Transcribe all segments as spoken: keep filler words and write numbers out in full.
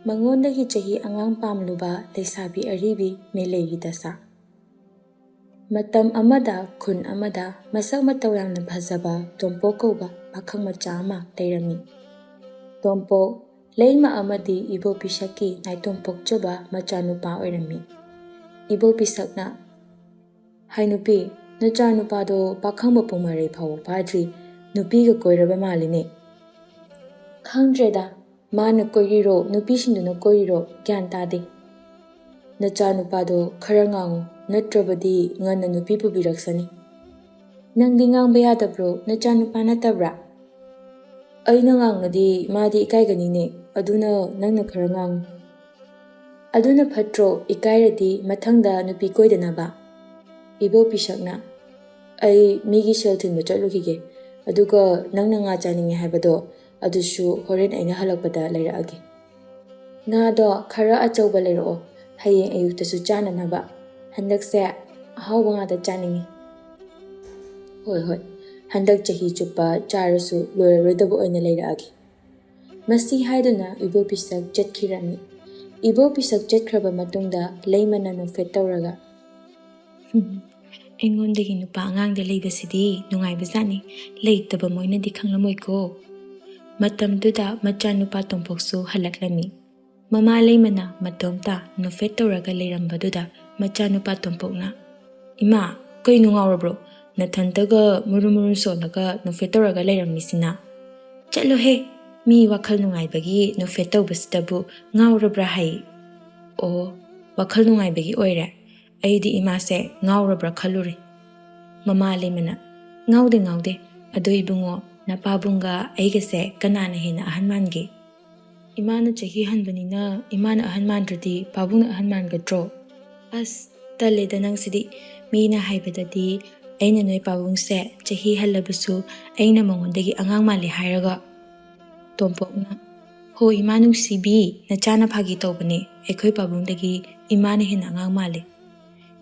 ꯃꯉꯣꯟꯗꯒꯤ ꯆꯍꯤ ꯑꯉꯥꯡ ꯄꯥꯝꯂꯨꯕ ꯂꯩꯁꯥꯕꯤ ꯑꯔꯤꯕꯤ ꯃꯦꯂꯩꯒꯤ ꯗꯁꯥ꯫ ꯃꯇꯝ ꯑꯃꯗ ꯈꯨꯟ ꯑꯃꯗ ꯃꯁꯛ ꯃꯇꯧ ꯌꯥꯝꯅ ꯐꯖꯕ ꯇꯣꯝꯄꯣꯛ ꯀꯧꯕ ꯄꯥꯈꯪ ꯃꯆꯥ ꯑꯃ ꯂꯩꯔꯝꯃꯤ꯫ ꯇꯣꯝꯄꯣꯛ ꯂꯩꯃ ꯑꯃꯗꯤ ꯏꯕꯣ ꯄꯤꯁꯛꯀꯤ ꯅꯥꯏꯇꯣꯝ ꯄꯣꯛꯆꯕ ꯃꯆꯥꯅꯨꯄꯥ ꯑꯣꯏꯔꯝꯃꯤ꯫ ꯏꯕꯣ ꯄꯤꯁꯛꯅ, "ꯍꯥꯏ ꯅꯨꯄꯤ, ꯅꯆꯥꯅꯨꯄꯥꯗꯣ ꯄꯥꯈꯪ ꯃꯄꯨꯡ ꯃꯔꯩ ꯐꯥꯎꯕ ꯐꯥꯗ꯭ꯔꯤ, ꯅꯨꯄꯤꯒ ꯀꯣꯏꯔꯕ ꯃꯥꯜꯂꯤꯅꯦ꯫ ꯈꯪꯗ꯭ꯔꯦꯗ, ꯃꯥꯅ ꯀꯣꯏꯔꯤꯔꯣ ꯅꯨꯄꯤꯁꯤꯡꯗꯨꯅ ꯀꯣꯏꯔꯤꯔꯣ ꯒ꯭ꯌꯥꯟ ꯇꯥꯗꯦ꯫ ꯅꯆꯥꯅꯨꯄꯥꯗꯣ ꯈꯔ ꯉꯥꯡꯉꯨ, ꯅꯠꯇ꯭ꯔꯕꯗꯤ ꯉꯟꯅ ꯅꯨꯄꯤ ꯄꯨꯕꯤꯔꯛꯁꯅꯤ꯫ ꯅꯪꯗꯤ ꯉꯥꯡꯕ ꯌꯥꯗꯕ꯭ꯔꯣ, ꯅꯆꯥꯅꯨꯄꯥ ꯅꯠꯇꯕ꯭ꯔꯥ?" "ꯑꯩꯅ ꯉꯥꯡꯉꯗꯤ ꯃꯥꯗꯤ ꯏꯀꯥꯏꯒꯅꯤꯅꯦ, ꯑꯗꯨꯅ ꯅꯪꯅ ꯈꯔ ꯉꯥꯡꯉꯨ꯫" "ꯑꯗꯨꯅ ꯐꯠꯇ꯭ꯔꯣ, ꯏꯀꯥꯏꯔꯗꯤ ꯃꯊꯪꯗ ꯅꯨꯄꯤ ꯀꯣꯏꯗꯅꯕ?" ꯏꯕꯣ ꯄꯤꯁꯛꯅ, "ꯑꯩ ꯃꯤꯒꯤ ꯁꯦꯜ ꯊꯤꯟꯕ ꯆꯠꯂꯨꯈꯤꯒꯦ, ꯑꯗꯨꯒ ꯅꯪꯅ ꯉꯥ ꯆꯥꯅꯤꯡꯉꯦ ꯍꯥꯏꯕꯗꯣ ꯑꯗꯨꯁꯨ ꯍꯣꯔꯦꯟ ꯑꯩꯅ ꯍꯜꯂꯛꯄꯗ ꯂꯩꯔꯛꯑꯒꯦ꯫ ꯉꯥꯗꯣ ꯈꯔ ꯑꯆꯧꯕ ꯂꯩꯔꯛꯑꯣ, ꯍꯌꯦꯡ ꯑꯌꯨꯛꯇꯁꯨ ꯆꯥꯅꯅꯕ꯫ ꯍꯟꯗꯛꯁꯦ ꯑꯍꯥꯎꯕ ꯉꯥꯗ ꯆꯥꯅꯤꯡꯉꯤ꯫" "ꯍꯣꯏ, ꯍꯣꯏ, ꯍꯟꯗꯛ ꯆꯍꯤ ꯆꯨꯞꯄ ꯆꯥꯔꯁꯨ ꯂꯣꯏꯔꯔꯣꯏꯗꯕ ꯑꯣꯏꯅ ꯂꯩꯔꯛꯑꯒꯦ꯫" ꯃꯁꯤ ꯍꯥꯏꯗꯨꯅ ꯏꯕꯣ ꯄꯤꯁꯛ ꯆꯠꯈꯤꯔꯝꯃꯤ꯫ ꯏꯕꯣ ꯄꯤꯁꯛ ꯆꯠꯈ꯭ꯔꯕ ꯃꯇꯨꯡꯗ ꯂꯩꯃꯅ ꯅꯣꯛꯐꯦꯠ ꯇꯧꯔꯒ, "ꯍꯨꯝ, ꯑꯩꯉꯣꯟꯗꯒꯤ ꯅꯨꯄꯥ ꯑꯉꯥꯡꯗ ꯂꯩꯕꯁꯤꯗꯤ ꯅꯨꯡꯉꯥꯏꯕꯖꯥꯠꯅꯤ, ꯂꯩꯇꯕ ꯃꯣꯏꯅꯗꯤ ꯈꯪꯂꯝꯃꯣꯏꯀꯣ꯫" ꯃꯇꯝꯗꯨꯗ ꯃꯆꯥꯅꯨꯄꯥ ꯇꯣꯝꯄꯣꯛꯁꯨ ꯍꯜꯂꯛꯂꯝꯃꯤ꯫ ꯃꯃꯥ ꯂꯩꯃꯅ ꯃꯇꯣꯝꯇ ꯅꯣꯛꯐꯦꯠ ꯇꯧꯔꯒ ꯂꯩꯔꯝꯕꯗꯨꯗ ꯃꯆꯥꯅꯨꯄꯥ ꯇꯣꯝꯄꯣꯛꯅ, "ꯏꯃꯥ, ꯀꯩꯅꯣ ꯉꯥꯎꯔꯕ꯭ꯔꯣ? ꯅꯊꯟꯇꯒ ꯃꯨꯔꯨꯝ ꯃꯨꯔꯨꯝ ꯁꯣꯜꯂꯒ ꯅꯣꯛꯐꯦꯠ ꯇꯧꯔꯒ ꯂꯩꯔꯝꯃꯤꯁꯤꯅ?" "ꯆꯠꯂꯣꯍꯦ, ꯃꯤ ꯋꯥꯈꯜ ꯅꯨꯡꯉꯥꯏꯕꯒꯤ ꯅꯣꯛꯐꯦꯠ ꯇꯧꯕꯁꯤꯗꯕꯨ ꯉꯥꯎꯔꯕ꯭ꯔꯥ ꯍꯥꯏ?" "ꯑꯣ, ꯋꯥꯈꯜ ꯅꯨꯡꯉꯥꯏꯕꯒꯤ ꯑꯣꯏꯔꯦ꯫ ꯑꯩꯗꯤ ꯏꯃꯥꯁꯦ ꯉꯥꯎꯔꯕ꯭ꯔꯥ ꯈꯜꯂꯨꯔꯦ꯫" ꯃꯃꯥ ꯂꯩꯃꯅ, "ꯉꯥꯎꯗꯦ, ꯉꯥꯎꯗꯦ꯫ ꯑꯗꯣ ꯏꯕꯨꯡꯉꯣ, ꯅꯄꯥꯕꯨꯡꯒ ꯑꯩꯒꯁꯦ ꯀꯅꯥꯅ ꯍꯦꯟꯅ ꯑꯍꯟ ꯃꯥꯟꯒꯦ?" "ꯏꯃꯥꯅ ꯆꯍꯤ ꯍꯟꯕꯅꯤꯅ ꯏꯃꯥꯅ ꯑꯍꯟ ꯃꯥꯟꯗ꯭ꯔꯗꯤ ꯄꯥꯕꯨꯡꯅ ꯑꯍꯟ ꯃꯥꯟꯒꯗ꯭ꯔꯣ?" "ꯑꯁ, ꯇꯜꯂꯦꯗ ꯅꯪꯁꯤꯗꯤ꯫ ꯃꯤꯅ ꯍꯥꯏꯕꯗꯗꯤ ꯑꯩꯅ ꯅꯣꯏ ꯄꯥꯕꯨꯡꯁꯦ ꯆꯍꯤ ꯍꯜꯂꯕꯁꯨ ꯑꯩꯅ ꯃꯉꯣꯟꯗꯒꯤ ꯑꯉꯥꯡ ꯃꯥꯜꯂꯦ ꯍꯥꯏꯔꯒ꯫" ꯇꯣꯝꯄꯣꯛꯅ, "ꯍꯣ ꯏꯃꯥ ꯅꯨꯡꯁꯤꯕꯤ, ꯅꯆꯥꯅ ꯐꯥꯒꯤ ꯇꯧꯕꯅꯦ꯫ ꯑꯩꯈꯣꯏ ꯄꯥꯕꯨꯡꯗꯒꯤ ꯏꯃꯥꯅ ꯍꯦꯟꯅ ꯑꯉꯥꯡ ꯃꯥꯜꯂꯦ꯫"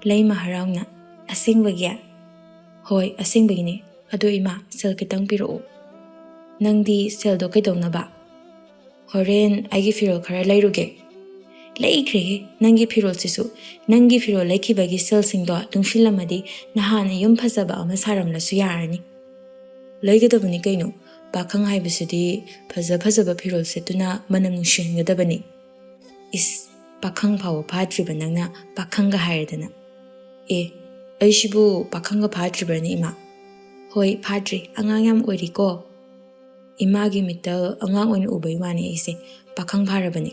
ꯂꯩꯃ ꯍꯔꯥꯎꯅ, "ꯑꯁꯦꯡꯕꯒꯤ?" "ꯍꯣꯏ, ꯑꯁꯦꯡꯕꯒꯤꯅꯦ꯫ ꯑꯗꯣ ꯏꯃꯥ, ꯁꯦꯜ ꯈꯤꯇꯪ ꯄꯤꯔꯛꯑꯣ꯫" "ꯅꯪꯗꯤ ꯁꯦꯜꯗꯣ ꯀꯩꯗꯧꯅꯕ?" "ꯍꯣꯔꯦꯟ ꯑꯩꯒꯤ ꯐꯤꯔꯣꯜ ꯈꯔ ꯂꯩꯔꯨꯒꯦ"꯫ "ꯂꯩꯈ꯭ꯔꯦꯍꯦ ꯅꯪꯒꯤ ꯐꯤꯔꯣꯜꯁꯤꯁꯨ꯫ ꯅꯪꯒꯤ ꯐꯤꯔꯣꯜ ꯂꯩꯈꯤꯕꯒꯤ ꯁꯦꯜꯁꯤꯡꯗꯣ ꯇꯨꯡꯁꯤꯜꯂꯝꯃꯗꯤ ꯅꯍꯥꯟꯅ ꯌꯨꯝ ꯐꯖꯕ ꯑꯃ ꯁꯥꯔꯝꯂꯁꯨ ꯌꯥꯔꯅꯤ"꯫ "ꯂꯩꯒꯗꯕꯅꯤ ꯀꯩꯅꯣ꯫ ꯄꯥꯈꯪ ꯍꯥꯏꯕꯁꯤꯗꯤ ꯐꯖ ꯐꯖꯕ ꯐꯤꯔꯣꯜ ꯁꯦꯠꯇꯨꯅ ꯃꯅꯝ ꯅꯨꯡꯁꯤꯍꯟꯒꯗꯕꯅꯤ"꯫ "ꯏꯁ, ꯄꯥꯈꯪ ꯐꯥꯎꯕ ꯐꯥꯗ꯭ꯔꯤꯕ ꯅꯪꯅ ꯄꯥꯈꯪꯒ ꯍꯥꯏꯔꯗꯅ"꯫ "ꯑꯦ, ꯑꯩꯁꯤꯕꯨ ꯄꯥꯈꯪꯒ ꯐꯥꯗ꯭ꯔꯤꯕ꯭ꯔꯅꯦ ꯏꯃꯥ?" "ꯍꯣꯏ, ꯐꯥꯗ꯭ꯔꯤ, ꯑꯉꯥꯡ ꯌꯥꯝ ꯑꯣꯏꯔꯤꯀꯣ"꯫ ꯏꯃꯥꯒꯤ ꯃꯤꯠꯇ ꯑꯉꯥꯡ ꯑꯣꯏꯅ ꯎꯕꯩ ꯋꯥꯅꯤ, ꯑꯩꯁꯦ ꯄꯥꯈꯪ ꯐꯥꯔꯕꯅꯤ꯫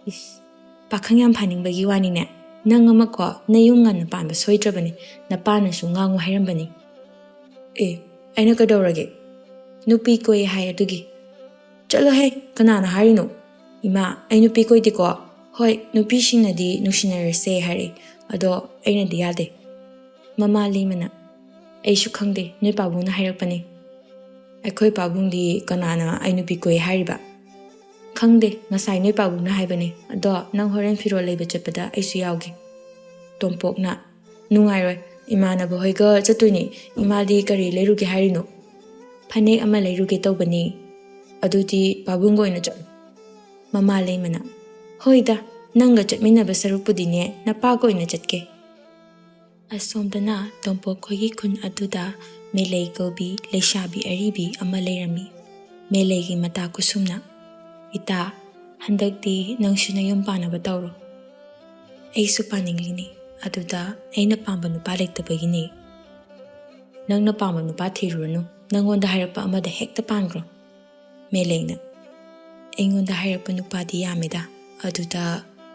"ꯏꯁ, ꯄꯥꯈꯪ ꯌꯥꯝ ꯐꯥꯅꯤꯡꯕꯒꯤ ꯋꯥꯅꯤꯅꯦ꯫ ꯅꯪ ꯑꯃꯀꯣ ꯅꯌꯨꯝ ꯉꯟꯅ ꯄꯥꯟꯕ ꯁꯣꯏꯗ꯭ꯔꯕꯅꯤ, ꯅꯄꯥꯅꯁꯨ ꯉꯥꯡꯉꯨ ꯍꯥꯏꯔꯝꯕꯅꯤ"꯫ "ꯑꯦ, ꯑꯩꯅ ꯀꯩꯗꯧꯔꯒꯦ? ꯅꯨꯄꯤ ꯀꯣꯏ ꯍꯥꯏ ꯑꯗꯨꯒꯤ"꯫ "ꯆꯠꯂꯣꯍꯦ, ꯀꯅꯥꯅ ꯍꯥꯏꯔꯤꯅꯣ? ꯏꯃꯥ, ꯑꯩ ꯅꯨꯄꯤ ꯀꯣꯏꯗꯦꯀꯣ꯫ ꯍꯣꯏ, ꯅꯨꯄꯤꯁꯤꯡꯅꯗꯤ ꯅꯨꯡꯁꯤꯅꯔꯁꯦ ꯍꯥꯏꯔꯛꯏ, ꯑꯗꯣ ꯑꯩꯅꯗꯤ ꯌꯥꯗꯦ"꯫ ꯃꯃꯥ ꯂꯩꯃꯅ, "ꯑꯩꯁꯨ ꯈꯪꯗꯦ, ꯅꯣꯏ ꯄꯥꯕꯨꯡꯅ ꯍꯥꯏꯔꯛꯄꯅꯤ"꯫ "ꯑꯩꯈꯣꯏ ꯄꯥꯕꯨꯡꯗꯤ ꯀꯅꯥꯅ ꯑꯩ ꯅꯨꯄꯤ ꯀꯣꯏ ꯍꯥꯏꯔꯤꯕ"꯫ "ꯈꯪꯗꯦ, ꯉꯁꯥꯏ ꯅꯣꯏ ꯄꯥꯕꯨꯡꯅ ꯍꯥꯏꯕꯅꯦ꯫ ꯑꯗꯣ ꯅꯪ ꯍꯣꯔꯦꯟ ꯐꯤꯔꯣꯜ ꯂꯩꯕ ꯆꯠꯄꯗ ꯑꯩꯁꯨ ꯌꯥꯎꯒꯦ"꯫ ꯇꯣꯝꯄꯣꯛꯅ, "ꯅꯨꯡꯉꯥꯏꯔꯣꯏ, ꯏꯃꯥꯟꯅꯕ ꯍꯣꯏꯒ ꯆꯠꯇꯣꯏꯅꯦ꯫ ꯏꯃꯥꯗꯤ ꯀꯔꯤ ꯂꯩꯔꯨꯒꯦ ꯍꯥꯏꯔꯤꯅꯣ"꯫ "ꯐꯅꯦꯛ ꯑꯃ ꯂꯩꯔꯨꯒꯦ ꯇꯧꯕꯅꯤ"꯫ "ꯑꯗꯨꯗꯤ ꯄꯥꯕꯨꯡꯒ ꯑꯣꯏꯅ ꯆꯠꯂꯨ"꯫ ꯃꯃꯥ ꯂꯩꯃꯅ, "ꯍꯣꯏꯗ, ꯅꯪꯒ ꯆꯠꯃꯤꯟꯅꯕ ꯁꯔꯨꯛꯄꯨꯗꯤꯅꯦ, ꯅꯄꯥꯒ ꯑꯣꯏꯅ ꯆꯠꯀꯦ"꯫ ꯑꯁꯣꯝꯗꯅ ꯇꯣꯝꯄꯣꯛ ꯈꯣꯏꯒꯤ ꯈꯨꯟ ꯑꯗꯨꯗ ꯃꯦꯂꯩ ꯀꯧꯕꯤ ꯂꯩꯁꯥꯕꯤ ꯑꯔꯤꯕꯤ ꯑꯃ ꯂꯩꯔꯝꯃꯤ꯫ ꯃꯦꯂꯩꯒꯤ ꯃꯇꯥ ꯀꯨꯁꯨꯝꯅ, "ꯏꯇꯥ, ꯍꯟꯗꯛꯇꯤ ꯅꯪꯁꯨ ꯅꯌꯨꯝ ꯄꯥꯟꯅꯕ ꯇꯧꯔꯣ"꯫ "ꯑꯩꯁꯨ ꯄꯥꯅꯤꯡꯂꯤꯅꯤ, ꯑꯗꯨꯗ ꯑꯩꯅ ꯄꯥꯝꯕ ꯅꯨꯄꯥ ꯂꯩꯇꯕꯒꯤꯅꯤ"꯫ "ꯅꯪꯅ ꯄꯥꯝꯕ ꯅꯨꯄꯥ ꯊꯤꯔꯨꯔꯅꯨ, ꯅꯪꯉꯣꯟꯗ ꯍꯥꯏꯔꯛꯄ ꯑꯃꯗ ꯍꯦꯛꯇ ꯄꯥꯟꯈ꯭ꯔꯣ"꯫ ꯃꯦꯂꯩꯅ, "ꯑꯩꯉꯣꯟꯗ ꯍꯥꯏꯔꯛꯄ ꯅꯨꯄꯥꯗꯤ ꯌꯥꯝꯃꯦꯗ, ꯑꯗꯨꯗ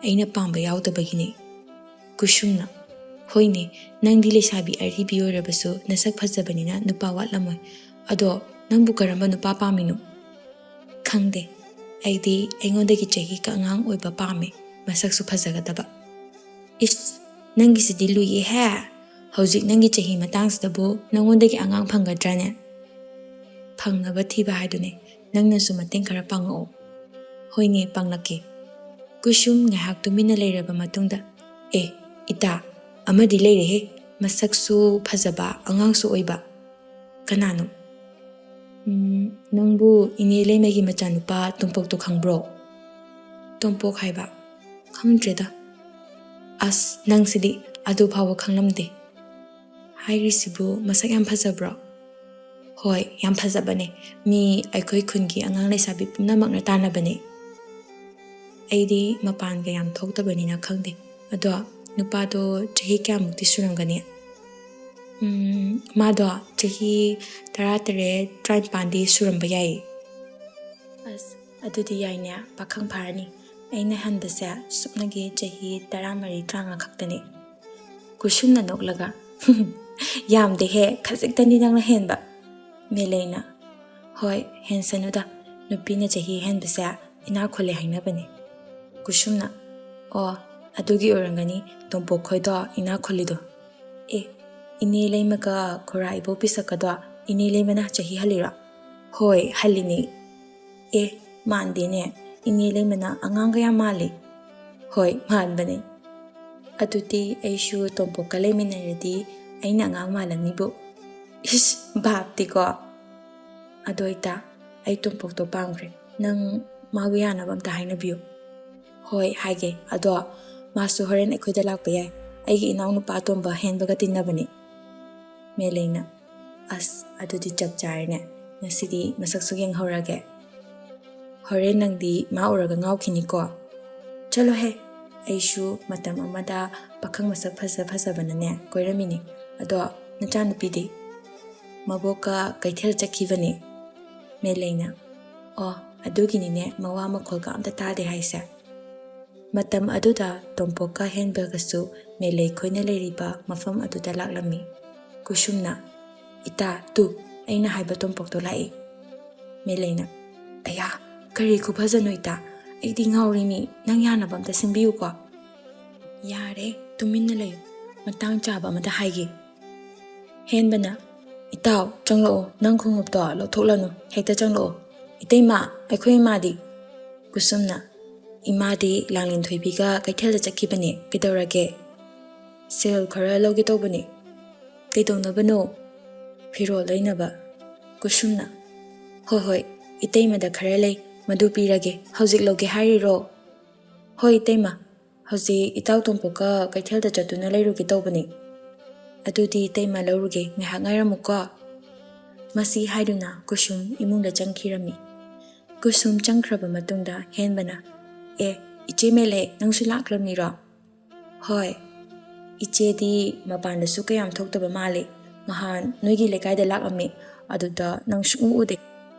ꯑꯩꯅ ꯄꯥꯝꯕ ꯌꯥꯎꯗꯕꯒꯤꯅꯤ"꯫ ꯀꯨꯁꯨꯝꯅ, "ꯍꯣꯏꯅꯦ, ꯅꯪꯗꯤ ꯂꯩꯁꯥꯕꯤ ꯑꯔꯤꯕꯤ ꯑꯣꯏꯔꯕꯁꯨ ꯅꯁꯛ ꯐꯖꯕꯅꯤꯅ ꯅꯨꯄꯥ ꯋꯥꯠꯂꯝꯃꯣꯏ꯫ ꯑꯗꯣ ꯅꯪꯕꯨ ꯀꯔꯝꯕ ꯅꯨꯄꯥ ꯄꯥꯝꯃꯤꯅꯣ?" "ꯈꯪꯗꯦ, ꯑꯩꯗꯤ ꯑꯩꯉꯣꯟꯗꯒꯤ ꯆꯍꯤ ꯈꯔ ꯑꯉꯥꯡ ꯑꯣꯏꯕ ꯄꯥꯝꯃꯦ, ꯃꯁꯛꯁꯨ ꯐꯖꯒꯗꯕ"꯫ "ꯏꯁ, ꯅꯪꯒꯤꯁꯤꯗꯤ ꯂꯨꯏꯌꯦꯍꯦ꯫ ꯍꯧꯖꯤꯛ ꯅꯪꯒꯤ ꯆꯍꯤ ꯃꯇꯥꯡꯁꯤꯗꯕꯨ ꯅꯪꯉꯣꯟꯗꯒꯤ ꯑꯉꯥꯡ ꯐꯪꯒꯗ꯭ꯔꯥꯅꯦ?" "ꯐꯪꯅꯕ ꯊꯤꯕ ꯍꯥꯏꯗꯨꯅꯦ, ꯅꯪꯅꯁꯨ ꯃꯇꯦꯡ ꯈꯔ ꯄꯥꯡꯉꯛꯑꯣ"꯫ "ꯍꯣꯏꯅꯦ, ꯄꯥꯡꯂꯛꯀꯦ"꯫ ꯀꯨꯁꯨꯝ ꯉꯥꯏꯍꯥꯛ ꯇꯨꯃꯤꯟꯅ ꯂꯩꯔꯕ ꯃꯇꯨꯡꯗ, "ꯑꯦ, ꯏꯇꯥ, ꯑꯃꯗꯤ ꯂꯩꯔꯦꯍꯦ, ꯃꯁꯛꯁꯨ ꯐꯖꯕ, ꯑꯉꯥꯡꯁꯨ ꯑꯣꯏꯕ"꯫ "ꯀꯅꯥꯅꯣ?" "ꯎꯝ, "ꯅꯪꯕꯨ ꯏꯅꯦ ꯂꯩꯃꯒꯤ ꯃꯆꯥꯅꯨꯄꯥ ꯇꯣꯝꯄꯣꯛꯇꯣ ꯈꯪꯕ꯭ꯔꯣ?" "ꯇꯣꯝꯄꯣꯛ ꯍꯥꯏꯕ? ꯈꯪꯗ꯭ꯔꯦꯗ꯫" "ꯑꯁ, ꯅꯪꯁꯤꯗꯤ ꯑꯗꯨ ꯐꯥꯎꯕ ꯈꯪꯂꯝꯗꯦ꯫ ꯍꯥꯏꯔꯤꯁꯤꯕꯨ ꯃꯁꯛ ꯌꯥꯝ ꯐꯖꯕ꯭ꯔꯣ?" "ꯍꯣꯏ, ꯌꯥꯝ ꯐꯖꯕꯅꯦ꯫ ꯃꯤ ꯑꯩꯈꯣꯏ ꯈꯨꯟꯒꯤ ꯑꯉꯥꯡ ꯂꯩꯁꯥꯕꯤ ꯄꯨꯝꯅꯃꯛꯅ ꯇꯥꯟꯅꯕꯅꯦ꯫" "ꯑꯩꯗꯤ ꯃꯄꯥꯟꯒ ꯌꯥꯝ ꯊꯣꯛꯇꯕꯅꯤꯅ ꯈꯪꯗꯦ꯫ ꯑꯗꯣ ꯅꯨꯄꯥꯗꯣ ꯆꯍꯤ ꯀꯌꯥꯃꯨꯛꯇꯤ ꯁꯨꯔꯝꯒꯅꯤ?" "ꯎꯝ, ꯃꯥꯗꯣ ꯆꯍꯤ ꯇꯔꯥꯇꯔꯦꯠ, ꯇꯔꯥꯅꯤꯄꯥꯟꯗꯤ ꯁꯨꯔꯝꯕ ꯌꯥꯏ꯫" "ꯑꯁ, ꯑꯗꯨꯗꯤ ꯌꯥꯏꯅꯦ, ꯄꯥꯈꯪ ꯐꯥꯔꯅꯤ꯫ ꯑꯩꯅ ꯍꯟꯕꯁꯦ ꯁꯨꯞꯅꯒꯤ ꯆꯍꯤ ꯇꯔꯥꯃꯔꯤ, ꯇꯔꯥꯃꯉꯥ ꯈꯛꯇꯅꯤ꯫" ꯀꯨꯁꯨꯝꯅ ꯅꯣꯛꯂꯒ, "ꯌꯥꯝꯗꯦꯍꯦ, ꯈꯖꯤꯛꯇꯅꯤ ꯅꯪꯅ ꯍꯦꯟꯕ꯫" ꯃꯦꯂꯩꯅ, "ꯍꯣꯏ, ꯍꯦꯟꯁꯅꯨꯗ, ꯅꯨꯄꯤꯅ ꯆꯍꯤ ꯍꯦꯟꯕꯁꯦ ꯏꯅꯥꯛ ꯈꯨꯜꯂꯦ ꯍꯥꯏꯅꯕꯅꯤ꯫" ꯀꯨꯁꯨꯝꯅ, "ꯑꯣ, ꯑꯗꯨꯒꯤ ꯑꯣꯏꯔꯝꯒꯅꯤ ꯇꯣꯝꯄꯣꯛ ꯈꯣꯏꯗꯣ ꯏꯅꯥꯛ ꯈꯨꯜꯂꯤꯗꯣ꯫ ꯑꯦ, ꯏꯅꯦ ꯂꯩꯃꯒ ꯈꯨꯔꯥ ꯏꯕꯣꯛ ꯄꯤꯁꯛꯀꯗꯣ ꯏꯅꯦ ꯂꯩꯃꯅ ꯆꯍꯤ ꯍꯜꯂꯤꯔꯣ?" "ꯍꯣꯏ, ꯍꯜꯂꯤꯅꯤ꯫" "ꯑꯦ, ꯃꯥꯟꯗꯦꯅꯦ, ꯏꯅꯦ ꯂꯩꯃꯅ ꯑꯉꯥꯡꯒ ꯌꯥꯝ ꯃꯥꯜꯂꯤ꯫" "ꯍꯣꯏ, ꯃꯥꯟꯕꯅꯦ꯫" "ꯑꯗꯨꯗꯤ ꯑꯩꯁꯨ ꯇꯣꯝꯄꯣꯛꯀ ꯂꯩꯃꯤꯟꯅꯔꯗꯤ ꯑꯩꯅ ꯑꯉꯥꯡ ꯃꯥꯜꯂꯅꯤꯕꯨ꯫" "ꯏꯁ, ꯚꯥꯞꯇꯤꯀꯣ꯫" "ꯑꯗꯣ ꯏꯇꯥ, ꯑꯩ ꯇꯣꯝꯄꯣꯛꯇꯣ ꯄꯥꯝꯈ꯭ꯔꯦ꯫ ꯅꯪ ꯃꯥꯒ ꯌꯥꯅꯕ ꯑꯝꯇ ꯍꯥꯏꯅꯕꯤꯌꯨ꯫" "ꯍꯣꯏ, ꯍꯥꯏꯒꯦ꯫ ꯑꯗꯣ ꯃꯥꯁꯨ ꯍꯣꯔꯦꯟ ꯑꯩꯈꯣꯏꯗ ꯂꯥꯛꯄ ꯌꯥꯏ꯫ ꯑꯩꯒꯤ ꯏꯅꯥꯎꯅꯨꯄꯥ ꯑꯇꯣꯝꯕ ꯍꯦꯟꯕꯒ ꯇꯤꯟꯅꯕꯅꯤ꯫" ꯃꯦꯂꯩꯅ, "ꯑꯁ, ꯑꯗꯨꯗꯤ ꯆꯞ ꯆꯥꯔꯦꯅꯦ꯫ ꯉꯁꯤꯗꯤ ꯃꯁꯛꯁꯨ ꯌꯦꯡꯍꯧꯔꯒꯦ꯫ ꯍꯣꯔꯦꯟ ꯅꯪꯗꯤ ꯃꯥ ꯎꯔꯒ ꯉꯥꯎꯈꯤꯅꯤꯀꯣ꯫" "ꯆꯠꯂꯣꯍꯦ, ꯑꯩꯁꯨ ꯃꯇꯝ ꯑꯃꯗ ꯄꯥꯈꯪ ꯃꯁꯛ ꯐꯖ ꯐꯖꯕꯅꯅꯦ ꯀꯣꯏꯔꯝꯃꯤꯅꯤ꯫ ꯑꯗꯣ ꯅꯆꯥꯅꯨꯄꯤꯗꯤ?" "ꯃꯕꯣꯛꯀ ꯀꯩꯊꯦꯜ ꯆꯠꯈꯤꯕꯅꯤ꯫" ꯃꯦꯂꯩꯅ, "ꯑꯣ, ꯑꯗꯨꯒꯤꯅꯤꯅꯦ ꯃꯋꯥ ꯃꯈꯣꯜꯒ ꯑꯝꯇ ꯇꯥꯗꯦ ꯍꯥꯏꯁꯦ꯫" ꯃꯇꯝ ꯑꯗꯨꯗ ꯇꯣꯝꯄꯣꯛꯀ ꯍꯦꯟꯕꯒꯁꯨ ꯃꯦꯂꯩ ꯈꯣꯏꯅ ꯂꯩꯔꯤꯕ ꯃꯐꯝ ꯑꯗꯨꯗ ꯂꯥꯛꯂꯝꯃꯤ꯫ ꯀꯨꯁꯨꯝꯅ, "ꯏꯇꯥ, ꯇꯨ, ꯑꯩꯅ ꯍꯥꯏꯕ ꯇꯣꯝꯄꯣꯛꯇꯣ ꯂꯥꯛꯏ꯫" ꯃꯦꯂꯩꯅ, "ꯑꯌꯥ, ꯀꯔꯤ ꯈꯨꯐꯖꯅꯣ ꯏꯇꯥ? ꯑꯩꯗꯤ ꯉꯥꯎꯔꯦꯃꯤ, ꯅꯪ ꯌꯥꯅꯕ ꯑꯝꯇ ꯁꯤꯟꯕꯤꯌꯨꯀꯣ꯫" "ꯌꯥꯔꯦ, ꯇꯨꯃꯤꯟꯅ ꯂꯩꯌꯨ, ꯃꯇꯥꯡ ꯆꯥꯕ ꯑꯃꯗ ꯍꯥꯏꯒꯦ꯫" ꯍꯦꯟꯕꯅ, "ꯏꯇꯥꯎ, ꯆꯪꯂꯛꯑꯣ, ꯅꯪ ꯈꯣꯡꯎꯞꯇꯣ ꯂꯧꯊꯣꯛꯂꯅꯨ, ꯍꯦꯛꯇ ꯆꯪꯂꯛꯑꯣ꯫ ꯏꯇꯩꯃ, ꯑꯩꯈꯣꯏ ꯏꯃꯥꯗꯤ?" ꯀꯨꯁꯨꯝꯅ, "ꯏꯃꯥꯗꯤ ꯂꯥꯡꯂꯦꯟ ꯊꯣꯏꯕꯤꯒ ꯀꯩꯊꯦꯜꯗ ꯆꯠꯈꯤꯕꯅꯦ, ꯀꯩꯗꯧꯔꯒꯦ?" "ꯁꯦꯜ ꯈꯔ ꯂꯧꯒꯦ ꯇꯧꯕꯅꯦ꯫" "ꯀꯩꯗꯧꯅꯕꯅꯣ?" "ꯐꯤꯔꯣꯜ ꯂꯩꯅꯕ꯫" ꯀꯨꯁꯨꯝꯅ, "ꯍꯣꯏ ꯍꯣꯏ, ꯏꯇꯩꯃꯗ ꯈꯔ ꯂꯩ, ꯃꯗꯨ ꯄꯤꯔꯒꯦ꯫ ꯍꯧꯖꯤꯛ ꯂꯧꯒꯦ ꯍꯥꯏꯔꯤꯔꯣ?" "ꯍꯣꯏ ꯏꯇꯩꯃ, ꯍꯧꯖꯤꯛ ꯏꯇꯥꯎ ꯇꯣꯝꯄꯣꯛꯀ ꯀꯩꯊꯦꯜꯗ ꯆꯠꯇꯨꯅ ꯂꯩꯔꯨꯒꯦ ꯇꯧꯕꯅꯤ꯫ ꯑꯗꯨꯗꯤ ꯏꯇꯩꯃ ꯂꯧꯔꯨꯒꯦ, ꯉꯥꯏꯍꯥꯛ ꯉꯥꯏꯔꯝꯃꯨꯀꯣ꯫" ꯃꯁꯤ ꯍꯥꯏꯗꯨꯅ ꯀꯨꯁꯨꯝ ꯏꯃꯨꯡꯗ ꯆꯪꯈꯤꯔꯝꯃꯤ꯫ ꯀꯨꯁꯨꯝ ꯆꯪꯈ꯭ꯔꯕ ꯃꯇꯨꯡꯗ ꯍꯦꯟꯕꯅ, "ꯑꯦ, ꯏꯆꯦ ꯃꯦꯂꯩ, ꯅꯪꯁꯨ ꯂꯥꯛꯂꯝꯃꯤꯔꯣ?" "ꯍꯣꯏ, ꯏꯆꯦꯗꯤ ꯃꯄꯥꯟꯗꯁꯨ ꯀꯌꯥꯝ ꯊꯣꯛꯇꯕ ꯃꯥꯜꯂꯤ꯫ ꯅꯍꯥꯟ ꯅꯣꯏꯒꯤ ꯂꯩꯀꯥꯏꯗ ꯂꯥꯛꯂꯝꯃꯤ, ꯑꯗꯨꯗ ꯅꯪ ꯁꯨꯡꯎ ꯎꯗꯦ꯫"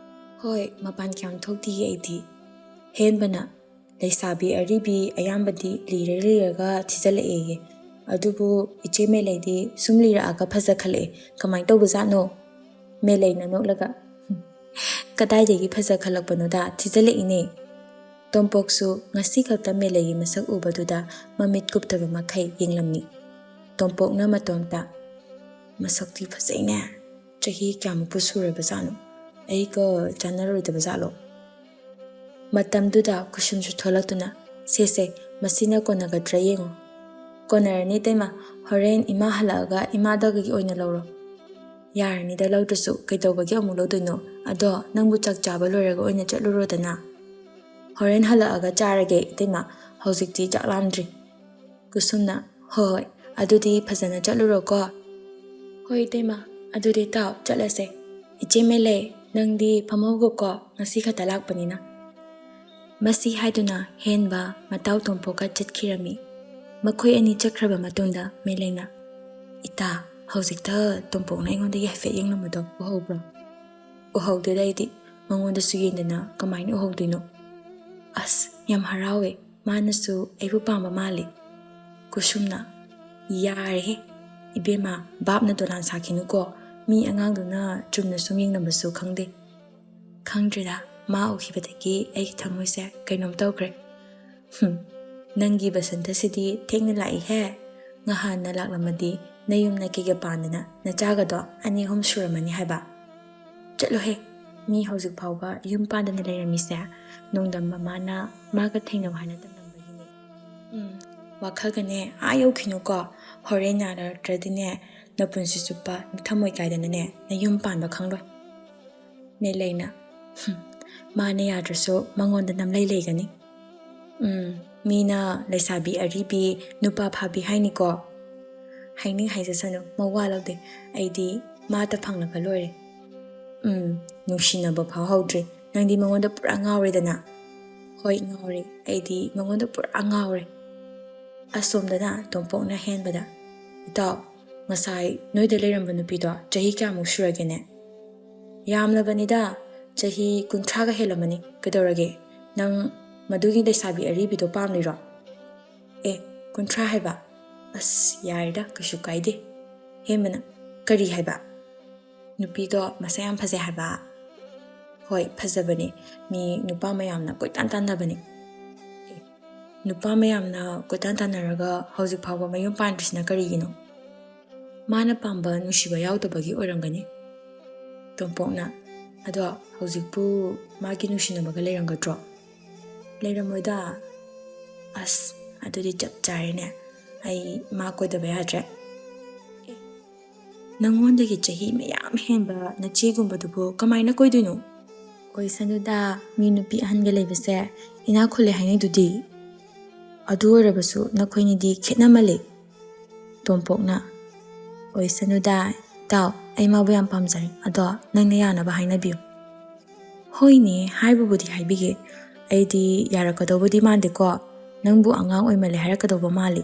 "ꯍꯣꯏ, ꯃꯄꯥꯟ ꯀꯌꯥꯝ ꯊꯣꯛꯇꯤꯌꯦ ꯑꯩꯗꯤ꯫" ꯍꯦꯟꯕꯅ, "ꯂꯩꯁꯥꯕꯤ ꯑꯔꯤꯕꯤ ꯑꯌꯥꯝꯕꯗꯤ ꯂꯤꯔ ꯂꯤꯔꯒ ꯊꯤꯖꯤꯜꯂꯛꯑꯦꯌꯦ꯫ ꯑꯗꯨꯕꯨ ꯏꯆꯦ ꯃꯦꯂꯩꯗꯤ ꯁꯨꯝ ꯂꯤꯔꯛꯑꯒ ꯐꯖꯈꯠꯂꯛꯑꯦ꯫ ꯀꯃꯥꯏꯅ ꯇꯧꯕꯖꯥꯠꯅꯣ?" ꯃꯦꯂꯩꯅ ꯅꯣꯛꯂꯒ, "ꯀꯗꯥꯏꯗꯒꯤ ꯐꯖꯈꯠꯂꯛꯄꯅꯣꯗ, ꯊꯤꯖꯤꯜꯂꯛꯏꯅꯦ꯫" ꯇꯣꯝꯄꯣꯛꯁꯨ ꯉꯁꯤ ꯈꯛꯇ ꯃꯦꯂꯩꯒꯤ ꯃꯁꯛ ꯎꯕꯗꯨꯗ ꯃꯃꯤꯠ ꯀꯨꯞꯇꯕ ꯃꯈꯩ ꯌꯦꯡꯂꯝꯃꯤ꯫ ꯇꯣꯝꯄꯣꯛꯅ ꯃꯇꯣꯝꯇ, "ꯃꯁꯛꯇꯤ ꯐꯖꯩꯅꯦ꯫ ꯆꯍꯤ ꯀꯌꯥꯃꯨꯛꯄꯨ ꯁꯨꯔꯕꯖꯥꯠꯅꯣ? ꯑꯩꯒ ꯆꯥꯟꯅꯔꯣꯏꯗꯕꯖꯥꯠꯂꯣ?" ꯃꯇꯝꯗꯨꯗ ꯀꯨꯁꯨꯝꯁꯨ ꯊꯣꯛꯂꯛꯇꯨꯅ, "ꯁꯦ ꯁꯦ, ꯃꯁꯤꯅ ꯀꯣꯟꯅꯒꯗ꯭ꯔꯥ ꯌꯦꯡꯉꯣ꯫" "ꯀꯣꯟꯅꯔꯅꯤ ꯏꯇꯩꯃ, ꯍꯣꯔꯦꯟ ꯏꯃꯥ ꯍꯜꯂꯛꯑꯒ ꯏꯃꯥꯗꯒꯤ ꯑꯣꯏꯅ ꯂꯧꯔꯣ꯫" "ꯌꯥꯔꯅꯤꯗ, ꯂꯧꯗ꯭ꯔꯁꯨ ꯀꯩꯗꯧꯕꯒꯤ ꯑꯃꯨꯛ ꯂꯧꯗꯣꯏꯅꯣ? ꯑꯗꯣ ꯅꯪꯕꯨ ꯆꯥꯛ ꯆꯥꯕ ꯂꯣꯏꯔꯒ ꯑꯣꯏꯅ ꯆꯠꯂꯨꯔꯣꯗꯅ꯫" "ꯍꯣꯔꯦꯟ ꯍꯜꯂꯛꯑꯒ ꯆꯥꯔꯒꯦ ꯏꯇꯩꯃ, ꯍꯧꯖꯤꯛꯇꯤ ꯆꯥꯛ ꯂꯥꯝꯗ꯭ꯔꯤ꯫" ꯀꯨꯁꯨꯝꯅ, "ꯍꯣꯏ ꯍꯣꯏ, ꯑꯗꯨꯗꯤ ꯐꯖꯅ ꯆꯠꯂꯨꯔꯣꯀꯣ꯫" "ꯍꯣꯏ ꯏꯇꯩꯃ, ꯑꯗꯨꯗꯤ ꯇꯥꯎ, ꯆꯠꯂꯁꯦ꯫ ꯏꯆꯦ ꯃꯦꯂꯩ, ꯅꯪꯗꯤ ꯐꯝꯍꯧꯒꯣꯀꯣ, ꯉꯁꯤ ꯈꯛꯇ ꯂꯥꯛꯄꯅꯤꯅ꯫" ꯃꯁꯤ ꯍꯥꯏꯗꯨꯅ ꯍꯦꯟꯕ ꯃꯇꯥꯎ ꯇꯣꯝꯄꯣꯛꯀ ꯆꯠꯈꯤꯔꯝꯃꯤ꯫ ꯃꯈꯣꯏ ꯑꯅꯤ ꯆꯠꯈ꯭ꯔꯕ ꯃꯇꯨꯡꯗ ꯃꯦꯂꯩꯅ, "ꯏꯇꯥ, ꯍꯧꯖꯤꯛꯇ ꯇꯣꯝꯄꯣꯛꯅ ꯑꯩꯉꯣꯟꯗꯒꯤ ꯍꯥꯏꯐꯦꯠ ꯌꯦꯡꯂꯝꯕꯗꯣ ꯎꯍꯧꯕ꯭ꯔꯣ?" "ꯎꯍꯧꯗꯦꯗ ꯑꯩꯗꯤ꯫ ꯃꯉꯣꯟꯗꯁꯨ ꯌꯦꯡꯗꯅ ꯀꯃꯥꯏꯅ ꯎꯍꯧꯗꯣꯏꯅꯣ?" "ꯑꯁ, ꯌꯥꯝ ꯍꯔꯥꯎꯋꯦ꯫ ꯃꯥꯅꯁꯨ ꯑꯩꯕꯨ ꯄꯥꯝꯕ ꯃꯥꯜꯂꯤ꯫" ꯀꯨꯁꯨꯝꯅ, "ꯌꯥꯔꯦꯍꯦ ꯏꯕꯦꯝꯃ, ꯚꯥꯞꯅ ꯗꯣꯂꯥꯟ ꯁꯥꯈꯤꯅꯨꯀꯣ꯫ ꯃꯤ ꯑꯉꯥꯡꯗꯨꯅ ꯆꯨꯝꯅ ꯁꯨꯝ ꯌꯦꯡꯂꯝꯕꯁꯨ ꯈꯪꯗꯦ꯫" "ꯈꯪꯗ꯭ꯔꯦꯗ, ꯃꯥ ꯎꯈꯤꯕꯗꯒꯤ ꯑꯩꯒꯤ ꯊꯃꯣꯏꯁꯦ ꯀꯩꯅꯣꯝ ꯇꯧꯈ꯭ꯔꯦ꯫" "ꯍꯨꯝ, ꯅꯪꯒꯤ ꯕꯁꯟꯇꯁꯤꯗꯤ ꯊꯦꯡꯅ ꯂꯥꯛꯏꯍꯦ꯫ ꯉꯍꯥꯟꯅ ꯂꯥꯛꯂꯝꯃꯗꯤ ꯅꯌꯨꯝ ꯅꯥꯏꯀꯩꯒ ꯄꯥꯟꯗꯅ ꯅꯆꯥꯒꯗꯣ ꯑꯅꯤ ꯑꯍꯨꯝ ꯁꯨꯔꯝꯃꯅꯤ ꯍꯥꯏꯕ꯫" "ꯆꯠꯂꯣꯍꯦ, ꯃꯤ ꯍꯧꯖꯤꯛ ꯐꯥꯎꯕ ꯌꯨꯝ ꯄꯥꯟꯗꯅ ꯂꯩꯔꯝꯃꯤꯁꯦ ꯅꯣꯡꯗꯝ ꯃꯃꯥꯅ ꯃꯥꯒ ꯊꯦꯡꯅꯧ ꯍꯥꯏꯅ ꯇꯝꯂꯝꯕꯒꯤꯅꯦ꯫" "ꯎꯝ, ꯋꯥꯈꯜꯒꯅꯦ ꯑꯥ ꯌꯧꯈꯤꯅꯨꯀꯣ꯫ ꯍꯣꯔꯦꯟ ꯌꯥꯔꯛꯇ꯭ꯔꯗꯤꯅꯦ, ꯅꯄꯨꯟꯁꯤ ꯆꯨꯞꯄ ꯊꯃꯣꯏ ꯀꯥꯏꯗꯅꯅꯦ ꯅꯌꯨꯝ ꯄꯥꯟꯕ ꯈꯪꯂꯣꯏ꯫" ꯃꯦꯂꯩꯅ, "ꯍꯨꯝ, ꯃꯥꯅ ꯌꯥꯗ꯭ꯔꯁꯨ ꯃꯉꯣꯟꯗ ꯅꯝꯂꯩ ꯂꯩꯒꯅꯤ꯫ ꯎꯝ, ꯃꯤꯅ ꯂꯩꯁꯥꯕꯤ ꯑꯔꯤꯕꯤ, ꯅꯨꯄꯥ ꯐꯥꯕꯤ ꯍꯥꯏꯅꯤꯀꯣ꯫ ꯍꯥꯏꯅꯤꯡ ꯍꯥꯏꯖꯁꯅꯨ, ꯃꯋꯥ ꯂꯧꯗꯦ꯫ ꯑꯩꯗꯤ ꯃꯥꯇ ꯐꯪꯂꯒ ꯂꯣꯏꯔꯦ꯫ ꯎꯝ, ꯅꯨꯡꯁꯤꯅꯕ ꯐꯥꯎꯍꯧꯗ꯭ꯔꯤ꯫ ꯅꯪꯗꯤ ꯃꯉꯣꯟꯗ ꯄꯨꯔꯥ ꯉꯥꯎꯔꯦꯗꯅ?" "ꯍꯣꯏ, ꯉꯥꯎꯔꯦ꯫ ꯑꯩꯗꯤ ꯃꯉꯣꯟꯗ ꯄꯨꯔꯥ ꯉꯥꯎꯔꯦ꯫" ꯑꯁꯣꯝꯗꯅ ꯇꯣꯝꯄꯣꯛꯅ ꯍꯦꯟꯕꯗ, "ꯏꯇꯥꯎ, ꯉꯁꯥꯏ ꯅꯣꯏꯗ ꯂꯩꯔꯝꯕ ꯅꯨꯄꯤꯗꯣ ꯆꯍꯤ ꯀꯌꯥꯃꯨꯛ ꯁꯨꯔꯒꯦꯅꯦ?" "ꯌꯥꯝꯂꯕꯅꯤꯗ, ꯆꯍꯤ ꯀꯨꯟꯊ꯭ꯔꯥꯒ ꯍꯦꯜꯂꯝꯃꯅꯤ꯫ ꯀꯩꯗꯧꯔꯒꯦ? ꯅꯪ ꯃꯗꯨꯒꯤ ꯂꯩꯁꯥꯕꯤ ꯑꯔꯤꯕꯤꯗꯣ ꯄꯥꯝꯂꯤꯔꯣ?" "ꯑꯦ, ꯀꯨꯟꯊ꯭ꯔꯥ ꯍꯥꯏꯕ? ꯑꯁ, ꯌꯥꯔꯦꯗ, ꯀꯩꯁꯨ ꯀꯥꯏꯗꯦ꯫" ꯍꯦꯟꯕꯅ, "ꯀꯔꯤ ꯍꯥꯏꯕ? ꯅꯨꯄꯤꯗꯣ ꯃꯁꯛ ꯌꯥꯝ ꯐꯖꯩ ꯍꯥꯏꯕ?" "ꯍꯣꯏ, ꯐꯖꯕꯅꯦ꯫ ꯃꯤ ꯅꯨꯄꯥ ꯃꯌꯥꯝꯅ ꯀꯣꯏꯇꯥꯟ ꯇꯥꯟꯅꯕꯅꯦ꯫" "ꯑꯦ, ꯅꯨꯄꯥ ꯃꯌꯥꯝꯅ ꯀꯣꯏꯇꯥꯟ ꯇꯥꯟꯅꯔꯒ ꯍꯧꯖꯤꯛ ꯐꯥꯎꯕ ꯃꯌꯨꯝ ꯄꯥꯟꯗ꯭ꯔꯤꯁꯤꯅ ꯀꯔꯤꯒꯤꯅꯣ?" "ꯃꯥꯅ ꯄꯥꯝꯕ ꯅꯨꯡꯁꯤꯕ ꯌꯥꯎꯗꯕꯒꯤ ꯑꯣꯏꯔꯝꯒꯅꯤ꯫" ꯇꯣꯝꯄꯣꯛꯅ, "ꯑꯗꯣ ꯍꯧꯖꯤꯛꯄꯨ ꯃꯥꯒꯤ ꯅꯨꯡꯁꯤꯅꯕꯒ ꯂꯩꯔꯝꯒꯗ꯭ꯔꯣ?" "ꯂꯩꯔꯝꯃꯣꯏꯗ꯫" "ꯑꯁ, ꯑꯗꯨꯗꯤ ꯆꯞ ꯆꯥꯔꯦꯅꯦ꯫ ꯑꯩ ꯃꯥ ꯀꯣꯏꯗꯕ ꯌꯥꯗ꯭ꯔꯦ꯫" "ꯑꯦ, ꯅꯪꯉꯣꯟꯗꯒꯤ ꯆꯍꯤ ꯃꯌꯥꯝ ꯍꯦꯟꯕ ꯅꯆꯦꯒꯨꯝꯕꯗꯨꯕꯨ ꯀꯃꯥꯏꯅ ꯀꯣꯏꯗꯣꯏꯅꯣ?" "ꯑꯣꯏꯁꯅꯨꯗ, ꯃꯤ ꯅꯨꯄꯤ ꯑꯍꯟꯒ ꯂꯩꯕꯁꯦ ꯏꯅꯥꯛ ꯈꯨꯜꯂꯦ ꯍꯥꯏꯅꯩꯗꯨꯗꯤ꯫ ꯑꯗꯨ ꯑꯣꯏꯔꯕꯁꯨ ꯅꯈꯣꯏꯅꯤꯗꯤ ꯈꯦꯠꯅꯃꯜꯂꯤ꯫" ꯇꯣꯝꯄꯣꯛꯅ, "ꯑꯣꯏꯁꯅꯨꯗ, ꯏꯇꯥꯎ, ꯑꯩ ꯃꯥꯕꯨ ꯌꯥꯝ ꯄꯥꯝꯖꯩ꯫ ꯑꯗꯣ ꯅꯪꯅ ꯌꯥꯅꯕ ꯍꯥꯏꯅꯕꯤꯌꯨ꯫" "ꯍꯣꯏꯅꯦ, ꯍꯥꯏꯕꯕꯨꯗꯤ ꯍꯥꯏꯕꯤꯒꯦ꯫ ꯑꯩꯗꯤ ꯌꯥꯔꯛꯀꯗꯧꯕꯗꯤ ꯃꯥꯟꯗꯦꯀꯣ꯫ ꯅꯪꯕꯨ ꯑꯉꯥꯡ ꯑꯣꯏꯃꯜꯂꯦ ꯍꯥꯏꯔꯛꯀꯗꯧꯕ ꯃꯥꯜꯂꯤ꯫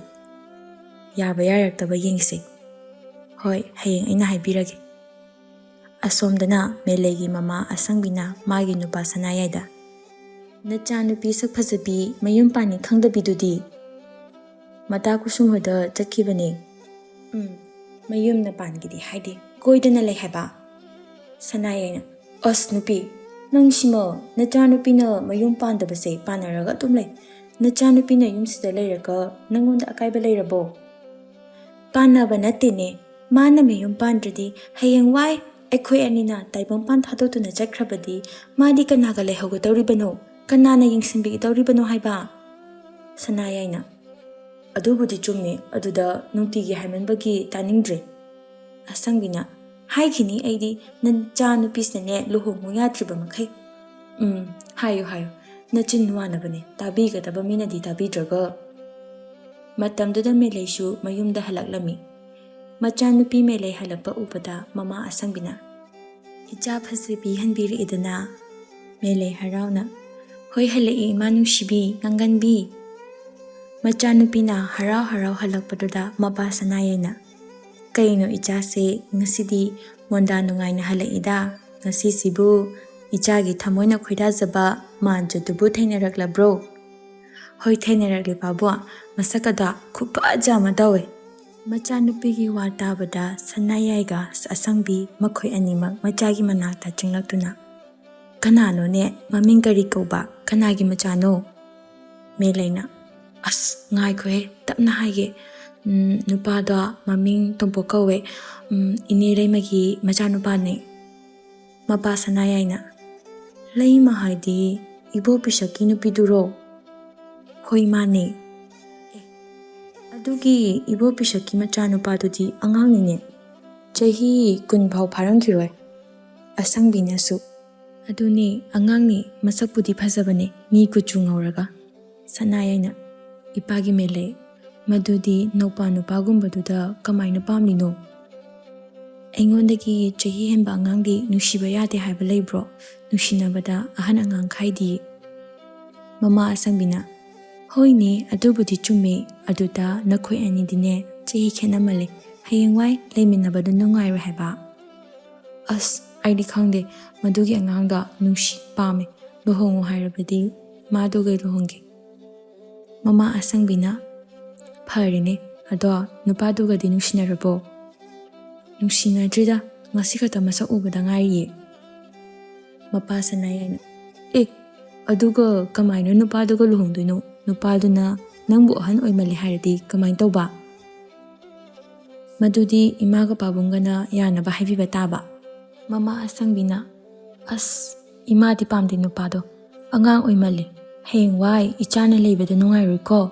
ꯌꯥꯕ ꯌꯥꯔꯛꯇꯕ ꯌꯦꯡꯁꯤ꯫ ꯍꯣꯏ, ꯍꯌꯦꯡ ꯑꯩꯅ ꯍꯥꯏꯕꯤꯔꯒꯦ꯫" ꯑꯁꯣꯝꯗꯅ ꯃꯦꯂꯩꯒꯤ ꯃꯃꯥ ꯑꯁꯪꯕꯤꯅ ꯃꯥꯒꯤ ꯅꯨꯄꯥ ꯁꯅꯥꯌꯥꯏꯗ, "ꯅꯆꯥꯅꯨꯄꯤ ꯁꯛ ꯐꯖꯕꯤ ꯃꯌꯨꯝ ꯄꯥꯟꯅꯤ ꯈꯪꯗꯕꯤꯗꯨꯗꯤ ꯃꯇꯥ ꯀꯨꯁꯨꯝ ꯍꯣꯏꯗ ꯆꯠꯈꯤꯕꯅꯤ꯫" "ꯎꯝ, ꯃꯌꯨꯝꯅ ꯄꯥꯟꯒꯦꯗꯤ ꯍꯥꯏꯗꯦ, ꯀꯣꯏꯗꯅ ꯂꯩ ꯍꯥꯏꯕ꯫" ꯁꯅꯥꯌꯥꯏꯅ, "ꯑꯁ ꯅꯨꯄꯤ, ꯅꯪꯁꯤꯃ ꯅꯆꯥꯅꯨꯄꯤꯅ ꯃꯌꯨꯝ ꯄꯥꯟꯗꯕꯁꯦ ꯄꯥꯟꯅꯔꯒ ꯑꯗꯨꯝ ꯂꯩ꯫ ꯅꯆꯥꯅꯨꯄꯤꯅ ꯌꯨꯝꯁꯤꯗ ꯂꯩꯔꯒ ꯅꯪꯉꯣꯟꯗ ꯑꯀꯥꯏꯕ ꯂꯩꯔꯕꯣ?" "ꯄꯥꯟꯅꯕ ꯅꯠꯇꯦꯅꯦ, ꯃꯥꯅ ꯃꯌꯨꯝ ꯄꯥꯟꯗ꯭ꯔꯗꯤ ꯍꯌꯦꯡꯋꯥꯏ ꯑꯩꯈꯣꯏ ꯑꯅꯤꯅ ꯇꯥꯏꯕꯪꯄꯥꯟ ꯊꯥꯗꯣꯛꯇꯨꯅ ꯆꯠꯈ꯭ꯔꯕꯗꯤ ꯃꯥꯗꯤ ꯀꯅꯥꯒ ꯂꯩꯍꯧꯒꯗꯧꯔꯤꯕꯅꯣ? ꯀꯅꯥꯅ ꯌꯦꯡꯁꯤꯟꯕꯤꯒꯗꯧꯔꯤꯕꯅꯣ ꯍꯥꯏꯕ?" ꯁꯅꯥꯌꯥꯏꯅ, "ꯑꯗꯨꯕꯨꯗꯤ ꯆꯨꯝꯃꯤ, ꯑꯗꯨꯗ ꯅꯨꯡꯇꯤꯒꯤ ꯍꯥꯏꯃꯟꯕꯒꯤ ꯇꯥꯅꯤꯡꯗ꯭ꯔꯦ꯫" ꯑꯁꯪꯕꯤꯅ, ꯍꯥꯏꯈꯤꯅꯤ ꯑꯩꯗꯤ, ꯅꯆꯥ ꯅꯨꯄꯤꯁꯤꯅꯅꯦ ꯂꯨꯍꯣꯡꯉꯨ ꯌꯥꯗ꯭ꯔꯤꯕ ꯃꯈꯩ꯫ ꯎꯝ, ꯍꯥꯏꯌꯨ ꯍꯥꯏꯌꯨ, ꯅꯆꯤꯟ ꯋꯥꯅꯕꯅꯦ, ꯇꯥꯕꯤꯒꯗꯕ ꯃꯤꯅꯗꯤ ꯇꯥꯕꯤꯗ꯭ꯔꯒ꯫ ꯃꯇꯝꯗꯨꯗ ꯃꯦꯂꯩꯁꯨ ꯃꯌꯨꯝꯗ ꯍꯜꯂꯛꯂꯝꯃꯤ꯫ ꯃꯆꯥꯅꯨꯄꯤ ꯃꯦꯂꯩ ꯍꯜꯂꯛꯄ ꯎꯕꯗ ꯃꯃꯥ ꯑꯁꯪꯕꯤꯅ, "ꯏꯆꯥ ꯐꯖꯕꯤ ꯍꯟꯕꯤꯔꯛꯏꯗꯅ?" ꯃꯦꯂꯩ ꯍꯔꯥꯎꯅ, "ꯍꯣꯏ ꯍꯜꯂꯛꯏ ꯏꯃꯥ ꯅꯨꯡꯁꯤꯕꯤ, ꯉꯥꯡꯒꯟꯕꯤ꯫" ꯃꯆꯥꯅꯨꯄꯤꯅ ꯍꯔꯥꯎ ꯍꯔꯥꯎ ꯍꯜꯂꯛꯄꯗꯨꯗ ꯃꯄꯥ ꯁꯅꯥꯌꯥꯏꯅ, "ꯀꯩꯅꯣ ꯏꯆꯥꯁꯦ ꯉꯁꯤꯗꯤ ꯃꯣꯟꯗꯥ ꯅꯨꯡꯉꯥꯏꯅ ꯍꯜꯂꯛꯏꯗ? ꯉꯁꯤꯁꯤꯕꯨ ꯏꯆꯥꯒꯤ ꯊꯃꯣꯏꯅ ꯈꯣꯏꯗꯥꯖꯕ ꯃꯥꯟꯖꯗꯨꯕꯨ ꯊꯦꯡꯅꯔꯛꯂꯕ꯭ꯔꯣ?" "ꯍꯣꯏ ꯊꯦꯡꯅꯔꯛꯂꯦ ꯄꯥꯕꯨꯡ, ꯃꯁꯛ ꯑꯗꯣ ꯈꯨꯐꯖ ꯑꯃ ꯇꯧꯋꯦ꯫" ꯃꯆꯥꯅꯨꯄꯤꯒꯤ ꯋꯥ ꯇꯥꯕꯗ ꯁꯅꯥꯌꯥꯏꯒ ꯑꯁꯪꯕꯤ ꯃꯈꯣꯏ ꯑꯅꯤꯃꯛ ꯃꯆꯥꯒꯤ ꯃꯅꯥꯛꯇ ꯆꯪꯂꯛꯇꯨꯅ, "ꯀꯅꯥꯅꯣꯅꯦ? ꯃꯃꯤꯡ ꯀꯔꯤ ꯀꯧꯕ? ꯀꯅꯥꯒꯤ ꯃꯆꯥꯅꯣ?" ꯃꯦꯂꯩꯅ, "ꯑꯁ, ꯉꯥꯏꯈꯣꯍꯦ, ꯇꯞꯅ ꯍꯥꯏꯒꯦ꯫ ꯎꯝ, ꯅꯨꯄꯥꯗꯣ ꯃꯃꯤꯡ ꯇꯣꯝꯄꯣꯛ ꯀꯧꯋꯦ꯫ ꯎꯝ, ꯏꯅꯦ ꯂꯩꯃꯒꯤ ꯃꯆꯥꯅꯨꯄꯥꯅꯦ꯫" ꯃꯄꯥ ꯁꯅꯥꯌꯥꯏꯅ, "ꯂꯩꯃ ꯍꯥꯏꯗꯤ ꯏꯕꯣ ꯄꯤꯁꯛꯀꯤ ꯅꯨꯄꯤꯗꯨꯔꯣ?" "ꯍꯣꯏ, ꯃꯥꯅꯦ꯫" "ꯑꯦ, ꯑꯗꯨꯒꯤ ꯏꯕꯣ ꯄꯤꯁꯛꯀꯤ ꯃꯆꯥꯅꯨꯄꯥꯗꯨꯗꯤ ꯑꯉꯥꯡꯅꯤꯅꯦ꯫ ꯆꯍꯤ ꯀꯨꯟ ꯐꯥꯎ ꯐꯥꯔꯝꯈꯤꯔꯣꯏ꯫" ꯑꯁꯪꯕꯤꯅꯁꯨ, "ꯑꯗꯨꯅꯦ, ꯑꯉꯥꯡꯅꯤ, ꯃꯁꯛꯄꯨꯗꯤ ꯐꯖꯕꯅꯦ, ꯃꯤ ꯀꯨꯆꯨ ꯉꯧꯔꯒ꯫" ꯁꯅꯥꯌꯥꯏꯅ, "ꯏꯄꯥꯒꯤ ꯃꯦꯂꯩ, ꯃꯗꯨꯗꯤ ꯅꯧꯄꯥ ꯅꯨꯄꯥꯒꯨꯝꯕꯗꯨꯗ ꯀꯃꯥꯏꯅ ꯄꯥꯝꯂꯤꯅꯣ? ꯑꯩꯉꯣꯟꯗꯒꯤ ꯆꯍꯤ ꯍꯦꯟꯕ ꯑꯉꯥꯡꯗꯤ ꯅꯨꯡꯁꯤꯕ ꯌꯥꯗꯦ ꯍꯥꯏꯕ ꯂꯩꯕ꯭ꯔꯣ? ꯅꯨꯡꯁꯤꯅꯕꯗ ꯑꯍꯟ ꯑꯉꯥꯡ ꯈꯥꯏꯗꯤꯌꯦ꯫" ꯃꯃꯥ ꯑꯁꯪꯕꯤꯅ, "ꯍꯣꯏꯅꯦ, ꯑꯗꯨꯕꯨꯗꯤ ꯆꯨꯝꯃꯦ꯫ ꯑꯗꯨꯗ ꯅꯈꯣꯏ ꯑꯅꯤꯗꯤꯅꯦ ꯆꯍꯤ ꯈꯦꯠꯅꯃꯜꯂꯦ꯫ ꯍꯌꯦꯡꯋꯥꯏ ꯂꯩꯃꯤꯟꯅꯕꯗ ꯅꯨꯡꯉꯥꯏꯔꯣꯏ ꯍꯥꯏꯕ꯫" "ꯑꯁ, ꯑꯩꯗꯤ ꯈꯪꯗꯦ꯫ ꯃꯗꯨꯒꯤ ꯑꯉꯥꯡꯗꯣ ꯅꯨꯡꯁꯤ, ꯄꯥꯝꯃꯦ꯫ ꯂꯨꯍꯣꯡꯉꯨ ꯍꯥꯏꯔꯕꯗꯤ ꯃꯥꯗꯨꯒ ꯂꯨꯍꯣꯡꯒꯦ꯫" ꯃꯃꯥ ꯑꯁꯪꯕꯤꯅ, "ꯐꯔꯦꯅꯦ꯫ ꯑꯗꯣ ꯅꯨꯄꯥꯗꯨꯒꯗꯤ ꯅꯨꯡꯁꯤꯅꯔꯕꯣ?" "ꯅꯨꯡꯁꯤꯅꯗ꯭ꯔꯤꯗ, ꯉꯁꯤ ꯈꯛꯇ ꯃꯁꯛ ꯎꯕꯗ ꯉꯥꯏꯔꯤꯌꯦ꯫" ꯃꯄꯥ ꯁꯅꯥꯌꯥꯏꯅ, "ꯑꯦ, ꯑꯗꯨꯒ ꯀꯃꯥꯏꯅ ꯅꯨꯄꯥꯗꯨꯒ ꯂꯨꯍꯣꯡꯗꯣꯏꯅꯣ? ꯅꯨꯄꯥꯗꯨꯅ ꯅꯪꯕꯨ ꯑꯍꯟ ꯑꯣꯏꯃꯜꯂꯦ ꯍꯥꯏꯔꯗꯤ ꯀꯃꯥꯏꯅ ꯇꯧꯕ?" "ꯃꯗꯨꯗꯤ ꯏꯃꯥꯒ ꯄꯥꯕꯨꯡꯒꯅ ꯌꯥꯅꯕ ꯍꯥꯏꯕꯤꯕ ꯇꯥꯕ꯫" ꯃꯃꯥ ꯑꯁꯪꯕꯤꯅ, "ꯑꯁ, ꯏꯃꯥꯗꯤ ꯄꯥꯝꯗꯦ ꯅꯨꯄꯥꯗꯣ꯫ ꯑꯉꯥꯡ ꯑꯣꯏꯃꯜꯂꯦ꯫ ꯍꯌꯦꯡꯋꯥꯏ ꯏꯆꯥꯅ ꯂꯩꯕꯗ ꯅꯨꯡꯉꯥꯏꯔꯣꯏꯀꯣ꯫"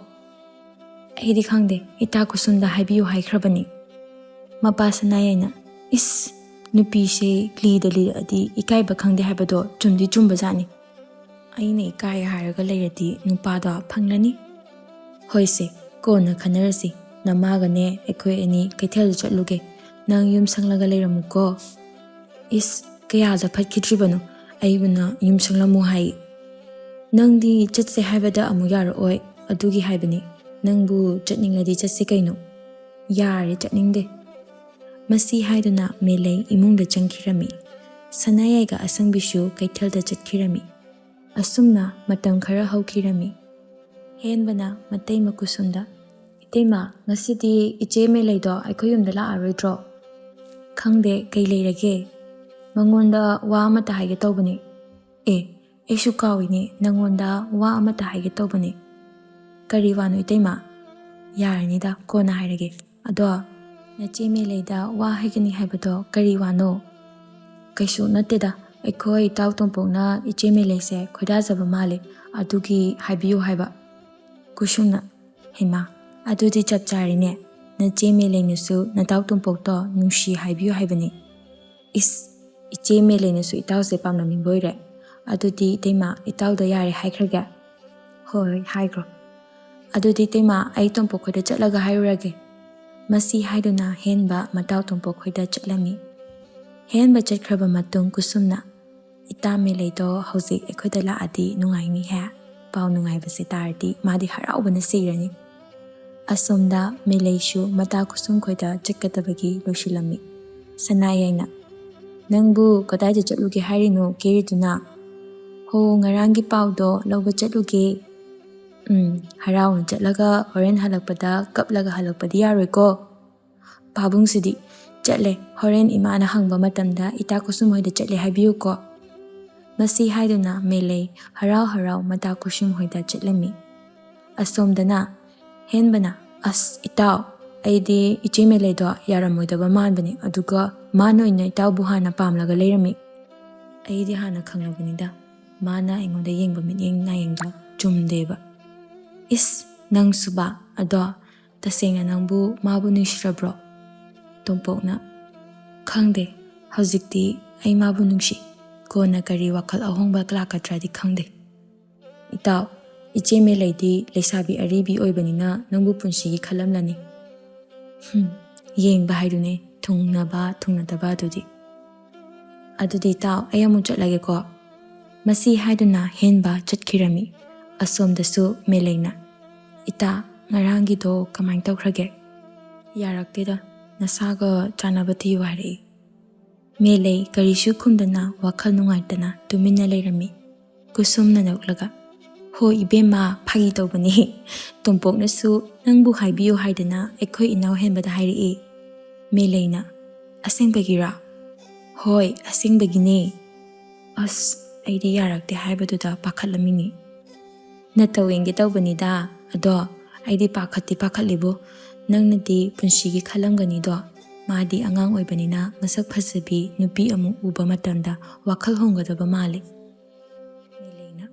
"ꯑꯩꯗꯤ ꯈꯪꯗꯦ, ꯏꯇꯥ ꯀꯨꯁꯨꯝꯗ ꯍꯥꯏꯕꯤꯌꯨ ꯍꯥꯏꯈ꯭ꯔꯕꯅꯤ꯫" ꯃꯄꯥ ꯁꯅꯥꯌꯥꯏꯅ, "ꯏꯁ, ꯅꯨꯄꯤꯁꯦ ꯂꯤꯗ ꯂꯤꯔꯛꯑꯗꯤ ꯏꯀꯥꯏꯕ ꯈꯪꯗꯦ ꯍꯥꯏꯕꯗꯣ ꯆꯨꯝꯗꯤ ꯆꯨꯝꯕꯖꯥꯠꯅꯤ꯫ ꯑꯩꯅ ꯏꯀꯥꯏ ꯍꯥꯏꯔꯒ ꯂꯩꯔꯗꯤ ꯅꯨꯄꯥꯗꯣ ꯐꯪꯂꯅꯤ꯫ ꯍꯣꯏꯁꯦ, ꯀꯣꯟꯅ ꯈꯟꯅꯔꯁꯤ꯫ ꯅꯃꯥꯒꯅꯦ ꯑꯩꯈꯣꯏ ꯑꯅꯤ ꯀꯩꯊꯦꯜꯗ ꯆꯠꯂꯨꯒꯦ꯫ ꯅꯪ ꯌꯨꯝ ꯁꯪꯂꯒ ꯂꯩꯔꯝꯃꯨꯀꯣ꯫ ꯏꯁ, ꯀꯌꯥꯗ ꯐꯠꯈꯤꯗ꯭ꯔꯤꯕꯅꯣ ꯑꯩꯕꯨꯅ ꯌꯨꯝ ꯁꯪꯂꯝꯃꯨ ꯍꯥꯏ꯫ ꯅꯪꯗꯤ ꯆꯠꯁꯦ ꯍꯥꯏꯕꯗ ꯑꯃꯨꯛ ꯌꯥꯔꯛꯑꯣꯏ, ꯑꯗꯨꯒꯤ ꯍꯥꯏꯕꯅꯤ꯫ ꯅꯪꯕꯨ ꯆꯠꯅꯤꯡꯂꯗꯤ ꯆꯠꯁꯤ ꯀꯩꯅꯣ꯫ ꯌꯥꯔꯦ, ꯆꯠꯅꯤꯡꯗꯦ꯫ ꯃꯁꯤ ꯍꯥꯏꯗꯨꯅ ꯃꯦꯂꯩ ꯏꯃꯨꯡꯗ ꯆꯪꯈꯤꯔꯝꯃꯤ꯫ ꯁꯅꯥꯌꯥꯏꯒ ꯑꯁꯪꯕꯤꯁꯨ ꯀꯩꯊꯦꯜꯗ ꯆꯠꯈꯤꯔꯝꯃꯤ꯫ ꯑꯁꯨꯝꯅ ꯃꯇꯝ ꯈꯔ ꯍꯧꯈꯤꯔꯝꯃꯤ꯫ ꯍꯦꯟꯕꯅ ꯃꯇꯩ ꯃꯀꯨꯁꯨꯝꯗ, "ꯏꯇꯩꯃ, ꯉꯁꯤꯗꯤ ꯏꯆꯦ ꯃꯦꯂꯩꯗꯣ ꯑꯩꯈꯣꯏ ꯌꯨꯝꯗ ꯂꯥꯛꯑꯔꯣꯏꯗ꯭ꯔꯣ?" "ꯈꯪꯗꯦ, ꯀꯩ ꯂꯩꯔꯒꯦ?" "ꯃꯉꯣꯟꯗ ꯋꯥ ꯑꯃꯇ ꯍꯥꯏꯒꯦ ꯇꯧꯕꯅꯤ꯫" "ꯑꯦ, ꯑꯩꯁꯨ ꯀꯥꯎꯏꯅꯦ, ꯅꯪꯉꯣꯟꯗ ꯋꯥ ꯑꯃꯇ ꯍꯥꯏꯒꯦ ꯇꯧꯕꯅꯤ꯫" "ꯀꯔꯤ ꯋꯥꯅꯣ ꯏꯇꯩꯃ?" "ꯌꯥꯔꯅꯤꯗ, ꯀꯣꯟꯅ ꯍꯥꯏꯔꯒꯦ꯫ ꯑꯗꯣ, ꯅꯆꯦ ꯃꯦꯂꯩꯗ ꯋꯥ ꯍꯥꯏꯒꯅꯤ ꯍꯥꯏꯕꯗꯣ ꯀꯔꯤ ꯋꯥꯅꯣ?" "ꯀꯩꯁꯨ ꯅꯠꯇꯦꯗ, ꯑꯩꯈꯣꯏ ꯏꯇꯥꯎ ꯇꯣꯝꯄꯣꯛꯅ ꯏꯆꯦ ꯃꯦꯂꯩꯁꯦ ꯈꯣꯏꯗꯥꯖꯕ ꯃꯥꯜꯂꯦ, ꯑꯗꯨꯒꯤ ꯍꯥꯏꯕꯤꯌꯨ ꯍꯥꯏꯕ꯫" ꯀꯨꯁꯨꯝꯅ, "ꯍꯩꯃꯥ, ꯑꯗꯨꯗꯤ ꯆꯞ ꯆꯥꯔꯦꯅꯦ꯫ ꯅꯆꯦ ꯃꯦꯂꯩꯅꯁꯨ ꯅꯇꯥꯎ ꯇꯣꯝꯄꯣꯛꯇꯣ ꯅꯨꯡꯁꯤ ꯍꯥꯏꯕꯤꯌꯨ ꯍꯥꯏꯕꯅꯤ꯫" "ꯏꯁ, ꯏꯆꯦ ꯃꯦꯂꯩꯅꯁꯨ ꯏꯇꯥꯎꯁꯦ ꯄꯥꯝꯂꯝꯅꯤꯡꯕ ꯑꯣꯏꯔꯦ꯫ ꯑꯗꯨꯗꯤ ꯏꯇꯩꯃ, ꯏꯇꯥꯎꯗ ꯌꯥꯔꯦ ꯍꯥꯏꯈ꯭ꯔꯒꯦ꯫" "ꯍꯣꯏ, ꯍꯥꯏꯈ꯭ꯔꯣ꯫" "ꯑꯗꯨꯗꯤ ꯏꯇꯩꯃ, ꯑꯩ ꯇꯣꯝꯄꯣꯛ ꯈꯣꯏꯗ ꯆꯠꯂꯒ ꯍꯥꯏꯔꯨꯔꯒꯦ꯫" ꯃꯁꯤ ꯍꯥꯏꯗꯨꯅ ꯍꯦꯟꯕ ꯃꯇꯥꯎ ꯇꯣꯝꯄꯣꯛ ꯈꯣꯏꯗ ꯆꯠꯂꯝꯃꯤ꯫ ꯍꯦꯟꯕ ꯆꯠꯈ꯭ꯔꯕ ꯃꯇꯨꯡ ꯀꯨꯁꯨꯝꯅ, "ꯏꯇꯥ ꯃꯦꯂꯩꯗꯣ ꯍꯧꯖꯤꯛ ꯑꯩꯈꯣꯏꯗ ꯂꯥꯛꯑꯗꯤ ꯅꯨꯡꯉꯥꯏꯅꯤꯍꯦ꯫ ꯄꯥꯎ ꯅꯨꯡꯉꯥꯏꯕꯁꯦ ꯇꯥꯔꯗꯤ ꯃꯥꯗꯤ ꯍꯔꯥꯎꯕꯅ ꯁꯤꯔꯅꯤ꯫" ꯑꯁꯣꯝꯗ ꯃꯦꯂꯩꯁꯨ ꯃꯇꯥ ꯀꯨꯁꯨꯝ ꯈꯣꯏꯗ ꯆꯠꯀꯗꯕꯒꯤ ꯂꯣꯏꯁꯤꯜꯂꯝꯃꯤ꯫ ꯁꯅꯥꯌꯥꯏꯅ, "ꯅꯪꯕꯨ ꯀꯗꯥꯏꯗ ꯆꯠꯂꯨꯒꯦ ꯍꯥꯏꯔꯤꯅꯣ ꯀꯦꯔꯤꯗꯨꯅ?" "ꯍꯣ, ꯉꯔꯥꯡꯒꯤ ꯄꯥꯎꯗꯣ ꯂꯧꯕ ꯆꯠꯂꯨꯒꯦ꯫" "ꯎꯝ, ꯍꯔꯥꯎꯅ ꯆꯠꯂꯒ ꯍꯣꯔꯦꯟ ꯍꯜꯂꯛꯄꯗ ꯀꯞꯂꯒ ꯍꯜꯂꯛꯄꯗꯤ ꯌꯥꯔꯣꯏꯀꯣ꯫" ꯄꯥꯕꯨꯡꯁꯤꯗꯤ, "ꯆꯠꯂꯦ, ꯍꯣꯔꯦꯟ ꯏꯃꯥꯅ ꯍꯪꯕ ꯃꯇꯝꯗ ꯏꯇꯥ ꯀꯨꯁꯨꯝ ꯍꯣꯏꯗ ꯆꯠꯂꯦ ꯍꯥꯏꯕꯤꯌꯨꯀꯣ꯫" ꯃꯁꯤ ꯍꯥꯏꯗꯨꯅ ꯃꯦꯂꯩ ꯍꯔꯥꯎ ꯍꯔꯥꯎ ꯃꯇꯥ ꯀꯨꯁꯨꯝ ꯍꯣꯏꯗ ꯆꯠꯂꯝꯃꯤ꯫ ꯑꯁꯣꯝꯗꯅ ꯍꯦꯟꯕꯅ, "ꯑꯁ ꯏꯇꯥꯎ, ꯑꯩꯗꯤ ꯏꯆꯦ ꯃꯦꯂꯩꯗꯣ ꯌꯥꯔꯝꯃꯣꯏꯗꯕ ꯃꯥꯟꯕꯅꯦ, ꯑꯗꯨꯒ ꯃꯥꯅ ꯑꯣꯏꯅ ꯏꯇꯥꯎꯕꯨ ꯍꯥꯟꯅ ꯄꯥꯝꯂꯒ ꯂꯩꯔꯝꯃꯤ꯫ ꯑꯩꯗꯤ ꯍꯥꯟꯅ ꯈꯪꯂꯕꯅꯤꯗ, ꯃꯥꯅ ꯑꯩꯉꯣꯟꯗ ꯌꯦꯡꯕ ꯃꯤꯠꯌꯦꯡ ꯅꯥꯌꯦꯡꯗꯣ ꯆꯨꯝꯗꯦꯕ꯫" "ꯏꯁ, ꯅꯪꯁꯨꯕ, ꯑꯗꯣ ꯇꯁꯦꯡꯅ ꯅꯪꯕꯨ ꯃꯥꯕꯨ ꯅꯨꯡꯁꯤꯔꯕ꯭ꯔꯣ?" ꯇꯣꯝꯄꯣꯛꯅ, "ꯈꯪꯗꯦ, ꯍꯧꯖꯤꯛꯇꯤ ꯑꯩ ꯃꯥꯕꯨ ꯅꯨꯡꯁꯤ꯫ ꯀꯣꯟꯅ ꯀꯔꯤ ꯋꯥꯈꯜ ꯑꯍꯣꯡꯕ ꯂꯥꯛꯀꯗ꯭ꯔꯥꯗꯤ ꯈꯪꯗꯦ꯫ ꯏꯇꯥꯎ, ꯏꯆꯦ ꯃꯦꯂꯩꯗꯤ ꯂꯩꯁꯥꯕꯤ ꯑꯔꯤꯕꯤ ꯑꯣꯏꯕꯅꯤꯅ ꯅꯪꯕꯨ ꯄꯨꯟꯁꯤꯒꯤ ꯈꯜꯂꯝꯂꯅꯤ꯫ ꯍꯨꯝ, ꯌꯦꯡꯕ ꯍꯥꯏꯗꯨꯅꯦ, ꯊꯨꯡꯅꯕ ꯊꯨꯡꯅꯗꯕ ꯑꯗꯨꯗꯤ꯫ ꯑꯗꯨꯗꯤ ꯏꯇꯥꯎ, ꯑꯩ ꯑꯃꯨꯛ ꯆꯠꯂꯒꯦꯀꯣ꯫ ꯃꯁꯤ ꯍꯥꯏꯗꯨꯅ ꯍꯦꯟꯕ ꯆꯠꯈꯤꯔꯝꯃꯤ꯫ ꯑꯁꯣꯝꯗꯁꯨ ꯃꯦꯂꯩꯅ, "ꯏꯇꯥ, ꯉꯔꯥꯡꯒꯤꯗꯣ ꯀꯃꯥꯏꯅ ꯇꯧꯈ꯭ꯔꯒꯦ?" "ꯌꯥꯔꯛꯇꯦꯗ, ꯅꯁꯥꯒ ꯆꯥꯟꯅꯕ ꯊꯤꯌꯨ ꯍꯥꯏꯔꯛꯏ꯫" ꯃꯦꯂꯩ ꯀꯔꯤꯁꯨ ꯈꯨꯝꯗꯅ ꯋꯥꯈꯜ ꯅꯨꯡꯉꯥꯏꯇꯅ ꯇꯨꯃꯤꯟꯅ ꯂꯩꯔꯝꯃꯤ꯫ ꯀꯨꯁꯨꯝꯅ ꯅꯣꯛꯂꯒ, "ꯍꯣꯏ ꯏꯕꯦꯝꯃ, ꯐꯥꯒꯤ ꯇꯧꯕꯅꯤ꯫ ꯇꯣꯝꯄꯣꯛꯅꯁꯨ ꯅꯪꯕꯨ ꯍꯥꯏꯕꯤꯌꯨ ꯍꯥꯏꯗꯅ ꯑꯩꯈꯣꯏ ꯏꯅꯥꯎ ꯍꯦꯟꯕꯗ ꯍꯥꯏꯔꯛꯏ꯫" ꯃꯦꯂꯩꯅ, "ꯑꯁꯦꯡꯕꯒꯤꯔꯥ?" "ꯍꯣꯏ, ꯑꯁꯦꯡꯕꯒꯤꯅꯦ꯫" ꯑꯁ, ꯑꯩꯗꯤ ꯌꯥꯔꯛꯇꯦ ꯍꯥꯏꯕꯗꯨꯗ ꯄꯥꯈꯠꯂꯝꯃꯤꯅꯤ꯫ "ꯅꯇꯧ ꯌꯦꯡꯒꯦ ꯇꯧꯕꯅꯤꯗ, ꯑꯗꯣ ꯑꯩꯗꯤ ꯄꯥꯈꯠꯇꯤ ꯄꯥꯈꯠꯂꯤꯕꯨ꯫ ꯅꯪꯅꯗꯤ ꯄꯨꯟꯁꯤꯒꯤ ꯈꯜꯂꯝꯒꯅꯤꯗꯣ꯫ ꯃꯥꯗꯤ ꯑꯉꯥꯡ ꯑꯣꯏꯕꯅꯤꯅ ꯃꯁꯛ ꯐꯖꯕꯤ ꯅꯨꯄꯤ ꯑꯃꯨꯛ ꯎꯕ ꯃꯇꯝꯗ ꯋꯥꯈꯜ ꯍꯣꯡꯒꯗꯕ ꯃꯥꯜꯂꯤ꯫" ꯃꯦꯂꯩꯅ,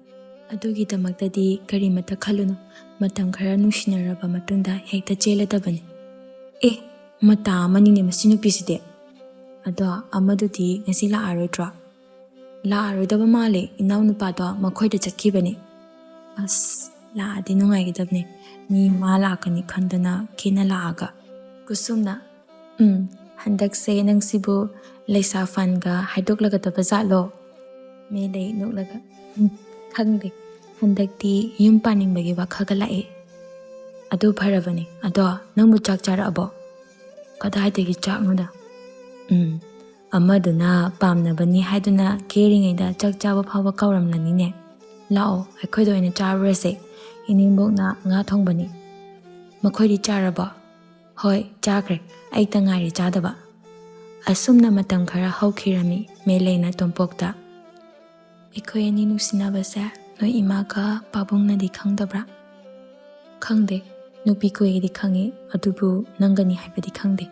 "ꯑꯗꯨꯒꯤꯗꯃꯛꯇꯗꯤ ꯀꯔꯤꯃꯠꯇ ꯈꯜꯂꯨꯅꯨ꯫ ꯃꯇꯝ ꯈꯔ ꯅꯨꯡꯁꯤꯅꯔꯕ ꯃꯇꯨꯡꯗ ꯍꯦꯛꯇ ꯆꯦꯜꯂꯗꯕꯅꯤ꯫" "ꯑꯦ, ꯃꯇꯥ ꯑꯃꯅꯤꯅꯦ ꯃꯁꯤ ꯅꯨꯄꯤꯁꯤꯗꯤ꯫ ꯑꯗꯣ ꯑꯃꯗꯨꯗꯤ ꯉꯁꯤ ꯂꯥꯛꯑꯔꯣꯏꯗ꯭ꯔꯣ?" "ꯂꯥꯛꯑꯔꯣꯏꯗꯕ ꯃꯥꯜꯂꯦ, ꯏꯅꯥꯎꯅꯨꯄꯥꯗꯣ ꯃꯈꯣꯏꯗ ꯆꯠꯈꯤꯕꯅꯦ꯫" "ꯑꯁ, ꯂꯥꯛꯑꯗꯤ ꯅꯨꯡꯉꯥꯏꯒꯗꯕꯅꯦ, ꯃꯤ ꯃꯥ ꯂꯥꯛꯀꯅꯤ ꯈꯟꯗꯅ ꯀꯦꯅ ꯂꯥꯛꯑꯒ꯫" ꯀꯨꯁꯨꯝꯅ, "ꯎꯝ, ꯍꯟꯗꯛꯁꯦ ꯅꯪꯁꯤꯕꯨ ꯂꯩꯁꯥ ꯐꯥꯟꯒ ꯍꯥꯏꯗꯣꯛꯂꯒꯗꯕ ꯖꯥꯠꯂꯣ?" ꯃꯦꯂꯩ ꯅꯣꯛꯂꯒ, "ꯎꯝ, ꯈꯪꯗꯦ, ꯍꯟꯗꯛꯇꯤ ꯌꯨꯝ ꯄꯥꯅꯤꯡꯕꯒꯤ ꯋꯥꯈꯜꯒ ꯂꯥꯛꯑꯦ꯫" "ꯑꯗꯨ ꯐꯔꯕꯅꯦ, ꯑꯗꯣ ꯅꯪꯕꯨ ꯆꯥꯛ ꯆꯥꯔꯛꯑꯕꯣ?" "ꯀꯗꯥꯏꯗꯒꯤ ꯆꯥꯛꯅꯣꯗ?" "ꯎꯝ, ꯑꯃꯗꯨꯅ ꯄꯥꯝꯅꯕꯅꯤ ꯍꯥꯏꯗꯨꯅ ꯀꯦꯔꯤꯉꯩꯗ ꯆꯥꯛ ꯆꯥꯕ ꯐꯥꯎꯕ ꯀꯥꯎꯔꯝꯂꯅꯤꯅꯦ꯫ ꯂꯥꯛꯑꯣ, ꯑꯩꯈꯣꯏꯗ ꯑꯣꯏꯅ ꯆꯥꯔꯨꯔꯁꯦ꯫ ꯏꯅꯦꯝꯕꯣꯛꯅ ꯉꯥ ꯊꯣꯡꯕꯅꯤ꯫" "ꯃꯈꯣꯏꯗꯤ ꯆꯥꯔꯕꯣ?" "ꯍꯣꯏ, ꯆꯥꯈ꯭ꯔꯦ꯫ ꯑꯩꯇ ꯉꯥꯏꯔꯦ ꯆꯥꯗꯕ꯫" ꯑꯁꯨꯝꯅ ꯃꯇꯝ ꯈꯔ ꯍꯧꯈꯤꯔꯝꯃꯤ꯫ ꯃꯦꯂꯩꯅ ꯇꯣꯝꯄꯣꯛꯇ, "ꯑꯩꯈꯣꯏ ꯑꯅꯤ ꯅꯨꯡꯁꯤꯅꯕꯁꯦ ꯅꯣꯏ ꯏꯃꯥꯒ ꯄꯥꯕꯨꯡꯅꯗꯤ ꯈꯪꯗꯕ꯭ꯔꯥ?" "ꯈꯪꯗꯦ꯫ ꯅꯨꯄꯤ ꯀꯣꯏꯌꯦꯗꯤ ꯈꯪꯉꯤ, ꯑꯗꯨꯕꯨ ꯅꯪꯒꯅꯤ ꯍꯥꯏꯕꯗꯤ ꯈꯪꯗꯦ꯫"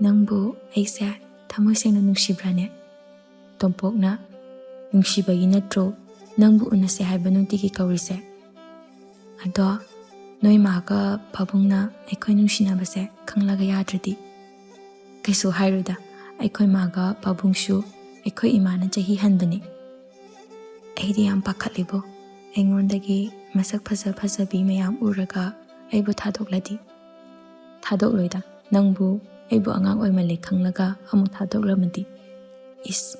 "ꯅꯪꯕꯨ ꯑꯩꯁꯦ ꯊꯃꯣꯏ ꯁꯦꯡꯅ ꯅꯨꯡꯁꯤꯕ꯭ꯔꯥꯅꯦ?" ꯇꯣꯝꯄꯣꯛꯅ, "ꯅꯨꯡꯁꯤꯕꯒꯤ ꯅꯠꯇ꯭ꯔꯣ ꯅꯪꯕꯨ ꯎꯅꯁꯦ ꯍꯥꯏꯕ ꯅꯨꯡꯇꯤꯒꯤ ꯀꯧꯔꯤꯁꯦ? ꯑꯗꯣ ꯅꯣꯏ ꯃꯥꯒ ꯄꯥꯕꯨꯡꯅ ꯑꯩꯈꯣꯏ ꯅꯨꯡꯁꯤꯅꯕꯁꯦ ꯈꯪꯂꯒ ꯌꯥꯗ꯭ꯔꯗꯤ?" "ꯀꯩꯁꯨ ꯍꯥꯏꯔꯣꯏꯗ, ꯑꯩꯈꯣꯏ ꯃꯥꯒ ꯄꯥꯕꯨꯡꯁꯨ ꯑꯩꯈꯣꯏ ꯏꯃꯥꯅ ꯆꯍꯤ ꯍꯟꯕꯅꯤ꯫ ꯑꯩꯗꯤ ꯌꯥꯝ ꯄꯥꯈꯠꯂꯤꯕꯣ꯫ ꯑꯩꯉꯣꯟꯗꯒꯤ ꯃꯁꯛ ꯐꯖ ꯐꯖꯕꯤ ꯃꯌꯥꯝ ꯎꯔꯒ ꯑꯩꯕꯨ ꯊꯥꯗꯣꯛꯂꯗꯤ? ꯊꯥꯗꯣꯛꯂꯣꯏꯗ꯫ ꯅꯪꯕꯨ ꯑꯩꯕꯨ ꯑꯉꯥꯡ ꯑꯣꯏꯃꯜꯂꯦ ꯈꯪꯂꯒ ꯑꯃꯨꯛ ꯊꯥꯗꯣꯛꯂꯝꯃꯗꯤ? ꯏꯁ,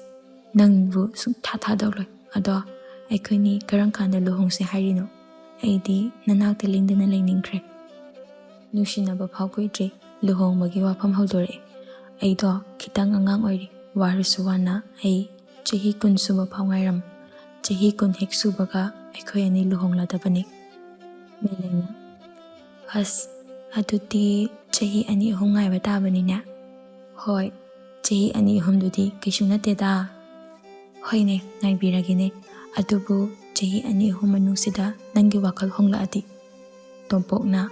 ꯅꯪꯕꯨ ꯁꯨꯡꯊꯥ ꯊꯥꯗꯣꯛꯂꯣꯏ꯫ ꯑꯗꯣ ꯑꯩꯈꯣꯏꯅꯤ ꯀꯔꯝ ꯀꯥꯟꯗ ꯂꯨꯍꯣꯡꯁꯦ ꯍꯥꯏꯔꯤꯅꯣ? ꯑꯩꯗꯤ ꯅꯅꯥꯛꯇ ꯂꯦꯡꯗꯅ ꯂꯩꯅꯤꯡꯈ꯭ꯔꯦ꯫ ꯅꯨꯡꯁꯤꯅꯕ ꯐꯥꯎ ꯀꯨꯏꯗ꯭ꯔꯤ, ꯂꯨꯍꯣꯡꯕꯒꯤ ꯋꯥꯐꯝ ꯍꯧꯗꯣꯔꯛꯑꯦ꯫ ꯑꯩꯗꯣ ꯈꯤꯇꯪ ꯑꯉꯥꯡ ꯑꯣꯏꯔꯤ, ꯋꯥꯔꯁꯨ ꯋꯥꯅ ꯑꯩ ꯆꯍꯤ ꯀꯨꯟ ꯁꯨꯕ ꯐꯥꯎ ꯉꯥꯏꯔꯝ꯫ ꯆꯍꯤ ꯀꯨꯟ ꯍꯦꯛ ꯁꯨꯕꯒ ꯑꯩꯈꯣꯏ ꯑꯅꯤ ꯂꯨꯍꯣꯡꯂꯗꯕꯅꯤ꯫ ꯃꯦꯂꯩꯅ, ꯑꯁ, ꯑꯗꯨꯗꯤ ꯆꯍꯤ ꯑꯅꯤ ꯑꯍꯨꯝ ꯉꯥꯏꯕ ꯇꯥꯕꯅꯤꯅꯦ꯫ ꯍꯣꯏ, ꯆꯍꯤ ꯑꯅꯤ ꯑꯍꯨꯝꯗꯨꯗꯤ ꯀꯩꯁꯨ ꯅꯠꯇꯦꯗ꯫ ꯍꯣꯏꯅꯦ, ꯉꯥꯏꯕꯤꯔꯒꯦꯅꯦ꯫ ꯑꯗꯨꯕꯨ ꯆꯍꯤ ꯑꯅꯤ ꯑꯍꯨꯝ ꯃꯅꯨꯡꯁꯤꯗ ꯅꯪꯒꯤ ꯋꯥꯈꯜ ꯍꯣꯡꯂꯛꯑꯗꯤ? ꯇꯣꯝꯄꯣꯛꯅ,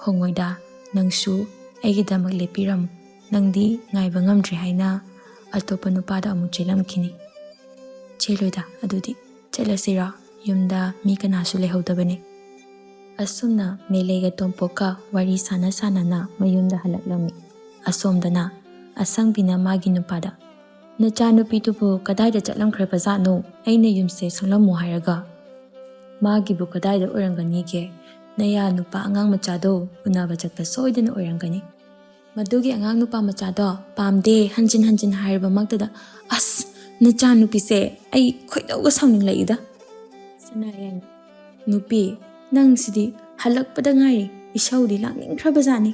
ꯍꯣꯡꯉꯣꯏꯗ, ꯅꯪꯁꯨ ꯑꯩꯒꯤꯗꯃꯛ ꯂꯦꯞꯄꯤꯔꯝꯃꯨ꯫ ꯅꯪꯗꯤ ꯉꯥꯏꯕ ꯉꯝꯗ꯭ꯔꯦ ꯍꯥꯏꯅ ꯑꯇꯣꯞꯄ ꯅꯨꯄꯥꯗ ꯑꯃꯨꯛ ꯆꯦꯜꯂꯝꯈꯤꯅꯤ꯫ ꯆꯦꯜꯂꯣꯏꯗ, ꯑꯗꯨꯗꯤ ꯆꯠꯂꯁꯤꯔꯣ? ꯌꯨꯝꯗ ꯃꯤ ꯀꯅꯥꯁꯨ ꯂꯩꯍꯧꯗꯕꯅꯤ꯫ ꯑꯁꯨꯝꯅ ꯃꯦꯂꯩꯒ ꯇꯣꯝꯄꯣꯛꯀ ꯋꯥꯔꯤ ꯁꯥꯟꯅ ꯁꯥꯟꯅꯅ ꯃꯌꯨꯝꯗ ꯍꯜꯂꯛꯂꯝꯃꯤ꯫ ꯑꯁꯣꯝꯗꯅ ꯑꯁꯪꯕꯤꯅ ꯃꯥꯒꯤ ꯅꯨꯄꯥꯗ, "ꯅꯆꯥꯅꯨꯄꯤꯗꯨꯕꯨ ꯀꯗꯥꯏꯗ ꯆꯠꯂꯝꯈ꯭ꯔꯕꯖꯥꯠꯅꯣ? ꯑꯩꯅ ꯌꯨꯝꯁꯦ ꯁꯪꯂꯝꯃꯨ ꯍꯥꯏꯔꯒ?" "ꯃꯥꯒꯤꯕꯨ ꯀꯗꯥꯏꯗ ꯑꯣꯏꯔꯝꯒꯅꯤꯒꯦ? ꯅꯌꯥ ꯅꯨꯄꯥ ꯑꯉꯥꯡ ꯃꯆꯥꯗꯣ ꯎꯅꯕ ꯆꯠꯄ ꯁꯣꯏꯗꯅ ꯑꯣꯏꯔꯝꯒꯅꯤ꯫ ꯃꯗꯨꯒꯤ ꯑꯉꯥꯡ ꯅꯨꯄꯥ ꯃꯆꯥꯗꯣ ꯄꯥꯝꯗꯦ ꯍꯟꯖꯤꯟ ꯍꯟꯖꯤꯟ ꯍꯥꯏꯔꯕꯃꯛꯇꯗ, ꯑꯁ, ꯅꯆꯥꯅꯨꯄꯤꯁꯦ ꯑꯩ ꯈꯣꯏꯗꯧꯒ ꯁꯥꯎꯅꯤꯡꯂꯛꯏꯗ꯫" ꯁꯅꯥꯌꯥꯏꯅ, "ꯅꯨꯄꯤ, ꯅꯪꯁꯤꯗꯤ ꯍꯜꯂꯛꯄꯗ ꯉꯥꯏꯔꯤ, ꯏꯁꯧꯗꯤ ꯂꯥꯡꯅꯤꯡꯈ꯭ꯔꯕꯖꯥꯠꯅꯤ꯫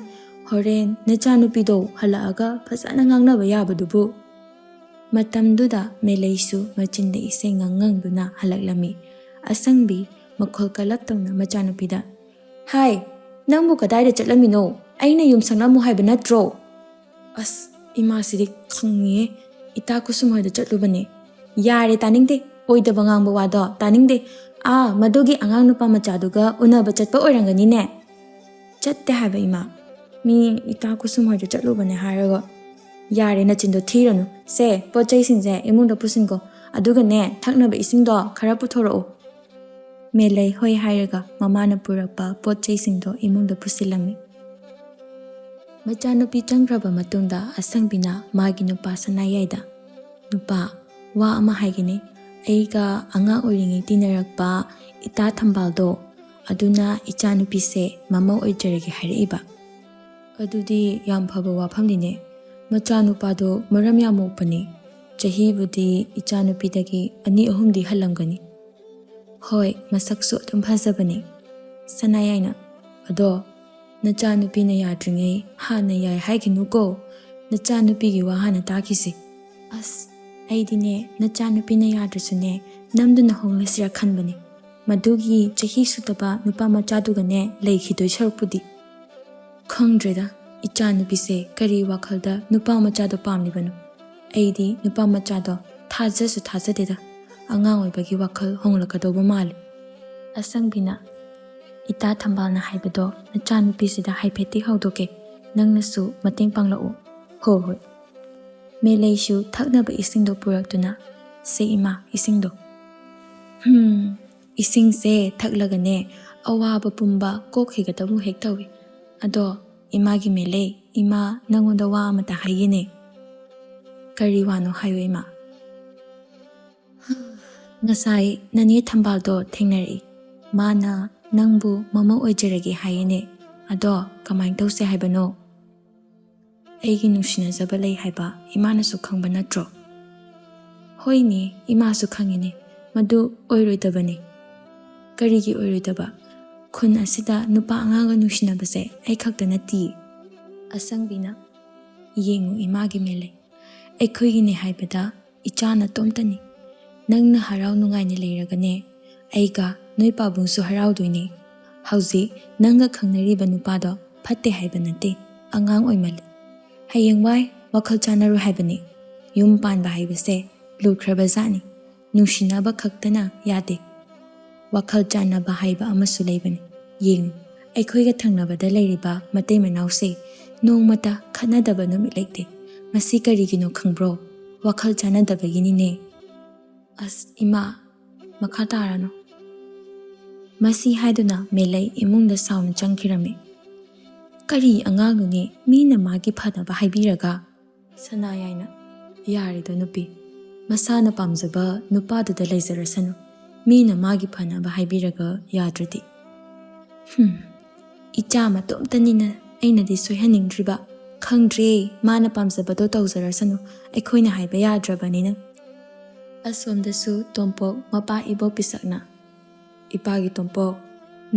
ꯍꯣꯔꯦꯟ ꯅꯆꯥꯅꯨꯄꯤꯗꯣ ꯍꯜꯂꯛꯑꯒ ꯐꯖꯅ ꯉꯥꯡꯅꯕ ꯌꯥꯕꯗꯨꯕꯨ꯫" ꯃꯇꯝꯗꯨꯗ ꯃꯦꯂꯩꯁꯨ ꯃꯆꯤꯟꯗ ꯏꯁꯩ ꯉꯥꯡꯉꯪꯗꯨꯅ ꯍꯜꯂꯛꯂꯝꯃꯤ꯫ ꯑꯁꯪꯕꯤ ꯃꯈꯣꯜ ꯀꯜꯂꯞ ꯇꯧꯅ ꯃꯆꯥꯅꯨꯄꯤꯗ, "ꯍꯥꯏ, ꯅꯪꯕꯨ ꯀꯗꯥꯏꯗ ꯆꯠꯂꯝꯃꯤꯅꯣ? ꯑꯩꯅ ꯌꯨꯝ ꯁꯪꯂꯝꯃꯨ ꯍꯥꯏꯕ ꯅꯠꯇ꯭ꯔꯣ?" ꯑꯁ, ꯏꯃꯥꯁꯤꯗꯤ ꯈꯪꯉꯤꯍꯦ꯫ "ꯏꯇꯥ ꯀꯨꯁꯨꯝ ꯍꯣꯏꯗ ꯆꯠꯂꯨꯕꯅꯦ꯫" "ꯌꯥꯔꯦ, ꯇꯥꯅꯤꯡꯗꯦ꯫ ꯑꯣꯏꯗꯕ ꯉꯥꯡꯕ ꯋꯥꯗꯣ ꯇꯥꯅꯤꯡꯗꯦ꯫ ꯑꯥ, ꯃꯗꯨꯒꯤ ꯑꯉꯥꯡ ꯅꯨꯄꯥ ꯃꯆꯥꯗꯨꯒ ꯎꯅꯕ ꯆꯠꯄ ꯑꯣꯏꯔꯝꯒꯅꯤꯅꯦ꯫" "ꯆꯠꯇꯦ ꯍꯥꯏꯕ, ꯏꯃꯥ꯫ ꯃꯤ ꯏꯇꯥ ꯀꯨꯁꯨꯝ ꯍꯣꯏꯗ ꯆꯠꯂꯨꯕꯅꯦ ꯍꯥꯏꯔꯒ꯫" "ꯌꯥꯔꯦ, ꯅꯆꯤꯟꯗꯣ ꯊꯤꯔꯅꯨ꯫ ꯁꯦ, ꯄꯣꯠ ꯆꯩꯁꯤꯡꯁꯦ ꯏꯃꯨꯡꯗ ꯄꯨꯁꯤꯟꯀꯣ꯫ ꯑꯗꯨꯒꯅꯦ, ꯊꯛꯅꯕ ꯏꯁꯤꯡꯗꯣ ꯈꯔ ꯄꯨꯊꯣꯔꯛꯎ꯫" ꯃꯦꯂꯩ ꯍꯣꯏ ꯍꯥꯏꯔꯒ ꯃꯃꯥꯅ ꯄꯨꯔꯛꯄ ꯄꯣꯠ ꯆꯩꯁꯤꯡꯗꯣ ꯏꯃꯨꯡꯗ ꯄꯨꯁꯤꯜꯂꯝꯃꯤ꯫ ꯃꯆꯥꯅꯨꯄꯤ ꯆꯪꯈ꯭ꯔꯕ ꯃꯇꯨꯡꯗ ꯑꯁꯪꯕꯤꯅ ꯃꯥꯒꯤ ꯅꯨꯄꯥ ꯁꯅꯥꯌꯥꯏꯗ, "ꯅꯨꯄꯥ, ꯋꯥ ꯑꯃ ꯍꯥꯏꯒꯦꯅꯦ꯫ ꯑꯩꯒ ꯑꯉꯥꯡ ꯑꯣꯏꯔꯤꯉꯩ ꯇꯤꯟꯅꯔꯛꯄ ꯏꯇꯥ ꯊꯝꯕꯥꯜꯗꯣ, ꯑꯗꯨꯅ ꯏꯆꯥꯅꯨꯄꯤꯁꯦ ꯃꯃꯧ ꯑꯣꯏꯖꯔꯒꯦ ꯍꯥꯏꯔꯛꯏꯕ꯫" "ꯑꯗꯨꯗꯤ ꯌꯥꯝ ꯐꯕ ꯋꯥꯐꯝꯅꯤꯅꯦ꯫ ꯃꯆꯥꯅꯨꯄꯥꯗꯣ ꯃꯔꯝ ꯌꯥꯝ ꯃꯣꯛꯄꯅꯤ꯫ ꯆꯍꯤꯕꯨꯗꯤ ꯏꯆꯥꯅꯨꯄꯤꯗꯒꯤ ꯑꯅꯤ ꯑꯍꯨꯝꯗꯤ ꯍꯜꯂꯝꯒꯅꯤ꯫" "ꯍꯣꯏ, ꯃꯁꯛꯁꯨ ꯑꯗꯨꯝ ꯐꯖꯕꯅꯤ꯫" ꯁꯅꯥꯌꯥꯏꯅ, "ꯑꯗꯣ ꯅꯆꯥꯅꯨꯄꯤꯅ ꯌꯥꯗ꯭ꯔꯤꯉꯩ ꯍꯥꯟꯅ ꯌꯥꯏ ꯍꯥꯏꯈꯤꯅꯨꯀꯣ꯫ ꯅꯆꯥꯅꯨꯄꯤꯒꯤ ꯋꯥ ꯍꯥꯟꯅ ꯇꯥꯈꯤꯁꯤ꯫" "ꯑꯁ, ꯑꯩꯗꯤꯅꯦ ꯅꯆꯥꯅꯨꯄꯤꯅ ꯌꯥꯗ꯭ꯔꯁꯨꯅꯦ ꯅꯝꯗꯨꯅ ꯍꯣꯡꯂꯁꯤꯔ ꯈꯟꯕꯅꯤ꯫ ꯃꯗꯨꯒꯤ ꯆꯍꯤ ꯁꯨꯗꯕ ꯅꯨꯄꯥ ꯃꯆꯥꯗꯨꯒꯅꯦ ꯂꯩꯈꯤꯗꯣꯏ ꯁꯔꯨꯛꯄꯨꯗꯤ꯫" "ꯈꯪꯗ꯭ꯔꯦꯗ, ꯏꯆꯥꯅꯨꯄꯤꯁꯦ ꯀꯔꯤ ꯋꯥꯈꯜꯗ ꯅꯨꯄꯥ ꯃꯆꯥꯗꯣ ꯄꯥꯝꯂꯤꯕꯅꯣ? ꯑꯩꯗꯤ ꯅꯨꯄꯥ ꯃꯆꯥꯗꯣ ꯊꯥꯖꯁꯨ ꯊꯥꯖꯗꯦꯗ꯫ ꯑꯉꯥꯡ ꯑꯣꯏꯕꯒꯤ ꯋꯥꯈꯜ ꯍꯣꯡꯂꯛꯀꯗꯧꯕ ꯃꯥꯜꯂꯤ꯫" ꯑꯁꯪꯕꯤꯅ, "ꯏꯇꯥ ꯊꯝꯕꯥꯜꯅ ꯍꯥꯏꯕꯗꯣ ꯅꯆꯥꯅꯨꯄꯤꯁꯤꯗ ꯍꯥꯏꯐꯦꯠꯇꯤ ꯍꯧꯗꯣꯛꯀꯦ꯫ ꯅꯪꯅꯁꯨ ꯃꯇꯦꯡ ꯄꯥꯡꯂꯛꯎ꯫" "ꯍꯣ ꯍꯣꯏ꯫" ꯃꯦꯂꯩꯁꯨ ꯊꯛꯅꯕ ꯏꯁꯤꯡꯗꯣ ꯄꯨꯔꯛꯇꯨꯅ, "ꯁꯦ ꯏꯃꯥ, ꯏꯁꯤꯡꯗꯣ꯫" "ꯍꯝ, ꯏꯁꯤꯡꯁꯦ ꯊꯛꯂꯒꯅꯦ ꯑꯋꯥꯕ ꯄꯨꯝꯕ ꯀꯣꯛꯈꯤꯒꯗꯕꯨ ꯍꯦꯛ ꯇꯧꯏ꯫ ꯑꯗꯣ ꯏꯃꯥꯒꯤ ꯃꯦꯂꯩ, ꯏꯃꯥ ꯅꯪꯉꯣꯟꯗ ꯋꯥ ꯑꯃꯇ ꯍꯥꯏꯒꯦꯅꯦ꯫" "ꯀꯔꯤ ꯋꯥꯅꯣ ꯍꯥꯏꯌꯨ ꯏꯃꯥ꯫" "ꯉꯁꯥꯏ ꯅꯅꯦ ꯊꯝꯕꯥꯜꯗꯣ ꯊꯦꯡꯅꯔꯛꯏ꯫ ꯃꯥꯅ ꯅꯪꯕꯨ ꯃꯃꯧ ꯑꯣꯏꯖꯔꯒꯦ ꯍꯥꯏꯌꯦꯅꯦ꯫ ꯑꯗꯣ ꯀꯃꯥꯏꯅ ꯇꯧꯁꯦ ꯍꯥꯏꯕꯅꯣ?" "ꯑꯩꯒꯤ ꯅꯨꯡꯁꯤꯅꯖꯕ ꯂꯩ ꯍꯥꯏꯕ ꯏꯃꯥꯅꯁꯨ ꯈꯪꯕ ꯅꯠꯇ꯭ꯔꯣ?" "ꯍꯣꯏꯅꯦ, ꯏꯃꯥꯁꯨ ꯈꯪꯉꯤꯅꯦ꯫ ꯃꯗꯨ ꯑꯣꯏꯔꯣꯏꯗꯕꯅꯤ꯫" "ꯀꯔꯤꯒꯤ ꯑꯣꯏꯔꯣꯏꯗꯕ? ꯈꯨꯟ ꯑꯁꯤꯗ ꯅꯨꯄꯥ ꯑꯉꯥꯡꯒ ꯅꯨꯡꯁꯤꯅꯕꯁꯦ ꯑꯩ ꯈꯛꯇ ꯅꯠꯇꯤꯌꯦ꯫" ꯑꯁꯪꯕꯤꯅ, "ꯌꯦꯡꯉꯨ ꯏꯃꯥꯒꯤ ꯃꯦꯂꯩ, ꯑꯩꯈꯣꯏꯒꯤꯅꯦ ꯍꯥꯏꯕꯗ ꯏꯆꯥ ꯅꯇꯣꯝꯇꯅꯤ꯫ ꯅꯪꯅ ꯍꯔꯥꯎ ꯅꯨꯡꯉꯥꯏꯅ ꯂꯩꯔꯒꯅꯦ, ꯑꯩꯒ ꯅꯣꯏ ꯄꯥꯕꯨꯡꯁꯨ ꯍꯔꯥꯎꯗꯣꯏꯅꯦ꯫ ꯍꯧꯖꯤꯛ ꯅꯪꯒ ꯈꯪꯅꯔꯤꯕ ꯅꯨꯄꯥꯗꯣ ꯐꯠꯇꯦ ꯍꯥꯏꯕ ꯅꯠꯇꯦ, ꯑꯉꯥꯡ ꯑꯣꯏꯃꯜꯂꯤ꯫ ꯍꯌꯦꯡꯋꯥꯏ ꯋꯥꯈꯜ ꯆꯥꯟꯅꯔꯣꯏ ꯍꯥꯏꯕꯅꯤ꯫ ꯌꯨꯝ ꯄꯥꯟꯕ ꯍꯥꯏꯕꯁꯦ ꯂꯨꯈ꯭ꯔꯕ ꯖꯥꯠꯅꯤ꯫ ꯅꯨꯡꯁꯤꯅꯕ ꯈꯛꯇꯅ ꯌꯥꯗꯦ꯫ ꯋꯥꯈꯜ ꯆꯥꯟꯅꯕ ꯍꯥꯏꯕ ꯑꯃꯁꯨ ꯂꯩꯕꯅꯤ꯫ ꯌꯦꯡꯉꯨ, ꯑꯩꯈꯣꯏꯒ ꯊꯪꯅꯕꯗ ꯂꯩꯔꯤꯕ ꯃꯇꯩ ꯃꯅꯥꯎꯁꯦ ꯅꯣꯡꯃꯇ ꯈꯠꯅꯗꯕ ꯅꯨꯃꯤꯠ ꯂꯩꯇꯦ꯫ ꯃꯁꯤ ꯀꯔꯤꯒꯤꯅꯣ ꯈꯪꯕ꯭ꯔꯣ? ꯋꯥꯈꯜ ꯆꯥꯟꯅꯗꯕꯒꯤꯅꯤꯅꯦ꯫" "ꯑꯁ ꯏꯃꯥ, ꯃꯈꯥ ꯇꯥꯔꯅꯨ꯫" ꯃꯁꯤ ꯍꯥꯏꯗꯨꯅ ꯃꯦꯂꯩ ꯏꯃꯨꯡꯗ ꯁꯥꯎꯅ ꯆꯪꯈꯤꯔꯝꯃꯤ꯫ "ꯀꯔꯤ ꯑꯉꯥꯡꯅꯣꯅꯦ, ꯃꯤꯅ ꯃꯥꯒꯤ ꯐꯅꯕ ꯍꯥꯏꯕꯤꯔꯒ?" ꯁꯅꯥꯌꯥꯏꯅ, "ꯌꯥꯔꯦꯗ ꯅꯨꯄꯤ, ꯃꯁꯥꯅ ꯄꯥꯝꯖꯕ ꯅꯨꯄꯥꯗꯨꯗ ꯂꯩꯖꯔꯁꯅꯨ, ꯃꯤꯅ ꯃꯥꯒꯤ ꯐꯅꯕ ꯍꯥꯏꯕꯤꯔꯒ ꯌꯥꯗ꯭ꯔꯗꯤ꯫ ꯍꯨꯝ, ꯏꯆꯥ ꯃꯇꯣꯝꯇꯅꯤꯅ ꯑꯩꯅꯗꯤ ꯁꯣꯏꯍꯟꯅꯤꯡꯗ꯭ꯔꯤꯕ꯫ ꯈꯪꯗ꯭ꯔꯦ, ꯃꯥꯅ ꯄꯥꯝꯖꯕꯗꯣ ꯇꯧꯖꯔꯁꯅꯨ, ꯑꯩꯈꯣꯏꯅ ꯍꯥꯏꯕ ꯌꯥꯗ꯭ꯔꯕꯅꯤꯅ"꯫ ꯑꯁꯣꯝꯗꯁꯨ ꯇꯣꯝꯄꯣꯛ ꯃꯄꯥ ꯏꯕꯣ ꯄꯤꯁꯛꯅ, "ꯏꯄꯥꯒꯤ ꯇꯣꯝꯄꯣꯛ,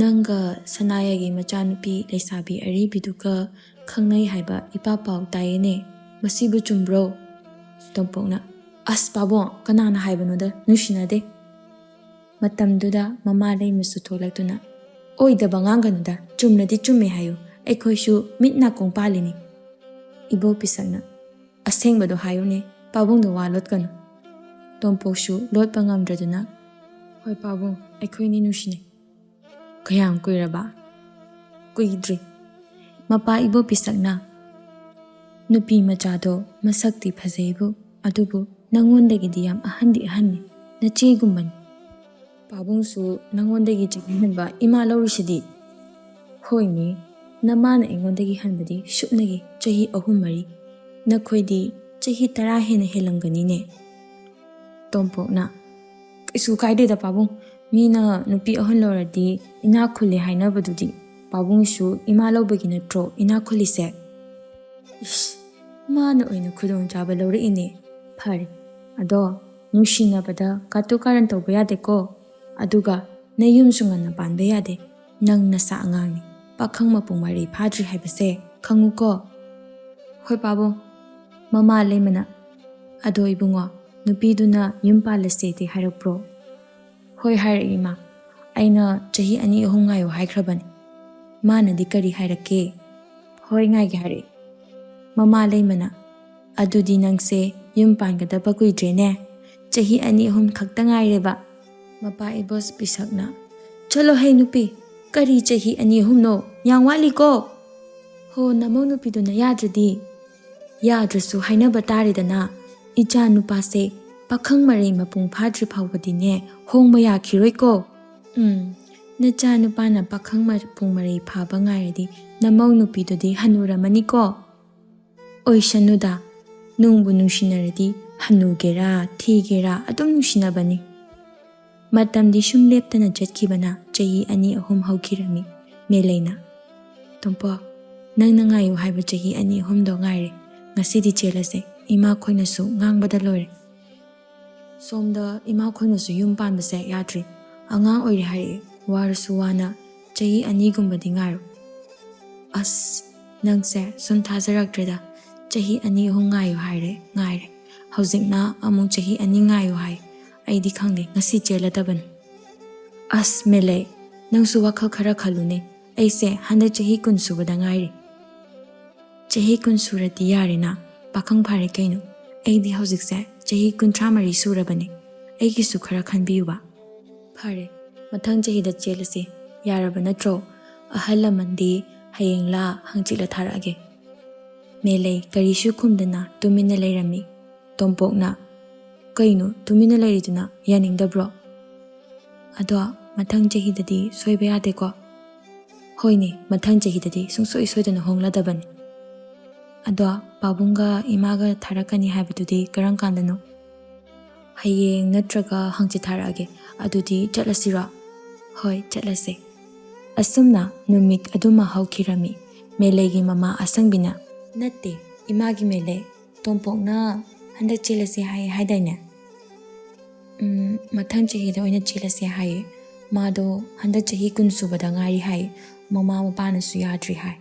ꯅꯪꯒ ꯁꯅꯥꯌꯥꯏꯒꯤ ꯃꯆꯥꯅꯨꯄꯤ ꯂꯩꯁꯥꯕꯤ ꯑꯔꯤꯕꯤꯗꯨꯒ ꯈꯪꯅꯩ ꯍꯥꯏꯕ ꯏꯄꯥ ꯄꯥꯎ ꯇꯥꯏꯌꯦꯅꯦ, ꯃꯁꯤꯕꯨ ꯆꯨꯝꯕ꯭ꯔꯣ?" ꯇꯣꯝꯄꯣꯛꯅ, "ꯑꯁ ꯄꯥꯕꯨꯡ, ꯀꯅꯥꯅ ꯍꯥꯏꯕꯅꯣꯗ, ꯅꯨꯡꯁꯤꯅꯗꯦ"꯫ ꯃꯇꯝꯗꯨꯗ ꯃꯃꯥ ꯂꯩꯃꯁꯨ ꯊꯣꯛꯂꯛꯇꯨꯅ, "ꯑꯣꯏꯗꯕ ꯉꯥꯡꯒꯅꯨꯗ, ꯆꯨꯝꯅꯗꯤ ꯆꯨꯝꯃꯦ ꯍꯥꯏꯌꯨ, ꯑꯩꯈꯣꯏꯁꯨ ꯃꯤꯠ ꯅꯥꯀꯣꯡ ꯄꯥꯜꯂꯤꯅꯤ"꯫ ꯏꯕꯣ ꯄꯤꯁꯛꯅ, "ꯑꯁꯦꯡꯕꯗꯣ ꯍꯥꯏꯌꯨꯅꯦ, ꯄꯥꯕꯨꯡꯗꯣ ꯋꯥ ꯂꯣꯠꯀꯅꯨ"꯫ ꯇꯣꯝꯄꯣꯛꯁꯨ ꯂꯣꯠꯄ ꯉꯝꯗ꯭ꯔꯗꯨꯅ, "ꯍꯣꯏ ꯄꯥꯕꯨꯡ, ꯑꯩꯈꯣꯏꯅꯤ ꯅꯨꯡꯁꯤꯅꯩ"꯫ "ꯀꯌꯥꯝ ꯀꯨꯏꯔꯕ?" "ꯀꯨꯏꯗ꯭ꯔꯤ"꯫ ꯃꯄꯥ ꯏꯕꯣ ꯄꯤꯁꯛꯅ, "ꯅꯨꯄꯤ ꯃꯆꯥꯗꯣ ꯃꯁꯛꯇꯤ ꯐꯖꯩꯕꯨ, ꯑꯗꯨꯕꯨ ꯅꯪꯉꯣꯟꯗꯒꯤꯗꯤ ꯌꯥꯝ ꯑꯍꯟꯗꯤ ꯑꯍꯟꯅꯤ, ꯅꯆꯦꯒꯨꯝꯕꯅꯤ"꯫ "ꯄꯥꯕꯨꯡꯁꯨ ꯅꯪꯉꯣꯟꯗꯒꯤ ꯆꯍꯤ ꯍꯟꯕ ꯏꯃꯥ ꯂꯧꯔꯤꯁꯤꯗꯤ"꯫ "ꯍꯣꯏꯅꯦ, ꯅꯃꯥꯅ ꯑꯩꯉꯣꯟꯗꯒꯤ ꯍꯟꯕꯗꯤ ꯁꯨꯞꯅꯒꯤ ꯆꯍꯤ ꯑꯍꯨꯝ ꯃꯔꯤ꯫ ꯅꯈꯣꯏꯗꯤ ꯆꯍꯤ ꯇꯔꯥ ꯍꯦꯟꯅ ꯍꯦꯜꯂꯝꯒꯅꯤꯅꯦ"꯫ ꯇꯣꯝꯄꯣꯛꯅ, "ꯀꯩꯁꯨ ꯀꯥꯏꯗꯦꯗ ꯄꯥꯕꯨꯡ, ꯃꯤꯅ ꯅꯨꯄꯤ ꯑꯍꯟ ꯂꯧꯔꯗꯤ ꯏꯅꯥꯛ ꯈꯨꯜꯂꯦ ꯍꯥꯏꯅꯕꯗꯨꯗꯤ꯫ ꯄꯥꯕꯨꯡꯁꯨ ꯏꯃꯥ ꯂꯧꯕꯒꯤ ꯅꯠꯇ꯭ꯔꯣ ꯏꯅꯥꯛ ꯈꯨꯜꯂꯤꯁꯦ?" "ꯏꯁ, ꯃꯥꯅ ꯑꯣꯏꯅ ꯈꯨꯗꯣꯡꯆꯥꯕ ꯂꯧꯔꯛꯏꯅꯦ꯫ ꯐꯔꯦ, ꯑꯗꯣ ꯅꯨꯡꯁꯤꯅꯕꯗ ꯀꯥꯇꯨ ꯀꯥꯔꯟ ꯇꯧꯕ ꯌꯥꯗꯦꯀꯣ꯫ ꯑꯗꯨꯒ ꯅꯌꯨꯝꯁꯨ ꯉꯟꯅ ꯄꯥꯟꯕ ꯌꯥꯗꯦ꯫ ꯅꯪ ꯅꯁꯥ ꯑꯉꯥꯡꯅꯤ, ꯄꯥꯈꯪ ꯃꯄꯨꯡ ꯃꯔꯩ ꯐꯥꯗ꯭ꯔꯤ ꯍꯥꯏꯕꯁꯦ ꯈꯪꯉꯨꯀꯣ"꯫ "ꯍꯣꯏ ꯄꯥꯕꯨꯡ"꯫ ꯃꯃꯥ ꯂꯩꯃꯅ, "ꯑꯗꯣ ꯏꯕꯨꯡꯉꯣ, ꯅꯨꯄꯤꯗꯨꯅ ꯌꯨꯝ ꯄꯥꯜꯂꯁꯦꯗꯤ ꯍꯥꯏꯔꯛꯄ꯭ꯔꯣ?" "ꯍꯣꯏ ꯍꯥꯏꯔꯛꯏ ꯏꯃꯥ, ꯑꯩꯅ ꯆꯍꯤ ꯑꯅꯤ ꯑꯍꯨꯝ ꯉꯥꯏꯌꯣ ꯍꯥꯏꯈ꯭ꯔꯕꯅꯤ"꯫ "ꯃꯥꯅꯗꯤ ꯀꯔꯤ ꯍꯥꯏꯔꯛꯀꯦ?" "ꯍꯣꯏ ꯉꯥꯏꯒꯦ" ꯍꯥꯏꯔꯛꯏ꯫ ꯃꯃꯥ ꯂꯩꯃꯅ, "ꯑꯗꯨꯗꯤ ꯅꯪꯁꯦ ꯌꯨꯝ ꯄꯥꯟꯒꯗꯕ ꯀꯨꯏꯗ꯭ꯔꯦꯅꯦ, ꯆꯍꯤ ꯑꯅꯤ ꯑꯍꯨꯝ ꯈꯛꯇ ꯉꯥꯏꯔꯦꯕ"꯫ ꯃꯄꯥ ꯏꯕꯣꯁ ꯄꯤꯁꯛꯅ, "ꯆꯠꯂꯣ ꯍꯦ ꯅꯨꯄꯤ, ꯀꯔꯤ ꯆꯍꯤ ꯑꯅꯤ ꯑꯍꯨꯝꯅꯣ, ꯌꯥꯝ ꯋꯥꯠꯂꯤꯀꯣ"꯫ "ꯍꯣ, ꯅꯃꯧ ꯅꯨꯄꯤꯗꯨꯅ ꯌꯥꯗ꯭ꯔꯗꯤ?" "ꯌꯥꯗ꯭ꯔꯁꯨ ꯍꯥꯏꯅꯕ ꯇꯥꯔꯦꯗꯅ, ꯏꯆꯥ ꯅꯨꯄꯥꯁꯦ ꯄꯥꯈꯪ ꯃꯔꯩ ꯃꯄꯨꯡ ꯐꯥꯗ꯭ꯔꯤ ꯐꯥꯎꯕꯗꯤꯅꯦ ꯍꯣꯡꯕ ꯌꯥꯈꯤꯔꯣꯏꯀꯣ"꯫ "ꯎꯝ, ꯅꯆꯥ ꯅꯨꯄꯥꯅ ꯄꯥꯈꯪ ꯃꯄꯨꯡ ꯃꯔꯩ ꯐꯥꯕ ꯉꯥꯏꯔꯗꯤ "ꯅꯃꯧ ꯅꯨꯄꯤꯗꯨꯗꯤ ꯍꯅꯨꯔꯝꯃꯅꯤꯀꯣ?" "ꯑꯣꯏꯁꯅꯨꯗ, ꯅꯨꯡꯕꯨ ꯅꯨꯡꯁꯤꯅꯔꯗꯤ ꯍꯅꯨꯒꯦꯔꯥ ꯊꯤꯒꯦꯔꯥ ꯑꯗꯨꯝ ꯅꯨꯡꯁꯤꯅꯕꯅꯤ꯫" ꯃꯇꯝꯗꯤ ꯁꯨꯝ ꯂꯦꯞꯇꯅ ꯆꯠꯈꯤꯕꯅ ꯆꯍꯤ ꯑꯅꯤ ꯑꯍꯨꯝ ꯍꯧꯈꯤꯔꯝꯃꯤ꯫ ꯃꯦꯂꯩꯅ, "ꯇꯣꯝꯄꯣꯛ, ꯅꯪꯅ ꯉꯥꯏꯌꯨ ꯍꯥꯏꯕ ꯆꯍꯤ ꯑꯅꯤ ꯑꯍꯨꯝꯗꯣ ꯉꯥꯏꯔꯦ꯫ ꯉꯁꯤꯗꯤ ꯆꯦꯜꯂꯁꯦ꯫ ꯏꯃꯥꯈꯣꯏꯅꯁꯨ ꯉꯥꯡꯕꯗ ꯂꯣꯏꯔꯦ꯫ ꯁꯣꯝꯗ ꯏꯃꯥꯈꯣꯏꯅꯁꯨ ꯌꯨꯝ ꯄꯥꯟꯕꯁꯦ ꯌꯥꯗ꯭ꯔꯤ꯫ ꯑꯉꯥꯡ ꯑꯣꯏꯔꯤ ꯍꯥꯏꯔꯛꯏ꯫ ꯋꯥꯔꯁꯨ ꯋꯥꯅ ꯆꯍꯤ ꯑꯅꯤꯒꯨꯝꯕꯗꯤ ꯉꯥꯏꯔꯣ꯫" "ꯑꯁ, ꯅꯪꯁꯦ ꯁꯨꯝ ꯊꯥꯖꯔꯛꯇ꯭ꯔꯦꯗ꯫ ꯆꯍꯤ ꯑꯅꯤ ꯑꯍꯨꯝ ꯉꯥꯏꯌꯨ ꯍꯥꯏꯔꯦ, ꯉꯥꯏꯔꯦ꯫ ꯍꯧꯖꯤꯛꯅ ꯑꯃꯨꯛ ꯆꯍꯤ ꯑꯅꯤ ꯉꯥꯏꯌꯨ ꯍꯥꯏ꯫ ꯑꯩꯗꯤ ꯈꯪꯗꯦ, ꯉꯁꯤ ꯆꯦꯜꯂꯗꯕꯅꯤ꯫" "ꯑꯁ, ꯃꯦꯂꯩ, ꯅꯪꯁꯨ ꯋꯥꯈꯜ ꯈꯔ ꯈꯜꯂꯨꯅꯦ꯫ ꯑꯩꯁꯦ ꯍꯟꯗꯛ ꯆꯍꯤ ꯀꯨꯟ ꯁꯨꯕꯗ ꯉꯥꯏꯔꯤ꯫" "ꯆꯍꯤ ꯀꯨꯟ ꯁꯨꯔꯗꯤ ꯌꯥꯔꯦꯅ, ꯄꯥꯈꯪ ꯐꯥꯔꯦ ꯀꯩꯅꯣ꯫ ꯑꯩꯗꯤ ꯍꯧꯖꯤꯛꯁꯦ ꯆꯍꯤ ꯀꯨꯟꯊ꯭ꯔꯥ ꯃꯔꯤ ꯁꯨꯔꯕꯅꯦ꯫ ꯑꯩꯒꯤꯁꯨ ꯈꯔ ꯈꯟꯕꯤꯌꯨꯕ꯫" "ꯐꯔꯦ, ꯃꯊꯪ ꯆꯍꯤꯗ ꯆꯦꯜꯂꯁꯤ, ꯌꯥꯔꯕ ꯅꯠꯇ꯭ꯔꯣ? ꯑꯍꯜ ꯂꯃꯟꯗꯤ ꯍꯌꯦꯡꯂꯥ ꯍꯪꯆꯤꯠꯂ ꯊꯥꯔꯛꯑꯒꯦ꯫" ꯃꯦꯂꯩ ꯀꯔꯤꯁꯨ ꯈꯨꯝꯗꯅ ꯇꯨꯃꯤꯟꯅ ꯂꯩꯔꯝꯃꯤ꯫ ꯇꯣꯝꯄꯣꯛꯅ, "ꯀꯩꯅꯣ ꯇꯨꯃꯤꯟꯅ ꯂꯩꯔꯤꯗꯨꯅ, ꯌꯥꯅꯤꯡꯗꯕ꯭ꯔꯣ?" "ꯑꯗꯣ ꯃꯊꯪ ꯆꯍꯤꯗꯗꯤ ꯁꯣꯏꯕ ꯌꯥꯗꯦꯀꯣ?" "ꯍꯣꯏꯅꯦ, ꯃꯊꯪ ꯆꯍꯤꯗꯗꯤ ꯁꯨꯡꯁꯣꯏ ꯁꯣꯏꯗꯅ ꯍꯣꯡꯂꯗꯕꯅꯤ꯫" "ꯑꯗꯣ ꯄꯥꯕꯨꯡꯒ ꯏꯃꯥꯒ ꯊꯥꯔꯛꯀꯅꯤ ꯍꯥꯏꯕꯗꯨꯗꯤ ꯀꯔꯝ ꯀꯥꯟꯗꯅꯣ?" "ꯍꯌꯦꯡ ꯅꯠꯇ꯭ꯔꯒ ꯍꯪꯆꯤꯠ ꯊꯥꯔꯛꯑꯒꯦ꯫ ꯑꯗꯨꯗꯤ ꯆꯠꯂꯁꯤꯔꯣ?" "ꯍꯣꯏ, ꯆꯠꯂꯁꯦ꯫" ꯑꯁꯨꯝꯅ ꯅꯨꯃꯤꯠ ꯑꯗꯨꯃ ꯍꯧꯈꯤꯔꯝꯃꯤ꯫ ꯃꯦꯂꯩꯒꯤ ꯃꯃꯥ ꯑꯁꯪꯕꯤꯅ, "ꯅꯠꯇꯦ, ꯏꯃꯥꯒꯤ ꯃꯦꯂꯩ, ꯇꯣꯝꯄꯣꯛꯅ ꯍꯟꯗꯛ ꯆꯦꯜꯂꯁꯦ ꯍꯥꯏ ꯍꯥꯏꯗꯥꯏꯅꯦ?" "ꯎꯝ, ꯃꯊꯪ ꯆꯍꯤꯗ ꯑꯣꯏꯅ ꯆꯦꯜꯂꯁꯦ ꯍꯥꯏꯌꯦ꯫ ꯃꯥꯗꯣ ꯍꯟꯗꯛ ꯆꯍꯤ ꯀꯨꯟ ꯁꯨꯕꯗ ꯉꯥꯏꯔꯤ ꯍꯥꯏ꯫ ꯃꯃꯥ ꯃꯄꯥꯅꯁꯨ ꯌꯥꯗ꯭ꯔꯤ ꯍꯥꯏ꯫"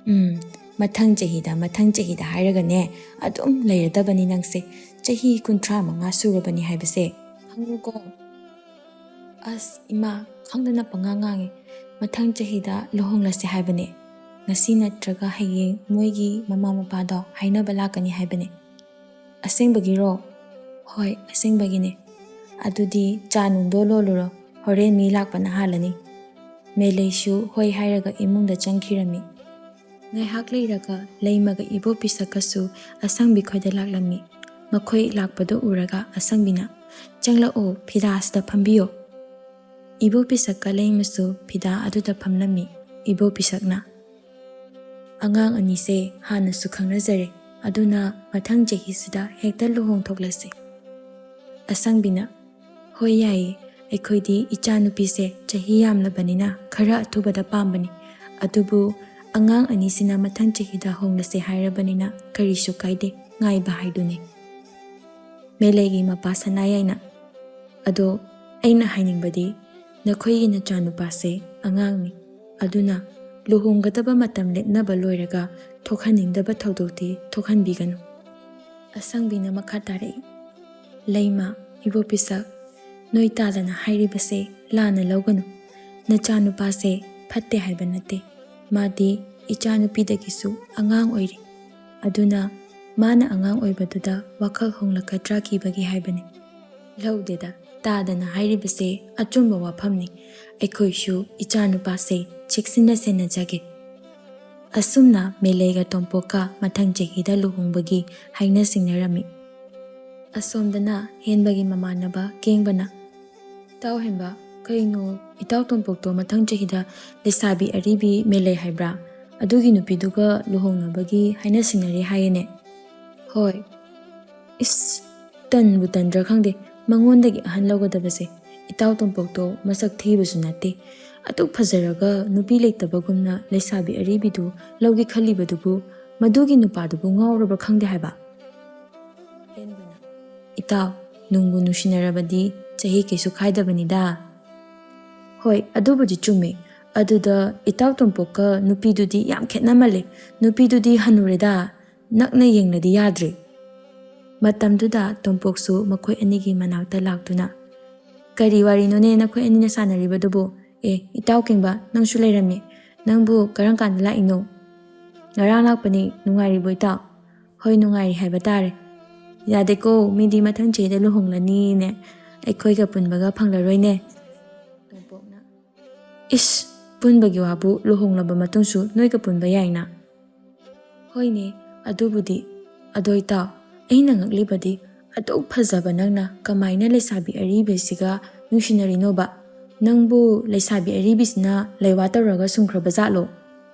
"ꯎꯝ, ꯃꯊꯪ ꯆꯍꯤꯗ, ꯃꯊꯪ ꯆꯍꯤꯗ ꯍꯥꯏꯔꯒꯅꯦ ꯑꯗꯨꯝ ꯂꯩꯔꯗꯕꯅꯤ ꯅꯪꯁꯦ꯫ ꯆꯍꯤ ꯀꯨꯟꯊ꯭ꯔꯥ ꯃꯉꯥ ꯁꯨꯔꯕꯅꯤ ꯍꯥꯏꯕꯁꯦ ꯈꯪꯉꯨꯀꯣ꯫" "ꯑꯁ ꯏꯃꯥ, ꯈꯪꯗꯅ ꯄꯉꯥꯡ ꯉꯥꯡꯉꯤ꯫ ꯃꯊꯪ ꯆꯍꯤꯗ ꯂꯨꯍꯣꯡꯂꯁꯦ ꯍꯥꯏꯕꯅꯦ꯫ ꯉꯁꯤ ꯅꯠꯇ꯭ꯔꯒ ꯍꯌꯦꯡ ꯃꯣꯏꯒꯤ ꯃꯃꯥ ꯃꯄꯥꯗꯣ ꯍꯥꯏꯅꯕ ꯂꯥꯛꯀꯅꯤ ꯍꯥꯏꯕꯅꯦ꯫" "ꯑꯁꯦꯡꯕꯒꯤꯔꯣ?" "ꯍꯣꯏ, ꯑꯁꯦꯡꯕꯒꯤꯅꯦ꯫" "ꯑꯗꯨꯗꯤ ꯆꯥ ꯅꯨꯡꯗꯣ ꯂꯣꯜꯂꯨꯔꯣ, ꯍꯣꯔꯦꯟ ꯃꯤ ꯂꯥꯛꯄꯅ ꯍꯥꯜꯂꯅꯤ꯫" ꯃꯦꯂꯩꯁꯨ ꯍꯣꯏ ꯍꯥꯏꯔꯒ ꯏꯃꯨꯡꯗ ꯆꯪꯈꯤꯔꯝꯃꯤ꯫ ꯉꯥꯏꯍꯥꯛ ꯂꯩꯔꯒ ꯂꯩꯃꯒ ꯏꯕꯣ ꯄꯤꯁꯛꯀꯁꯨ ꯑꯁꯪꯕꯤ ꯈꯣꯏꯗ ꯂꯥꯛꯂꯝꯃꯤ꯫ ꯃꯈꯣꯏ ꯂꯥꯛꯄꯗꯨ ꯎꯔꯒ ꯑꯁꯪꯕꯤꯅ, "ꯆꯪꯂꯛꯑꯣ, ꯐꯤꯗꯥꯁꯤꯗ ꯐꯝꯕꯤꯌꯣ꯫" ꯏꯕꯣ ꯄꯤꯁꯛꯀ ꯂꯩꯃꯁꯨ ꯐꯤꯗꯥ ꯑꯗꯨꯗ ꯐꯝꯂꯝꯃꯤ꯫ ꯏꯕꯣ ꯄꯤꯁꯛꯅ, ꯑꯉꯥꯡ ꯑꯅꯤꯁꯦ ꯍꯥꯟꯅꯁꯨ ꯈꯪꯅꯖꯔꯦ, ꯑꯗꯨꯅ ꯃꯊꯪ ꯆꯍꯤꯁꯤꯗ ꯍꯦꯛꯇ ꯂꯨꯍꯣꯡꯊꯣꯛꯂꯁꯦ꯫ ꯑꯁꯪꯕꯤꯅ, "ꯍꯣꯏ, ꯌꯥꯏꯌꯦ, ꯑꯩꯈꯣꯏꯗꯤ ꯏꯆꯥꯅꯨꯄꯤꯁꯦ ꯆꯍꯤ ꯌꯥꯝꯂꯕꯅꯤꯅ ꯈꯔ ꯑꯊꯨꯕꯗ ꯄꯥꯝꯕꯅꯤ, ꯑꯗꯨꯕꯨ ꯑꯉꯥꯡ ꯑꯅꯤꯁꯤꯅ ꯃꯊꯪ ꯆꯍꯤꯗ ꯍꯣꯡꯂꯁꯦ ꯍꯥꯏꯔꯕꯅꯤꯅ ꯀꯔꯤꯁꯨ ꯀꯥꯏꯗꯦ, ꯉꯥꯏꯕ ꯍꯥꯏꯗꯨꯅꯤ꯫" ꯃꯦꯂꯩꯒꯤ ꯃꯄꯥ ꯁꯅꯥꯌꯥꯏꯅ, "ꯑꯗꯣ ꯑꯩꯅ ꯍꯥꯏꯅꯤꯡꯕꯗꯤ, ꯅꯈꯣꯏꯒꯤ ꯅꯆꯥꯅꯨꯄꯥꯁꯦ ꯑꯉꯥꯡꯅꯤ, ꯑꯗꯨꯅ ꯂꯨꯍꯣꯡꯒꯗꯕ ꯃꯇꯝ ꯂꯦꯞꯅꯕ ꯂꯣꯏꯔꯒ ꯊꯣꯛꯍꯟꯅꯤꯡꯗꯕ ꯊꯧꯗꯣꯛꯇꯤ ꯊꯣꯛꯍꯟꯕꯤꯒꯅꯨ꯫" ꯑꯁꯪꯕꯤꯅ ꯃꯈꯥ ꯇꯥꯔꯛꯏ, "ꯂꯩꯃ, ꯏꯕꯣꯄꯤꯁꯛ, ꯅꯣꯏ ꯇꯥꯗꯅ ꯍꯥꯏꯔꯤꯕꯁꯦ ꯂꯥꯟꯅ ꯂꯧꯒꯅꯨ꯫ ꯅꯆꯥꯅꯨꯄꯥꯁꯦ ꯐꯠꯇꯦ ꯍꯥꯏꯕ ꯅꯠꯇꯦ, ꯃꯥꯗꯤ ꯏꯆꯥꯅꯨꯄꯤꯗꯒꯤꯁꯨ ꯑꯉꯥꯡ ꯑꯣꯏꯔꯤ, ꯑꯗꯨꯅ ꯃꯥꯅ ꯑꯉꯥꯡ ꯑꯣꯏꯕꯗꯨꯗ ꯋꯥꯈꯜ ꯍꯣꯡꯂꯛꯀꯗ꯭ꯔꯥ ꯀꯤꯕꯒꯤ ꯍꯥꯏꯕꯅꯤ꯫" "ꯂꯧꯗꯦꯗ, ꯇꯥꯗꯅ ꯍꯥꯏꯔꯤꯕꯁꯦ ꯑꯆꯨꯝꯕ ꯋꯥꯐꯝꯅꯤ꯫ ꯑꯩꯈꯣꯏꯁꯨ ꯏꯆꯥꯅꯨꯄꯥꯁꯦ ꯆꯦꯛꯁꯤꯟꯅ ꯁꯦꯟꯅꯖꯒꯦ꯫" ꯑꯁꯨꯝꯅ ꯃꯦꯂꯩꯒ ꯇꯣꯝꯄꯣꯛꯀ ꯃꯊꯪ ꯆꯍꯤꯗ ꯂꯨꯍꯣꯡꯕꯒꯤ ꯍꯥꯏꯅ ꯁꯤꯡꯅꯔꯝꯃꯤ꯫ ꯑꯁꯣꯝꯗꯅ ꯍꯦꯟꯕꯒꯤ ꯃꯃꯥꯟꯅꯕ ꯀꯦꯡꯕꯅ, "ꯏꯇꯥꯎ ꯍꯦꯟꯕ, ꯀꯩꯅꯣ, ꯏꯇꯥꯎ ꯇꯣꯝꯄꯣꯛꯇꯣ ꯃꯊꯪ ꯆꯍꯤꯗ ꯂꯩꯁꯥꯕꯤ ꯑꯔꯤꯕꯤ ꯃꯦꯂꯩ ꯍꯥꯏꯕ꯭ꯔꯥ, ꯑꯗꯨꯒꯤ ꯅꯨꯄꯤꯗꯨꯒ ꯂꯨꯍꯣꯡꯅꯕꯒꯤ ꯍꯥꯏꯅ ꯁꯤꯡꯅꯔꯤ ꯍꯥꯏꯌꯦꯅꯦ?" "ꯍꯣꯏ꯫" "ꯏꯁ, ꯇꯟꯕꯨ ꯇꯟꯗ꯭ꯔꯥ ꯈꯪꯗꯦ, ꯃꯉꯣꯟꯗꯒꯤ ꯑꯍꯟ ꯂꯧꯒꯗꯕꯁꯦ꯫ ꯏꯇꯥꯎ ꯇꯣꯝꯄꯣꯛꯇꯣ ꯃꯁꯛ ꯊꯤꯕꯁꯨ ꯅꯠꯇꯦ, ꯑꯗꯨꯛ ꯐꯖꯔꯒ ꯅꯨꯄꯤ ꯂꯩꯇꯕꯒꯨꯝꯅ ꯂꯩꯁꯥꯕꯤ ꯑꯔꯤꯕꯤꯗꯨ ꯂꯧꯒꯦ ꯈꯜꯂꯤꯕꯗꯨꯕꯨ, ꯃꯗꯨꯒꯤ ꯅꯨꯄꯥꯗꯨꯕꯨ ꯉꯥꯎꯔꯕ꯭ꯔꯥ ꯈꯪꯗꯦ ꯍꯥꯏꯕ꯫" ꯍꯦꯟꯕꯅ, "ꯏꯇꯥꯎ, ꯅꯨꯡꯕꯨ ꯅꯨꯡꯁꯤꯅꯔꯕꯗꯤ ꯆꯍꯤ ꯀꯩꯁꯨ ꯈꯥꯏꯗꯕꯅꯤꯗ꯫" "ꯍꯣꯏ, ꯑꯗꯨꯕꯨꯗꯤ ꯆꯨꯝꯃꯤ꯫ ꯑꯗꯨꯗ ꯏꯇꯥꯎ ꯇꯣꯝꯄꯣꯛꯀ ꯅꯨꯄꯤꯗꯨꯗꯤ ꯌꯥꯝ ꯈꯦꯠꯅꯃꯜꯂꯦ꯫ ꯅꯨꯄꯤꯗꯨꯗꯤ ꯍꯅꯨꯔꯦꯗ, ꯅꯛꯅ ꯌꯦꯡꯅꯗꯤ ꯌꯥꯗ꯭ꯔꯦ꯫" ꯃꯇꯝꯗꯨꯗ ꯇꯣꯝꯄꯣꯛꯁꯨ ꯃꯈꯣꯏ ꯑꯅꯤꯒꯤ ꯃꯅꯥꯛꯇ ꯂꯥꯛꯇꯨꯅ, "ꯀꯔꯤ ꯋꯥꯔꯤꯅꯣꯅꯦ ꯅꯈꯣꯏ ꯑꯅꯤꯅ ꯁꯥꯟꯅꯔꯤꯕꯗꯨꯕꯨ? ꯑꯦ, ꯏꯇꯥꯎ ꯀꯦꯡꯕ, ꯅꯪꯁꯨ ꯂꯩꯔꯝꯃꯤ꯫ ꯅꯪꯕꯨ ꯀꯔꯝ ꯀꯥꯟꯗ ꯂꯥꯛꯏꯅꯣ?" "ꯉꯔꯥꯡ ꯂꯥꯛꯄꯅꯤ꯫ ꯅꯨꯡꯉꯥꯏꯔꯤꯕꯣ ꯏꯇꯥꯎ?" "ꯍꯣꯏ, ꯅꯨꯡꯉꯥꯏꯔꯤ ꯍꯥꯏꯕ ꯇꯥꯔꯦ꯫ ꯌꯥꯗꯦꯀꯣ, ꯃꯤꯗꯤ ꯃꯊꯪ ꯆꯍꯤꯗ ꯂꯨꯍꯣꯡꯂꯅꯤꯅꯦ, ꯑꯩꯈꯣꯏꯒ ꯄꯨꯟꯕꯒ ꯐꯪꯂꯔꯣꯏꯅꯦ꯫" ꯇꯣꯝꯄꯣꯛꯅ, "ꯏꯁ, ꯄꯨꯟꯕꯒꯤ ꯋꯥꯕꯨ, ꯂꯨꯍꯣꯡꯂꯕ ꯃꯇꯨꯡꯁꯨ ꯅꯣꯏꯒ ꯄꯨꯟꯕ ꯌꯥꯏꯅ꯫" "ꯍꯣꯏꯅꯦ, ꯑꯗꯨꯕꯨꯗꯤ꯫ ꯑꯗꯣ ꯏꯇꯥꯎ, ꯑꯩꯅ ꯉꯛꯂꯤꯕꯗꯤ, ꯑꯗꯨꯛ ꯐꯖꯕ ꯅꯪꯅ ꯀꯃꯥꯏꯅ ꯂꯩꯁꯥꯕꯤ ꯑꯔꯤꯕꯤꯁꯤꯒ ꯅꯨꯡꯁꯤꯅꯔꯤꯅꯣꯕ? ꯅꯪꯕꯨ ꯂꯩꯁꯥꯕꯤ ꯑꯔꯤꯕꯤꯁꯤꯅ ꯂꯩꯋꯥ ꯇꯧꯔꯒ ꯁꯨꯝꯈ꯭ꯔꯕ ꯖꯥꯠꯂꯣ?"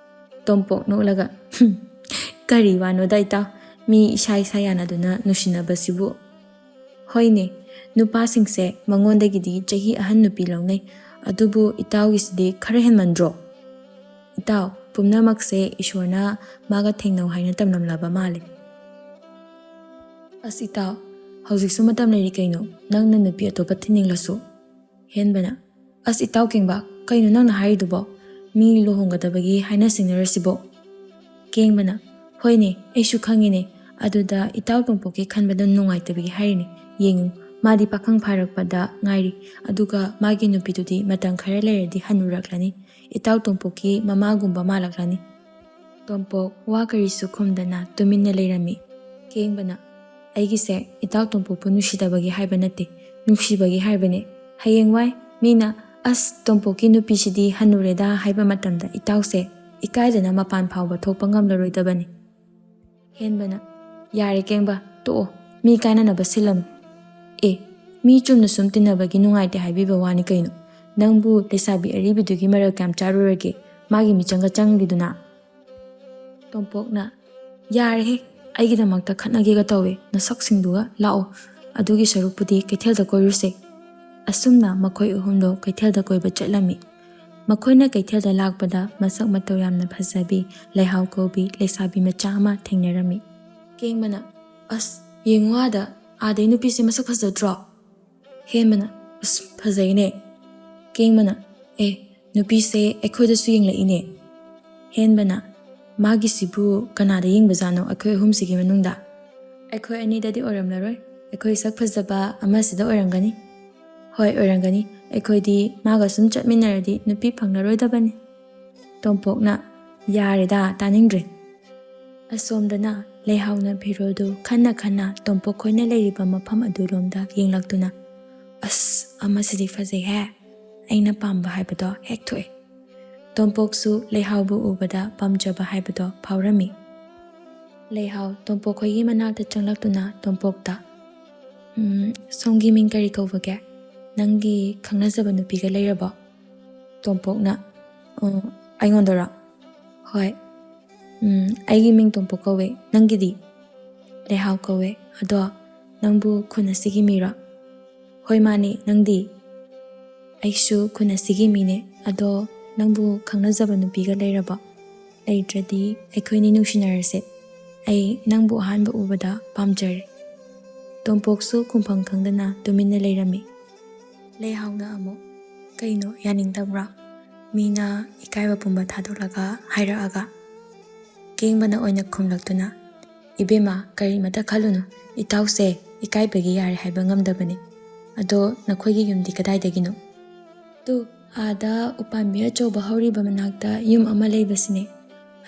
ꯇꯣꯝꯄꯣꯛ ꯅꯣꯛꯂꯒ, "ꯍꯨꯝ, ꯀꯔꯤ ꯋꯥꯅꯣꯗ ꯏꯇꯥꯎ, ꯃꯤ ꯏꯁꯥ ꯏꯁꯥ ꯌꯥꯅꯗꯨꯅ ꯅꯨꯡꯁꯤꯅꯕꯁꯤꯕꯨ?" "ꯍꯣꯏꯅꯦ, ꯅꯨꯄꯥꯁꯤꯡꯁꯦ ꯃꯉꯣꯟꯗꯒꯤꯗꯤ ꯆꯍꯤ ꯑꯍꯟ ꯅꯨꯄꯤ ꯂꯧꯅꯩ꯫ ꯑꯗꯨꯕꯨ ꯏꯇꯥꯎꯒꯤꯁꯤꯗꯤ ꯈꯔ ꯍꯦꯟꯃꯟꯗ꯭ꯔꯣ? ꯏꯇꯥꯎ, ꯄꯨꯝꯅꯃꯛꯁꯦ ꯏꯁꯣꯔꯅ ꯃꯥꯒ ꯊꯦꯡꯅꯧ ꯍꯥꯏꯅ ꯇꯝꯂꯝꯂꯕ ꯃꯥꯜꯂꯦ꯫" "ꯑꯁ ꯏꯇꯥꯎ, ꯍꯧꯖꯤꯛꯁꯨ ꯃꯇꯝ ꯂꯩꯔꯤ ꯀꯩꯅꯣ, ꯅꯪꯅ ꯅꯨꯄꯤ ꯑꯇꯣꯞꯄ ꯊꯤꯅꯤꯡꯂꯁꯨ꯫" ꯍꯦꯟꯕꯅ, "ꯑꯁ ꯏꯇꯥꯎ ꯀꯦꯡꯕ, ꯀꯩꯅꯣ ꯅꯪꯅ ꯍꯥꯏꯔꯤꯗꯨꯕꯣ? ꯃꯤ ꯂꯨꯍꯣꯡꯒꯗꯕꯒꯤ ꯍꯥꯏꯅ ꯁꯤꯡꯅꯔꯁꯤꯕꯣ?" ꯀꯦꯡꯕꯅ, "ꯍꯣꯏꯅꯦ, ꯑꯩꯁꯨ ꯈꯪꯉꯤꯅꯦ꯫ ꯑꯗꯨꯗ ꯏꯇꯥꯎ ꯇꯣꯝꯄꯣꯛꯀꯤ ꯈꯟꯕꯗ ꯅꯨꯡꯉꯥꯏꯇꯕꯒꯤ ꯍꯥꯏꯔꯤꯅꯦ꯫ ꯌꯦꯡꯉꯨ, ꯃꯥꯗꯤ ꯄꯥꯈꯪ ꯐꯥꯔꯛꯄꯗ ꯉꯥꯏꯔꯤ, ꯑꯗꯨꯒ ꯃꯥꯒꯤ ꯅꯨꯄꯤꯗꯨꯗꯤ ꯃꯇꯝ ꯈꯔ ꯂꯩꯔꯗꯤ ꯍꯟꯅꯨꯔꯛꯂꯅꯤ, ꯏꯇꯥꯎ ꯇꯣꯝꯄꯣꯛꯀꯤ ꯃꯃꯥꯒꯨꯝꯕ ꯃꯥꯜꯂꯛꯂꯅꯤ꯫" ꯇꯣꯝꯄꯣꯛ ꯋꯥ ꯀꯔꯤꯁꯨ ꯈꯨꯝꯗꯅ ꯇꯨꯃꯤꯟꯅ ꯂꯩꯔꯝꯃꯤ꯫ ꯀꯦꯡꯕꯅ, "ꯑꯩꯒꯤꯁꯦ ꯏꯇꯥꯎ ꯇꯣꯝꯄꯣꯛꯄꯨ ꯅꯨꯡꯁꯤꯗꯕꯒꯤ ꯍꯥꯏꯕ ꯅꯠꯇꯦ, ꯅꯨꯡꯁꯤꯕꯒꯤ ꯍꯥꯏꯕꯅꯦ꯫ ꯍꯌꯦꯡꯋꯥꯏ ꯃꯤꯅ 'ꯑꯁ, ꯇꯣꯝꯄꯣꯛꯀꯤ ꯅꯨꯄꯤꯁꯤꯗꯤ ꯍꯟꯅꯨꯔꯦꯗ' ꯍꯥꯏꯕ ꯃꯇꯝꯗ ꯏꯇꯥꯎꯁꯦ ꯏꯀꯥꯏꯗꯅ ꯃꯄꯥꯟ ꯐꯥꯎꯕ ꯊꯣꯛꯄ ꯉꯝꯂꯔꯣꯏꯗꯕꯅꯤ꯫" ꯍꯦꯟꯕꯅ, "ꯌꯥꯔꯦ ꯀꯦꯡꯕ, ꯇꯣꯛꯑꯣ, ꯃꯤ ꯀꯥꯏꯅꯅꯕ ꯁꯤꯜꯂꯅꯨ꯫ ꯑꯦ, ꯃꯤ ꯆꯨꯝꯅ ꯁꯨꯝ ꯇꯤꯟꯅꯕꯒꯤ ꯅꯨꯡꯉꯥꯏꯇꯦ ꯍꯥꯏꯕꯤꯕ ꯋꯥꯅꯤ ꯀꯩꯅꯣ꯫ ꯅꯪꯕꯨ ꯂꯩꯁꯥꯕꯤ ꯑꯔꯤꯕꯤꯗꯨꯒꯤ ꯃꯔꯛ ꯀꯌꯥꯝ ꯆꯥꯔꯨꯔꯒꯦ, ꯃꯥꯒꯤ ꯃꯤꯆꯪꯒ ꯆꯪꯂꯤꯗꯨꯅ?" ꯇꯣꯝꯄꯣꯛꯅ, "ꯌꯥꯔꯦꯍꯦ, ꯑꯩꯒꯤꯗꯃꯛꯇ ꯈꯠꯅꯒꯦꯒ ꯇꯧꯋꯦ, ꯅꯁꯛꯁꯤꯡꯗꯨꯒ꯫ ꯂꯥꯛꯑꯣ, ꯑꯗꯨꯒꯤ ꯁꯔꯨꯛꯄꯨꯗꯤ ꯀꯩꯊꯦꯜꯗ ꯀꯣꯏꯔꯨꯁꯦ꯫" ꯑꯁꯨꯝꯅ ꯃꯈꯣꯏ ꯑꯍꯨꯝꯗꯣ ꯀꯩꯊꯦꯜꯗ ꯀꯣꯏꯕ ꯆꯠꯂꯝꯃꯤ꯫ ꯃꯈꯣꯏꯅ ꯀꯩꯊꯦꯜꯗ ꯂꯥꯛꯄꯗ ꯃꯁꯛ ꯃꯇꯧ ꯌꯥꯝꯅ ꯐꯖꯕꯤ, ꯂꯩꯍꯥꯎ ꯀꯧꯕꯤ ꯂꯩꯁꯥꯕꯤ ꯃꯆꯥ ꯑꯃ ꯊꯦꯡꯅꯔꯝꯃꯤ꯫ ꯀꯦꯡꯕꯅ, "ꯑꯁ, ꯌꯦꯡꯉꯨ ꯑꯥꯗ, ꯑꯥꯗꯩ ꯅꯨꯄꯤꯁꯦ ꯃꯁꯛ ꯐꯖꯗ꯭ꯔꯣ?" ꯍꯦꯟꯕꯅ, "ꯑꯁ, ꯐꯖꯩꯅꯦ꯫" ꯀꯦꯡꯕꯅ, "ꯑꯦ, ꯅꯨꯄꯤꯁꯦ ꯑꯩꯈꯣꯏꯗꯁꯨ ꯌꯦꯡꯂꯛꯏꯅꯦ꯫" ꯍꯦꯟꯕꯅ, "ꯃꯥꯒꯤꯁꯤꯕꯨ ꯀꯅꯥꯗ ꯌꯦꯡꯕꯖꯥꯠꯅꯣ ꯑꯩꯈꯣꯏ ꯑꯍꯨꯝꯁꯤꯒꯤ ꯃꯅꯨꯡꯗ?" "ꯑꯩꯈꯣꯏ ꯑꯅꯤꯗꯗꯤ ꯑꯣꯏꯔꯝꯂꯔꯣꯏ, ꯑꯩꯈꯣꯏ ꯁꯛ ꯐꯖꯕ ꯑꯃꯁꯤꯗ ꯑꯣꯏꯔꯝꯒꯅꯤ꯫ ꯍꯣꯏ, ꯑꯣꯏꯔꯝꯒꯅꯤ, ꯑꯩꯈꯣꯏꯗꯤ ꯃꯥꯒ ꯁꯨꯝ ꯆꯠꯃꯤꯟꯅꯔꯗꯤ ꯅꯨꯄꯤ ꯐꯪꯂꯔꯣꯏꯗꯕꯅꯤ꯫" ꯇꯣꯝꯄꯣꯛꯅ, "ꯌꯥꯔꯦꯗ, ꯇꯥꯅꯤꯡꯗ꯭ꯔꯦ꯫" ꯑꯁꯣꯝꯗꯅ ꯂꯩꯍꯥꯎꯅ ꯐꯤꯔꯣꯜꯗꯨ ꯈꯟꯅ ꯈꯟꯅ ꯇꯣꯝꯄꯣꯛ ꯈꯣꯏꯅ ꯂꯩꯔꯤꯕ ꯃꯐꯝ ꯑꯗꯨ ꯂꯣꯝꯗ ꯌꯦꯡꯂꯛꯇꯨꯅ, "ꯑꯁ, ꯑꯃꯁꯤꯗꯤ ꯐꯖꯩꯍꯦ, ꯑꯩꯅ ꯄꯥꯝꯕ ꯍꯥꯏꯕꯗꯣ ꯍꯦꯛ ꯊꯣꯛꯑꯦ꯫" ꯇꯣꯝꯄꯣꯛꯁꯨ ꯂꯩꯍꯥꯎꯕꯨ ꯎꯕꯗ ꯄꯥꯝꯖꯕ ꯍꯥꯏꯕꯗꯣ ꯐꯥꯎꯔꯝꯃꯤ꯫ ꯂꯩꯍꯥꯎ ꯇꯣꯝꯄꯣꯛ ꯈꯣꯏꯒꯤ ꯃꯅꯥꯛꯇ ꯆꯪꯂꯛꯇꯨꯅ ꯇꯣꯝꯄꯣꯛꯇ, "ꯎꯝ, ꯁꯣꯝꯒꯤ ꯃꯤꯡ ꯀꯔꯤ ꯀꯧꯕꯒꯦ? ꯅꯪꯒꯤ ꯈꯪꯅꯖꯕ ꯅꯨꯄꯤꯒ ꯂꯩꯔꯕꯣ?" ꯇꯣꯝꯄꯣꯛꯅ, "ꯑꯣ, ꯑꯩꯉꯣꯟꯗꯔꯣ?" ꯍꯣꯏ꯫ ꯎꯝ, ꯑꯩꯒꯤ ꯃꯤꯡ ꯇꯣꯝꯄꯣꯛ ꯀꯧꯋꯦ꯫ ꯅꯪꯒꯤꯗꯤ? ꯂꯩꯍꯥꯎ ꯀꯧꯋꯦ꯫ ꯑꯗꯣ ꯅꯪꯕꯨ ꯈꯨꯟ ꯑꯁꯤꯒꯤ ꯃꯤꯔꯣ? ꯍꯣꯏ, ꯃꯥꯅꯦ꯫ ꯅꯪꯗꯤ? ꯑꯩꯁꯨ ꯈꯨꯟ ꯑꯁꯤꯒꯤ ꯃꯤꯅꯦ꯫ ꯑꯗꯣ ꯅꯪꯕꯨ ꯈꯪꯅꯖꯕ ꯅꯨꯄꯤꯒ ꯂꯩꯔꯕꯣ? ꯂꯩꯇ꯭ꯔꯗꯤ ꯑꯩꯈꯣꯏꯅꯤ ꯅꯨꯡꯁꯤꯅꯔꯁꯦ꯫ ꯑꯩ ꯅꯪꯕꯨ ꯑꯍꯥꯟꯕ ꯎꯕꯗ ꯄꯥꯝꯖꯔꯦ꯫ ꯇꯣꯝꯄꯣꯛꯁꯨ ꯈꯨꯝꯐꯝ ꯈꯪꯗꯅ ꯇꯨꯃꯤꯟꯅ ꯂꯩꯔꯝꯃꯤ꯫ ꯂꯩꯍꯥꯎꯅ ꯑꯃꯨꯛ, "ꯀꯩꯅꯣ, ꯌꯥꯅꯤꯡꯗꯕ꯭ꯔꯥ? ꯃꯤꯅ ꯏꯀꯥꯏꯕ ꯄꯨꯝꯕ ꯊꯥꯗꯣꯛꯂꯒ ꯍꯥꯏꯔꯛꯑꯒ?" ꯀꯦꯡꯕꯅ ꯑꯣꯏꯅ ꯈꯨꯝꯂꯛꯇꯨꯅ, "ꯏꯕꯦꯝꯃ, ꯀꯔꯤꯃꯇ ꯈꯜꯂꯨꯅꯨ꯫ ꯏꯇꯥꯎꯁꯦ ꯏꯀꯥꯏꯕꯒꯤ ꯌꯥꯔꯦ ꯍꯥꯏꯕ ꯉꯝꯗꯕꯅꯤ꯫ ꯑꯗꯣ ꯅꯈꯣꯏꯒꯤ ꯌꯨꯝꯗꯤ ꯀꯗꯥꯏꯗꯒꯤꯅꯣ?" "ꯇꯨ, ꯑꯥꯗ ꯎꯄꯥꯝꯕꯤ ꯑꯆꯧꯕ ꯍꯧꯔꯤꯕ ꯃꯅꯥꯛꯇ ꯌꯨꯝ ꯑꯃ ꯂꯩꯕꯁꯤꯅꯦ꯫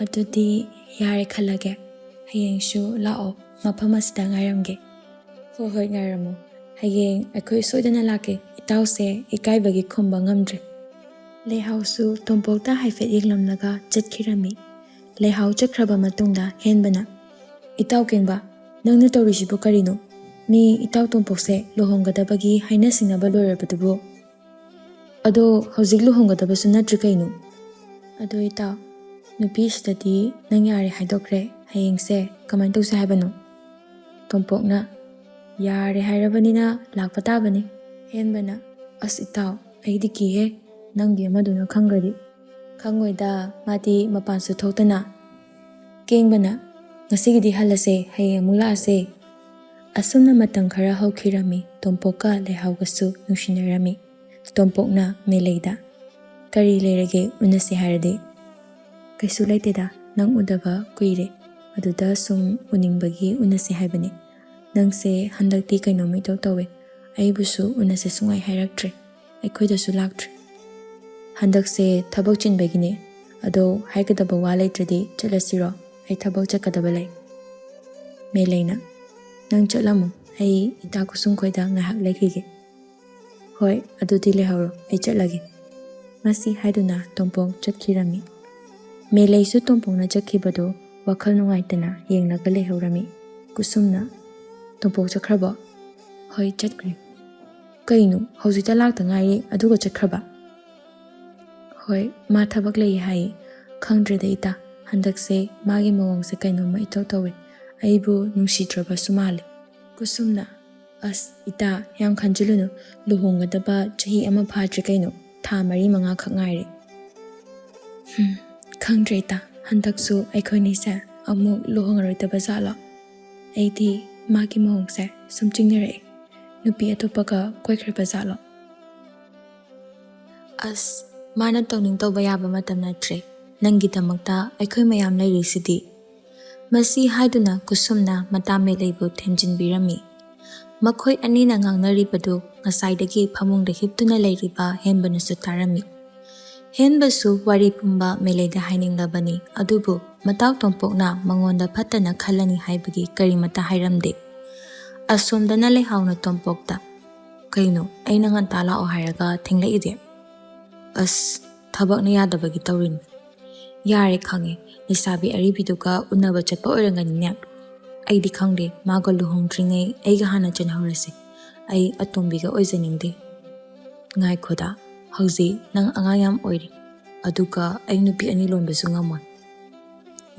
ꯑꯗꯨꯗꯤ ꯌꯥꯔꯦ ꯈꯜꯂꯒꯦ꯫ ꯍꯌꯦꯡꯁꯨ ꯂꯥꯛꯑꯣ, ꯃꯐꯝ ꯑꯁꯤꯗ ꯉꯥꯏꯔꯝꯒꯦ꯫" "ꯍꯣꯏ, ꯍꯣꯏ, ꯉꯥꯏꯔꯝꯃꯣ꯫ ꯍꯌꯦꯡ ꯑꯩꯈꯣꯏ ꯁꯣꯏꯗꯅ ꯂꯥꯛꯀꯦ꯫" ꯏꯇꯥꯎꯁꯦ ꯏꯀꯥꯏꯕꯒꯤ ꯈꯨꯝꯕ ꯉꯝꯗ꯭ꯔꯦ꯫ ꯂꯩꯍꯥꯎꯁꯨ ꯇꯣꯝꯄꯣꯛꯇ ꯍꯥꯏꯐꯦꯠ ꯌꯦꯡꯂꯝꯂꯒ ꯆꯠꯈꯤꯔꯝꯃꯤ꯫ ꯂꯩꯍꯥꯎ ꯆꯠꯈ꯭ꯔꯕ ꯃꯇꯨꯡꯗ ꯍꯦꯟꯕꯅ, "ꯏꯇꯥꯎ ꯀꯦꯡꯕ, ꯅꯪꯅ ꯇꯧꯔꯤꯁꯤꯕꯨ ꯀꯔꯤꯅꯣ? ꯃꯤ ꯏꯇꯥꯎ ꯇꯣꯝꯄꯣꯛꯁꯦ ꯂꯨꯍꯣꯡꯒꯗꯕꯒꯤ ꯍꯥꯏꯅ ꯁꯤꯡꯅꯕ ꯂꯣꯏꯔꯕꯗꯨꯕꯨ?" "ꯑꯗꯣ ꯍꯧꯖꯤꯛ ꯂꯨꯍꯣꯡꯒꯗꯕꯁꯨ ꯅꯠꯇ꯭ꯔꯤ ꯀꯩꯅꯣ?" "ꯑꯗꯣ ꯏꯇꯥꯎ, ꯅꯨꯄꯤꯁꯤꯗꯗꯤ ꯅꯪ ꯌꯥꯔꯦ ꯍꯥꯏꯗꯣꯛꯈ꯭ꯔꯦ꯫ ꯍꯌꯦꯡꯁꯦ ꯀꯃꯥꯏꯅ ꯇꯧꯁꯦ ꯍꯥꯏꯕꯅꯣ?" ꯇꯣꯝꯄꯣꯛꯅ, "ꯌꯥꯔꯦ ꯍꯥꯏꯔꯕꯅꯤꯅ ꯂꯥꯛꯄ ꯇꯥꯕꯅꯤ꯫" ꯍꯦꯟꯕꯅ, "ꯑꯁ ꯏꯇꯥꯎ, ꯑꯩꯗꯤ ꯀꯤꯍꯦ, ꯅꯪꯒꯤ ꯑꯃꯗꯨꯅ ꯈꯪꯈ꯭ꯔꯗꯤ?" "ꯈꯪꯉꯣꯏꯗ, ꯃꯥꯗꯤ ꯃꯄꯥꯟꯁꯨ ꯊꯣꯛꯇꯅ꯫" ꯀꯦꯡꯕꯅ, "ꯉꯁꯤꯒꯤꯗꯤ ꯍꯜꯂꯁꯦ, ꯍꯌꯦꯡ ꯑꯃꯨꯛ ꯂꯥꯛꯑꯁꯦ꯫" ꯑꯁꯨꯝꯅ ꯃꯇꯝ ꯈꯔ ꯍꯧꯈꯤꯔꯝꯃꯤ꯫ ꯇꯣꯝꯄꯣꯛꯀ ꯂꯩꯍꯥꯎꯒꯁꯨ ꯅꯨꯡꯁꯤꯅꯔꯝꯃꯤ꯫ ꯇꯣꯝꯄꯣꯛꯅ ꯃꯦꯂꯩꯗ, "ꯀꯔꯤ ꯂꯩꯔꯒꯦ, ꯎꯅꯁꯦ ꯍꯥꯏꯔꯗꯤ?" "ꯀꯩꯁꯨ ꯂꯩꯇꯦꯗ, ꯅꯪ ꯎꯗꯕ ꯀꯨꯏꯔꯦ꯫ ꯑꯗꯨꯗ ꯁꯨꯝ ꯎꯅꯤꯡꯕꯒꯤ ꯎꯅꯁꯦ ꯍꯥꯏꯕꯅꯦ꯫ ꯅꯪꯁꯦ ꯍꯟꯗꯛꯇꯤ ꯀꯩꯅꯣꯝ ꯏꯇꯧ ꯇꯧꯋꯦ꯫ ꯑꯩꯕꯨꯁꯨ ꯎꯅꯁꯦ ꯁꯨꯡꯍꯥꯏ ꯍꯥꯏꯔꯛꯇ꯭ꯔꯦ꯫ ꯑꯩꯈꯣꯏꯗꯁꯨ ꯂꯥꯛꯇ꯭ꯔꯦ꯫" "ꯍꯟꯗꯛꯁꯦ ꯊꯕꯛ ꯆꯤꯟꯕꯒꯤꯅꯦ꯫ ꯑꯗꯣ ꯍꯥꯏꯒꯗꯕ ꯋꯥ ꯂꯩꯇ꯭ꯔꯗꯤ ꯆꯠꯂꯁꯤꯔꯣ? ꯑꯩ ꯊꯕꯛ ꯆꯠꯀꯗꯕ ꯂꯩ꯫" ꯃꯦꯂꯩꯅ, "ꯅꯪ ꯆꯠꯂꯝꯃꯣ, ꯑꯩ ꯏꯇꯥ ꯀꯨꯁꯨꯝ ꯈꯣꯏꯗ ꯉꯥꯏꯍꯥꯛ ꯂꯩꯈꯤꯒꯦ꯫" "ꯍꯣꯏ, ꯑꯗꯨꯗꯤ ꯂꯩꯍꯧꯔꯣ, ꯑꯩ ꯆꯠꯂꯒꯦ꯫" ꯃꯁꯤ ꯍꯥꯏꯗꯨꯅ ꯇꯣꯝꯄꯣꯛ ꯆꯠꯈꯤꯔꯝꯃꯤ꯫ ꯃꯦꯂꯩꯁꯨ ꯇꯣꯝꯄꯣꯛꯅ ꯆꯠꯈꯤꯕꯗꯨ ꯋꯥꯈꯜ ꯅꯨꯡꯉꯥꯏꯇꯅ ꯌꯦꯡꯂꯒ ꯂꯩꯍꯧꯔꯝꯃꯤ꯫ ꯀꯨꯁꯨꯝꯅ, "ꯇꯣꯝꯄꯣꯛ ꯆꯠꯈ꯭ꯔꯕꯣ?" "ꯍꯣꯏ, ꯆꯠꯈ꯭ꯔꯦ꯫" "ꯀꯩꯅꯣ, ꯍꯧꯖꯤꯛꯇ ꯂꯥꯛꯇ ꯉꯥꯏꯔꯤ, ꯑꯗꯨꯒ ꯆꯠꯈ꯭ꯔꯕ?" "ꯍꯣꯏ, ꯃꯥ ꯊꯕꯛ ꯂꯩꯌꯦ ꯍꯥꯏꯌꯦ꯫ ꯈꯪꯗ꯭ꯔꯦꯗ ꯏꯇꯥ, ꯍꯟꯗꯛꯁꯦ ꯃꯥꯒꯤ ꯃꯑꯣꯡꯁꯦ ꯀꯩꯅꯣꯝꯃ ꯏꯇꯧ ꯇꯧꯋꯦ꯫ ꯑꯩꯕꯨ ꯅꯨꯡꯁꯤꯗ꯭ꯔꯕꯁꯨ ꯃꯥꯜꯂꯦ꯫ ꯀꯨꯁꯨꯝꯅ, "ꯑꯁ ꯏꯇꯥ, ꯌꯥꯝ ꯈꯟꯖꯤꯜꯂꯨꯅꯨ, ꯂꯨꯍꯣꯡꯒꯗꯕ ꯆꯍꯤ ꯑꯃ ꯐꯥꯗ꯭ꯔꯤ ꯀꯩꯅꯣ, ꯊꯥ ꯃꯔꯤ ꯃꯉꯥꯈꯛ ꯉꯥꯏꯔꯦ꯫" "ꯍꯝ, ꯈꯪꯗ꯭ꯔꯦ ꯏꯇꯥ, ꯍꯟꯗꯛꯁꯨ ꯑꯩꯈꯣꯏꯅꯤꯁꯦ ꯑꯃꯨꯛ ꯂꯨꯍꯣꯡꯉꯔꯣꯏꯗꯕ ꯖꯥꯠꯂꯣ? ꯑꯩꯗꯤ ꯃꯥꯒꯤ ꯃꯑꯣꯡꯁꯦ ꯁꯨꯝ ꯆꯤꯡꯅꯔꯛꯑꯦ꯫ ꯅꯨꯄꯤ ꯑꯇꯣꯞꯄꯒ ꯀꯣꯏꯈ꯭ꯔꯕ ꯖꯥꯠꯂꯣ?" "ꯑꯁ, ꯃꯥꯅ ꯇꯧꯅꯤꯡ ꯇꯧꯕ ꯌꯥꯕ ꯃꯇꯝ ꯅꯠꯇ꯭ꯔꯦ꯫ ꯅꯪꯒꯤꯗꯃꯛꯇ ꯑꯩꯈꯣꯏ ꯃꯌꯥꯝ ꯂꯩꯔꯤꯁꯤꯗꯤ꯫" ꯃꯁꯤ ꯍꯥꯏꯗꯨꯅ ꯀꯨꯁꯨꯝꯅ ꯃꯇꯥ ꯃꯦꯂꯩꯕꯨ ꯊꯦꯝꯖꯤꯟꯕꯤꯔꯝꯃꯤ꯫ ꯃꯈꯣꯏ ꯑꯅꯤꯅ ꯉꯥꯡꯅꯔꯤꯕꯗꯨ ꯉꯁꯥꯏꯗꯒꯤ ꯐꯃꯨꯡꯗ ꯍꯤꯞꯇꯨꯅ ꯂꯩꯔꯤꯕ ꯍꯦꯟꯕꯅꯁꯨ ꯇꯥꯔꯝꯃꯤ꯫ ꯍꯦꯟꯕꯁꯨ ꯋꯥꯔꯤ ꯄꯨꯝꯕ ꯃꯦꯂꯩꯗ ꯍꯥꯏꯅꯤꯡꯂꯕꯅꯤ, ꯑꯗꯨꯕꯨ ꯃꯇꯥꯎ ꯇꯣꯝꯄꯣꯛꯅ ꯃꯉꯣꯟꯗ ꯐꯠꯇꯅ ꯈꯜꯂꯅꯤ ꯍꯥꯏꯕꯒꯤ ꯀꯔꯤꯃꯠꯇ ꯍꯥꯏꯔꯝꯗꯦ꯫ ꯑꯁꯣꯝꯗꯅ ꯂꯩꯍꯥꯎꯅ ꯇꯣꯝꯄꯣꯛꯇ, "ꯀꯩꯅꯣ, ꯑꯩꯅ ꯉꯟꯇꯥ ꯂꯥꯛꯑꯣ ꯍꯥꯏꯔꯒ ꯊꯦꯡꯂꯛꯏꯗꯤ?" "ꯑꯁ, ꯊꯕꯛꯅ ꯌꯥꯗꯕꯒꯤ ꯇꯧꯔꯤꯅꯤ꯫" "ꯌꯥꯔꯦ, ꯈꯪꯉꯦ, ꯂꯩꯁꯥꯕꯤ ꯑꯔꯤꯕꯤꯗꯨꯒ ꯎꯅꯕ ꯆꯠꯄ ꯑꯣꯏꯔꯝꯒꯅꯤꯅꯦ꯫ ꯑꯩꯗꯤ ꯈꯪꯗꯦ, ꯃꯥꯒ ꯂꯨꯍꯣꯡꯗ꯭ꯔꯤꯉꯩ ꯑꯩꯒ ꯍꯥꯟꯅ ꯆꯦꯟꯍꯧꯔꯁꯤ꯫ ꯑꯩ ꯑꯇꯣꯝꯕꯤꯒ ꯑꯣꯏꯖꯅꯤꯡꯗꯦ꯫ ꯉꯥꯏꯈꯣꯗ, ꯍꯧꯖꯤꯛ ꯅꯪ ꯑꯉꯥꯡ ꯌꯥꯝ ꯑꯣꯏꯔꯤ, ꯑꯗꯨꯒ ꯑꯩ ꯅꯨꯄꯤ ꯑꯅꯤ ꯂꯣꯟꯕꯁꯨ ꯉꯝꯃꯣꯏ꯫"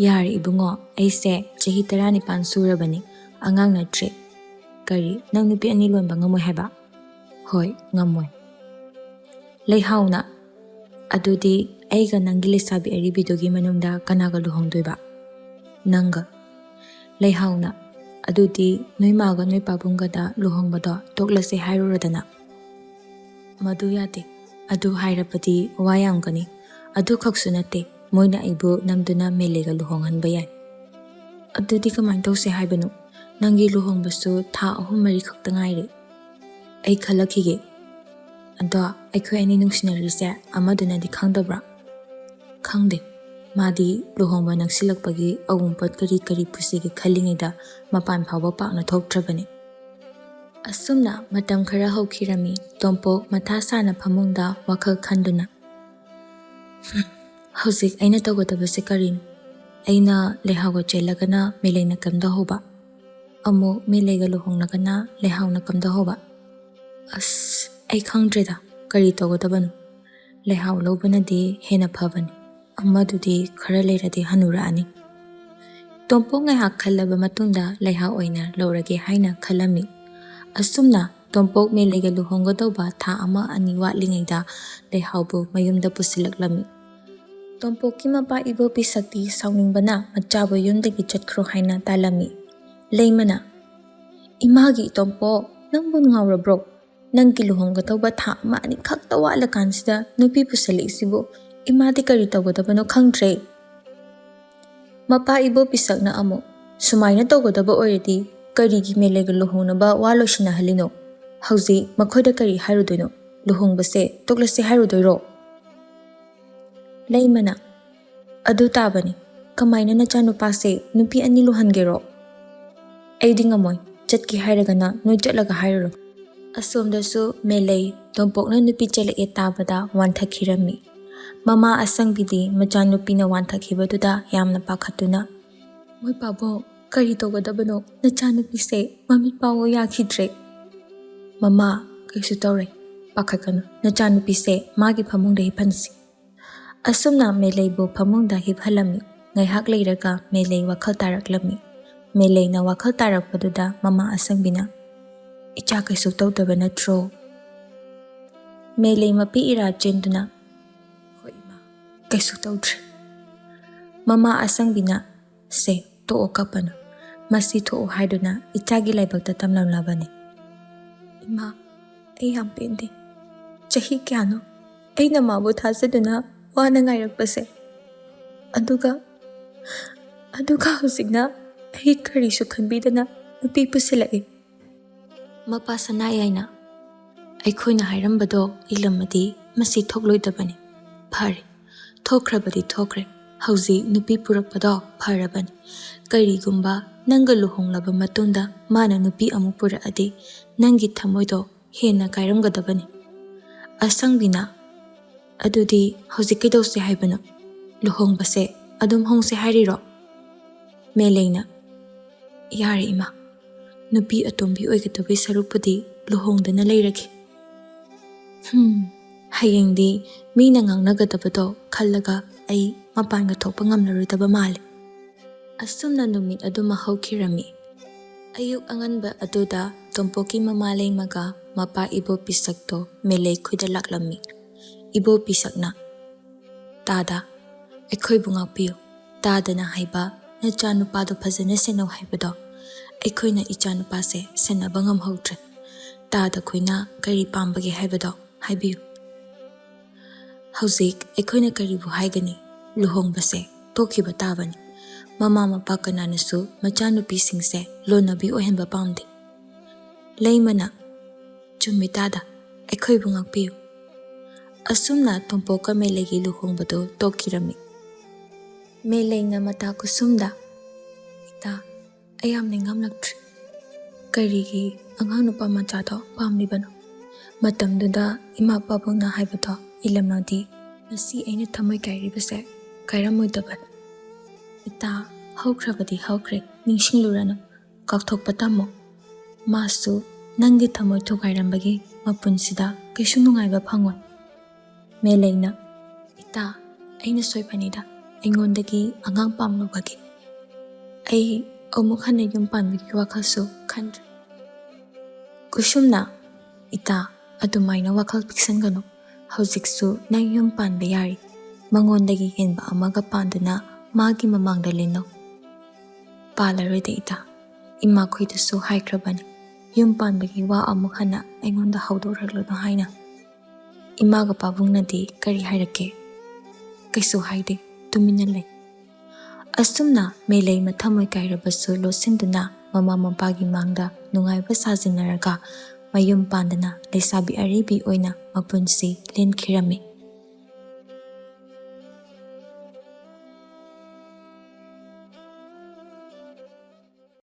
"ꯌꯥꯔꯦ ꯏꯕꯨꯡꯉꯣ, ꯑꯩꯁꯦ ꯆꯍꯤ ꯇꯔꯥꯅꯤꯄꯥꯟ ꯁꯨꯔꯕꯅꯤ, ꯑꯉꯥꯡ ꯅꯠꯇ꯭ꯔꯦ꯫" "ꯀꯔꯤ, ꯅꯪ ꯅꯨꯄꯤ ꯑꯅꯤ ꯂꯣꯟꯕ ꯉꯝꯃꯣꯏ ꯍꯥꯏꯕ?" "ꯍꯣꯏ, ꯉꯝꯃꯣꯏ꯫" ꯂꯩꯍꯥꯎꯅ, "ꯑꯗꯨꯗꯤ ꯑꯩꯒ ꯅꯪꯒꯤ ꯂꯩꯁꯥꯕꯤ ꯑꯔꯤꯕꯤꯗꯨꯒꯤ ꯃꯅꯨꯡꯗ ꯀꯅꯥꯒ ꯂꯨꯍꯣꯡꯗꯣꯏꯕ?" "ꯅꯪꯒ꯫" ꯂꯩꯍꯥꯎꯅ, "ꯑꯗꯨꯗꯤ ꯅꯣꯏ ꯃꯥꯒ ꯅꯣꯏ ꯄꯥꯕꯨꯡꯒꯗ ꯂꯨꯍꯣꯡꯕꯗꯣ ꯇꯣꯛꯂꯁꯦ ꯍꯥꯏꯔꯨꯔꯗꯅ?" "ꯃꯗꯨ ꯌꯥꯗꯦ꯫ ꯑꯗꯨ ꯍꯥꯏꯔꯕꯗꯤ ꯋꯥ ꯌꯥꯝꯒꯅꯤ꯫ ꯑꯗꯨꯈꯛꯁꯨ ꯅꯠꯇꯦ, ꯃꯣꯏꯅ ꯑꯩꯕꯨ ꯅꯝꯗꯨꯅ ꯃꯦꯂꯩꯒ ꯂꯨꯍꯣꯡꯍꯟꯕ ꯌꯥꯏ꯫" "ꯑꯗꯨꯗꯤ ꯀꯃꯥꯏꯅ ꯇꯧꯁꯦ ꯍꯥꯏꯕꯅꯣ? ꯅꯪꯒꯤ ꯂꯨꯍꯣꯡꯕꯁꯨ ꯊꯥ ꯑꯍꯨꯝ ꯃꯔꯤ ꯈꯛꯇ ꯉꯥꯏꯔꯦ꯫" "ꯑꯩ ꯈꯜꯂꯛꯈꯤꯒꯦ꯫ ꯑꯗꯣ ꯑꯩꯈꯣꯏ ꯑꯅꯤ ꯅꯨꯡꯁꯤꯅꯔꯤꯁꯦ ꯑꯃꯗꯨꯅꯗꯤ ꯈꯪꯗꯕ꯭ꯔꯥ?" "ꯈꯪꯗꯦ꯫ ꯃꯥꯗꯤ ꯂꯨꯍꯣꯡꯕ ꯅꯛꯁꯤꯜꯂꯛꯄꯒꯤ ꯑꯋꯨꯟꯄꯣꯠ ꯀꯔꯤ ꯀꯔꯤ ꯄꯨꯁꯤꯒꯦ ꯈꯜꯂꯤꯉꯩꯗ ꯃꯄꯥꯟ ꯐꯥꯎꯕ ꯄꯥꯛꯅ ꯊꯣꯛꯇ꯭ꯔꯕꯅꯤ꯫" ꯑꯁꯨꯝꯅ ꯃꯇꯝ ꯈꯔ ꯍꯧꯈꯤꯔꯝꯃꯤ꯫ ꯇꯣꯝꯄꯣꯛ ꯃꯊꯥ ꯁꯥꯅ ꯐꯃꯨꯡꯗ ꯋꯥꯈꯜ ꯈꯟꯗꯨꯅ, "ꯍꯝ, ꯍꯧꯖꯤꯛ ꯑꯩꯅ ꯇꯧꯒꯗꯕꯁꯦ ꯀꯔꯤꯅꯣ? ꯑꯩꯅ ꯂꯩꯍꯥꯎꯒ ꯆꯦꯜꯂꯒꯅ ꯃꯦꯂꯩꯅ ꯀꯝꯗꯧꯍꯧꯕ, ꯑꯃꯨꯛ ꯃꯦꯂꯩꯒ ꯂꯨꯍꯣꯡꯂꯒꯅ ꯂꯩꯍꯥꯎꯅ ꯀꯝꯗꯧꯍꯧꯕ? ꯑꯁ, ꯑꯩ ꯈꯪꯗ꯭ꯔꯦꯗ, ꯀꯔꯤ ꯇꯧꯒꯗꯕꯅꯣ? ꯂꯩꯍꯥꯎ ꯂꯧꯕꯅꯗꯤ ꯍꯦꯟꯅ ꯐꯕꯅꯤ꯫ ꯑꯃꯗꯨꯗꯤ ꯈꯔ ꯂꯩꯔꯗꯤ ꯍꯅꯨꯔꯛꯑꯅꯤ꯫ ꯇꯣꯝꯄꯣꯛ ꯉꯥꯏꯍꯥꯛ ꯈꯜꯂꯕ ꯃꯇꯨꯡꯗ ꯂꯩꯍꯥ ꯑꯣꯏꯅ ꯂꯧꯔꯒꯦ ꯍꯥꯏꯅ ꯈꯜꯂꯝꯃꯤ꯫ ꯑꯁꯨꯝꯅ ꯇꯣꯝꯄꯣꯛ ꯃꯦꯂꯩꯒ ꯂꯨꯍꯣꯡꯒꯗꯧꯕ ꯊꯥ ꯑꯃ ꯑꯅꯤ ꯋꯥꯠꯂꯤꯉꯩꯗ ꯂꯩꯍꯥꯎꯕꯨ ꯃꯌꯨꯝꯗ ꯄꯨꯁꯤꯜꯂꯛꯂꯝꯃꯤ꯫ ꯇꯣꯝꯄꯣꯛꯀꯤ ꯃꯄꯥ ꯏꯕꯣ ꯄꯤꯁꯛꯇꯤ ꯁꯥꯎꯅꯤꯡꯕꯅ ꯃꯆꯥꯕꯨ ꯌꯨꯝꯗꯒꯤ ꯆꯠꯈ꯭ꯔꯣ ꯍꯥꯏꯅ ꯇꯥꯜꯂꯝꯃꯤ꯫ ꯂꯩꯃꯅ, "ꯏꯃꯥꯒꯤ ꯏꯇꯣꯝꯄꯣꯛ, ꯅꯪꯕꯨ ꯉꯥꯎꯔꯕ꯭ꯔꯣ? ꯅꯪꯒꯤ ꯂꯨꯍꯣꯡꯒꯗꯧꯕ ꯊꯥ ꯑꯃ ꯑꯅꯤ ꯈꯛꯇ ꯋꯥꯠꯂꯀꯥꯟꯁꯤꯗ ꯅꯨꯄꯤ ꯄꯨꯁꯜꯂꯛꯏꯁꯤꯕꯨ ꯏꯃꯥꯗꯤ ꯀꯔꯤ ꯇꯧꯒꯗꯕꯅꯣ ꯈꯪꯗ꯭ꯔꯦ꯫" ꯃꯄꯥ ꯏꯕꯣ ꯄꯤꯁꯛꯅ ꯑꯃꯨꯛ, "ꯁꯨꯃꯥꯏꯅ ꯇꯧꯒꯗꯕ ꯑꯣꯏꯔꯗꯤ ꯀꯔꯤꯒꯤ ꯃꯦꯂꯩꯒ ꯂꯨꯍꯣꯡꯅꯕ ꯋꯥ ꯂꯣꯏꯁꯤꯟꯅꯍꯜꯂꯤꯅꯣ? ꯍꯧꯖꯤꯛ ꯃꯈꯣꯏꯗ ꯀꯔꯤ ꯍꯥꯏꯔꯨꯗꯣꯏꯅꯣ? ꯂꯨꯍꯣꯡꯕꯁꯦ ꯇꯣꯛꯂꯁꯦ ꯍꯥꯏꯔꯨꯗꯣꯏꯔꯣ?" ꯂꯩꯃꯅ, "ꯑꯗꯨ ꯇꯥꯕꯅꯤ꯫ ꯀꯃꯥꯏꯅ ꯅꯆꯥꯅꯨꯄꯥꯁꯦ ꯅꯨꯄꯤ ꯑꯅꯤ ꯂꯨꯍꯟꯒꯦꯔꯣ? ꯑꯩꯗꯤ ꯉꯝꯃꯣꯏ꯫ ꯆꯠꯀꯦ ꯍꯥꯏꯔꯒꯅ ꯅꯣꯏ ꯆꯠꯂꯒ ꯍꯥꯏꯔꯨꯔꯣ꯫" ꯑꯁꯣꯝꯗꯁꯨ ꯃꯦꯂꯩ ꯇꯣꯝꯄꯣꯛꯅ ꯅꯨꯄꯤ ꯆꯦꯜꯂꯛꯑꯦ ꯇꯥꯕꯗ ꯋꯥꯟꯊꯈꯤꯔꯝꯃꯤ꯫ ꯃꯃꯥ ꯑꯁꯪꯕꯤꯗꯤ ꯃꯆꯥꯅꯨꯄꯤꯅ ꯋꯥꯟꯊꯈꯤꯕꯗꯨꯗ ꯌꯥꯝꯅ ꯄꯥꯈꯠꯇꯨꯅ, "ꯃꯣꯏ ꯄꯥꯕꯨꯡ, ꯀꯔꯤ ꯇꯧꯒꯗꯕꯅꯣ? ꯅꯆꯥꯅꯨꯄꯤꯁꯦ ꯃꯃꯤꯠ ꯄꯥꯡꯕ ꯌꯥꯈꯤꯗ꯭ꯔꯦ꯫" "ꯃꯃꯥ, ꯀꯩꯁꯨ ꯇꯧꯔꯣꯏ꯫ ꯄꯥꯈꯠꯀꯅꯨ꯫ ꯅꯆꯥꯅꯨꯄꯤꯁꯦ ꯃꯥꯒꯤ ꯐꯃꯨꯡꯗ ꯍꯤꯞꯍꯟꯁꯤ꯫" ꯑꯁꯨꯝꯅ ꯃꯦꯂꯩꯕꯨ ꯐꯃꯨꯡꯗ ꯍꯤꯞꯍꯜꯂꯝꯃꯤ꯫ ꯉꯥꯏꯍꯥꯛ ꯂꯩꯔꯒ ꯃꯦꯂꯩ ꯋꯥꯈꯜ ꯇꯥꯔꯛꯂꯝꯃꯤ꯫ ꯃꯦꯂꯩꯅ ꯋꯥꯈꯜ ꯇꯥꯔꯛꯄꯗꯨꯗ ꯃꯃꯥ ꯑꯁꯪꯕꯤꯅ, "ꯏꯆꯥ ꯀꯩꯁꯨ ꯇꯧꯗꯕ ꯅꯠꯇ꯭ꯔꯣ?" ꯃꯦꯂꯩ ꯃꯄꯤ ꯏꯔꯥ ꯆꯦꯟꯗꯨꯅ, "ꯍꯣꯏ ꯏꯃꯥ, ꯀꯩꯁꯨ ꯇꯧꯗ꯭ꯔꯦ꯫" ꯃꯃꯥ ꯑꯁꯪꯕꯤꯅ, "ꯁꯦ, ꯇꯣꯛꯑꯣ ꯀꯞꯄꯅꯨ꯫ ꯃꯁꯤ ꯊꯣꯛꯑꯣ ꯍꯥꯏꯗꯨꯅ ꯏꯆꯥꯒꯤ ꯂꯥꯏꯕꯛꯇ ꯇꯝꯂꯝꯂꯕꯅꯤ꯫" "ꯏꯃꯥ, ꯑꯩ ꯌꯥꯝ ꯄꯦꯟꯗꯦ꯫ ꯆꯍꯤ ꯀꯌꯥꯅꯣ ꯑꯩꯅ ꯃꯥꯕꯨ ꯊꯥꯖꯗꯨꯅ ꯋꯥꯅ ꯉꯥꯏꯔꯛꯄꯁꯦ꯫ ꯑꯗꯨꯒ, ꯑꯗꯨꯒ ꯍꯧꯖꯤꯛꯅ ꯑꯩ ꯀꯔꯤꯁꯨ ꯈꯟꯕꯤꯗꯅ ꯅꯨꯄꯤ ꯄꯨꯁꯤꯜꯂꯛꯏ꯫" ꯃꯄꯥ ꯁꯅꯥꯌꯥꯏꯅ, "ꯑꯩꯈꯣꯏꯅ ꯍꯥꯏꯔꯝꯕꯗꯣ ꯏꯜꯂꯝꯃꯗꯤ ꯃꯁꯤ ꯊꯣꯛꯂꯣꯏꯗꯕꯅꯤ꯫ ꯐꯔꯦ, ꯊꯣꯛꯈ꯭ꯔꯕꯗꯤ ꯊꯣꯛꯈ꯭ꯔꯦ꯫ ꯍꯧꯖꯤꯛ ꯅꯨꯄꯤ ꯄꯨꯔꯛꯄꯗꯣ ꯐꯔꯕꯅꯤ꯫ ꯀꯔꯤꯒꯨꯝꯕ ꯅꯪꯒ ꯂꯨꯍꯣꯡꯂꯕ ꯃꯇꯨꯡꯗ ꯃꯥꯅ ꯅꯨꯄꯤ ꯑꯃꯨꯛ ꯄꯨꯔꯛꯑꯗꯤ ꯅꯪꯒꯤ ꯊꯃꯣꯏꯗꯣ ꯍꯦꯟꯅ ꯀꯥꯏꯔꯝꯒꯗꯕꯅꯤ꯫" ꯑꯁꯪꯕꯤꯅ, "ꯑꯗꯨꯗꯤ ꯍꯧꯖꯤꯛ ꯀꯩꯗꯧꯁꯦ ꯍꯥꯏꯕꯅꯣ? ꯂꯨꯍꯣꯡꯕꯁꯦ ꯑꯗꯨꯝ ꯍꯣꯡꯁꯦ ꯍꯥꯏꯔꯤꯔꯣ?" ꯃꯦꯂꯩꯅ, "ꯌꯥꯔꯦ ꯏꯃꯥ, ꯅꯨꯄꯤ ꯑꯇꯣꯝꯕꯤ ꯑꯣꯏꯒꯗꯕꯩ ꯁꯔꯨꯛꯄꯨꯗꯤ ꯂꯨꯍꯣꯡꯗꯅ ꯂꯩꯔꯒꯦ꯫" "ꯍꯨꯝ, ꯍꯌꯦꯡꯗꯤ ꯃꯤꯅ ꯉꯥꯡꯅꯒꯗꯕꯗꯣ ꯈꯜꯂꯒ ꯑꯩ ꯃꯄꯥꯟꯒ ꯊꯣꯛꯄ ꯉꯝꯂꯔꯣꯏꯗꯕ ꯃꯥꯜꯂꯤ꯫ ꯑꯁꯨꯝꯅ ꯅꯨꯃꯤꯠ ꯑꯗꯨꯃ ꯍꯧꯈꯤꯔꯝꯃꯤ꯫ ꯑꯌꯨꯛ ꯑꯉꯟꯕ ꯑꯗꯨꯗ ꯇꯣꯝꯄꯣꯛꯀꯤ ꯃꯃꯥ ꯂꯩꯃꯒ ꯃꯄꯥ ꯏꯕꯣ ꯄꯤꯁꯛꯇꯣ ꯃꯦꯂꯩ ꯈꯨꯏꯗ ꯂꯥꯛꯂꯝꯃꯤ꯫ ꯏꯕꯣ ꯄꯤꯁꯛꯅ, "ꯇꯥꯗ, ꯑꯩꯈꯣꯏꯕꯨ ꯉꯥꯛꯄꯤꯌꯨ꯫ ꯇꯥꯗꯅ ꯍꯥꯏꯕ ꯅꯆꯥꯅꯨꯄꯥꯗꯣ ꯐꯖꯅ ꯁꯦꯟꯅꯧ ꯍꯥꯏꯕꯗꯣ ꯑꯩꯈꯣꯏꯅ ꯏꯆꯥꯅꯨꯄꯥꯁꯦ ꯁꯦꯟꯅꯕ ꯉꯝꯍꯧꯗ꯭ꯔꯦ꯫ ꯇꯥꯗ ꯈꯣꯏꯅ ꯀꯔꯤ ꯄꯥꯝꯕꯒꯦ ꯍꯥꯏꯕꯗꯣ ꯍꯥꯏꯕꯤꯌꯨ꯫ ꯍꯧꯖꯤꯛ ꯑꯩꯈꯣꯏꯅ ꯀꯔꯤꯕꯨ ꯍꯥꯏꯒꯅꯤ? ꯂꯨꯍꯣꯡꯕꯁꯦ ꯇꯣꯛꯈꯤꯕ ꯇꯥꯕꯅꯤ꯫ ꯃꯃꯥ ꯃꯄꯥ ꯀꯅꯥꯅꯁꯨ ꯃꯆꯥꯅꯨꯄꯤꯁꯤꯡꯁꯦ ꯂꯣꯟꯅꯕꯤ ꯑꯣꯏꯍꯟꯕ ꯄꯥꯝꯗꯦ꯫" ꯂꯩꯃꯅ, "ꯆꯨꯝꯃꯤ ꯇꯥꯗ, ꯑꯩꯈꯣꯏꯕꯨ ꯉꯥꯛꯄꯤꯌꯨ꯫" ꯑꯁꯨꯝꯅ ꯇꯣꯝꯄꯣꯛꯀ ꯃꯦꯂꯩꯒꯤ ꯂꯨꯍꯣꯡꯕꯗꯨ ꯇꯣꯛꯈꯤꯔꯝꯃꯤ꯫ ꯃꯦꯂꯩꯅ ꯃꯇꯥ ꯀꯨꯁꯨꯝꯗ, "ꯏꯇꯥ, ꯑꯩ ꯌꯥꯝ ꯅꯤꯡꯉꯝꯂꯛꯇ꯭ꯔꯦ꯫ ꯀꯔꯤꯒꯤ ꯑꯉꯥꯡ ꯅꯨꯄꯥ ꯃꯆꯥꯗꯣ ꯄꯥꯝꯂꯤꯕꯅꯣ? ꯃꯇꯝꯗꯨꯗ ꯏꯃꯥ ꯄꯥꯕꯨꯡꯅ ꯍꯥꯏꯕꯗꯣ ꯏꯜꯂꯝꯃꯗꯤ ꯉꯁꯤ ꯑꯩꯅ ꯊꯃꯣꯏ ꯀꯥꯏꯔꯤꯕꯁꯦ ꯀꯥꯏꯔꯝꯃꯣꯏꯗꯕꯅꯤ꯫ ꯏꯇꯥ, ꯍꯧꯈ꯭ꯔꯕꯗꯤ ꯍꯧꯈ꯭ꯔꯦ, ꯅꯤꯡꯁꯤꯡꯂꯨꯔꯅꯨ, ꯀꯥꯎꯊꯣꯛꯄ ꯇꯝꯃꯨ꯫ ꯃꯥꯁꯨ ꯅꯪꯒꯤ ꯊꯃꯣꯏ ꯊꯨꯒꯥꯏꯔꯝꯕꯒꯤ ꯃꯄꯨꯟꯁꯤꯗ ꯀꯩꯁꯨ ꯅꯨꯡꯉꯥꯏꯕ ꯐꯪꯉꯣꯏ꯫" ꯃꯦꯂꯩꯅ, "ꯏꯇꯥ, ꯑꯩꯅ ꯁꯣꯏꯕꯅꯤꯗ, ꯑꯩꯉꯣꯟꯗꯒꯤ ꯑꯉꯥꯡ ꯄꯥꯝꯂꯨꯕꯒꯤ꯫ ꯑꯩ ꯑꯃꯨꯛ ꯍꯟꯅ ꯌꯨꯝ ꯄꯥꯟꯕꯒꯤ ꯋꯥꯈꯜꯁꯨ ꯈꯟꯗ꯭ꯔꯦ꯫" ꯀꯨꯁꯨꯝꯅ, "ꯏꯇꯥ, ꯑꯗꯨꯃꯥꯏꯅ ꯋꯥꯈꯜ ꯄꯤꯛꯁꯟꯒꯅꯨ꯫ ꯍꯧꯖꯤꯛꯁꯨ ꯅꯪ ꯌꯨꯝ ꯄꯥꯟꯕ ꯌꯥꯔꯤ꯫ ꯃꯉꯣꯟꯗꯒꯤ ꯍꯦꯟꯕ ꯑꯃꯒ ꯄꯥꯟꯗꯨꯅ ꯃꯥꯒꯤ ꯃꯃꯥꯡꯗ ꯂꯦꯟꯅꯧ꯫" "ꯄꯥꯜꯂꯔꯣꯏꯗ ꯏꯇꯥ꯫ ꯏꯃꯥꯈꯣꯏꯗꯁꯨ ꯍꯥꯏꯈ꯭ꯔꯕꯅꯤ, ꯌꯨꯝ ꯄꯥꯟꯕꯒꯤ ꯋꯥ ꯑꯃꯨꯛ ꯍꯟꯅ ꯑꯩꯉꯣꯟꯗ ꯍꯧꯗꯣꯔꯛꯂꯅꯨ ꯍꯥꯏꯅ꯫ ꯏꯃꯥꯒ ꯄꯥꯕꯨꯡꯅꯗꯤ ꯀꯔꯤ ꯍꯥꯏꯔꯛꯀꯦ?" "ꯀꯩꯁꯨ ꯍꯥꯏꯗꯦ, ꯇꯨꯃꯤꯟꯅ ꯂꯩ꯫" ꯑꯁꯨꯝꯅ ꯃꯦꯂꯩ ꯃꯊꯃꯣꯏ ꯀꯥꯏꯔꯕꯁꯨ ꯂꯣꯠꯁꯤꯟꯗꯨꯅ ꯃꯃꯥ ꯃꯄꯥꯒꯤ ꯃꯥꯡꯗ ꯅꯨꯡꯉꯥꯏꯕ ꯁꯥꯖꯤꯟꯅꯔꯒ ꯃꯌꯨꯝ ꯄꯥꯟꯗꯅ ꯂꯩꯁꯥꯕꯤ ꯑꯔꯤꯕꯤ ꯑꯣꯏꯅ ꯃꯄꯨꯟꯁꯤ ꯂꯦꯟꯈꯤꯔꯝꯃꯤ꯫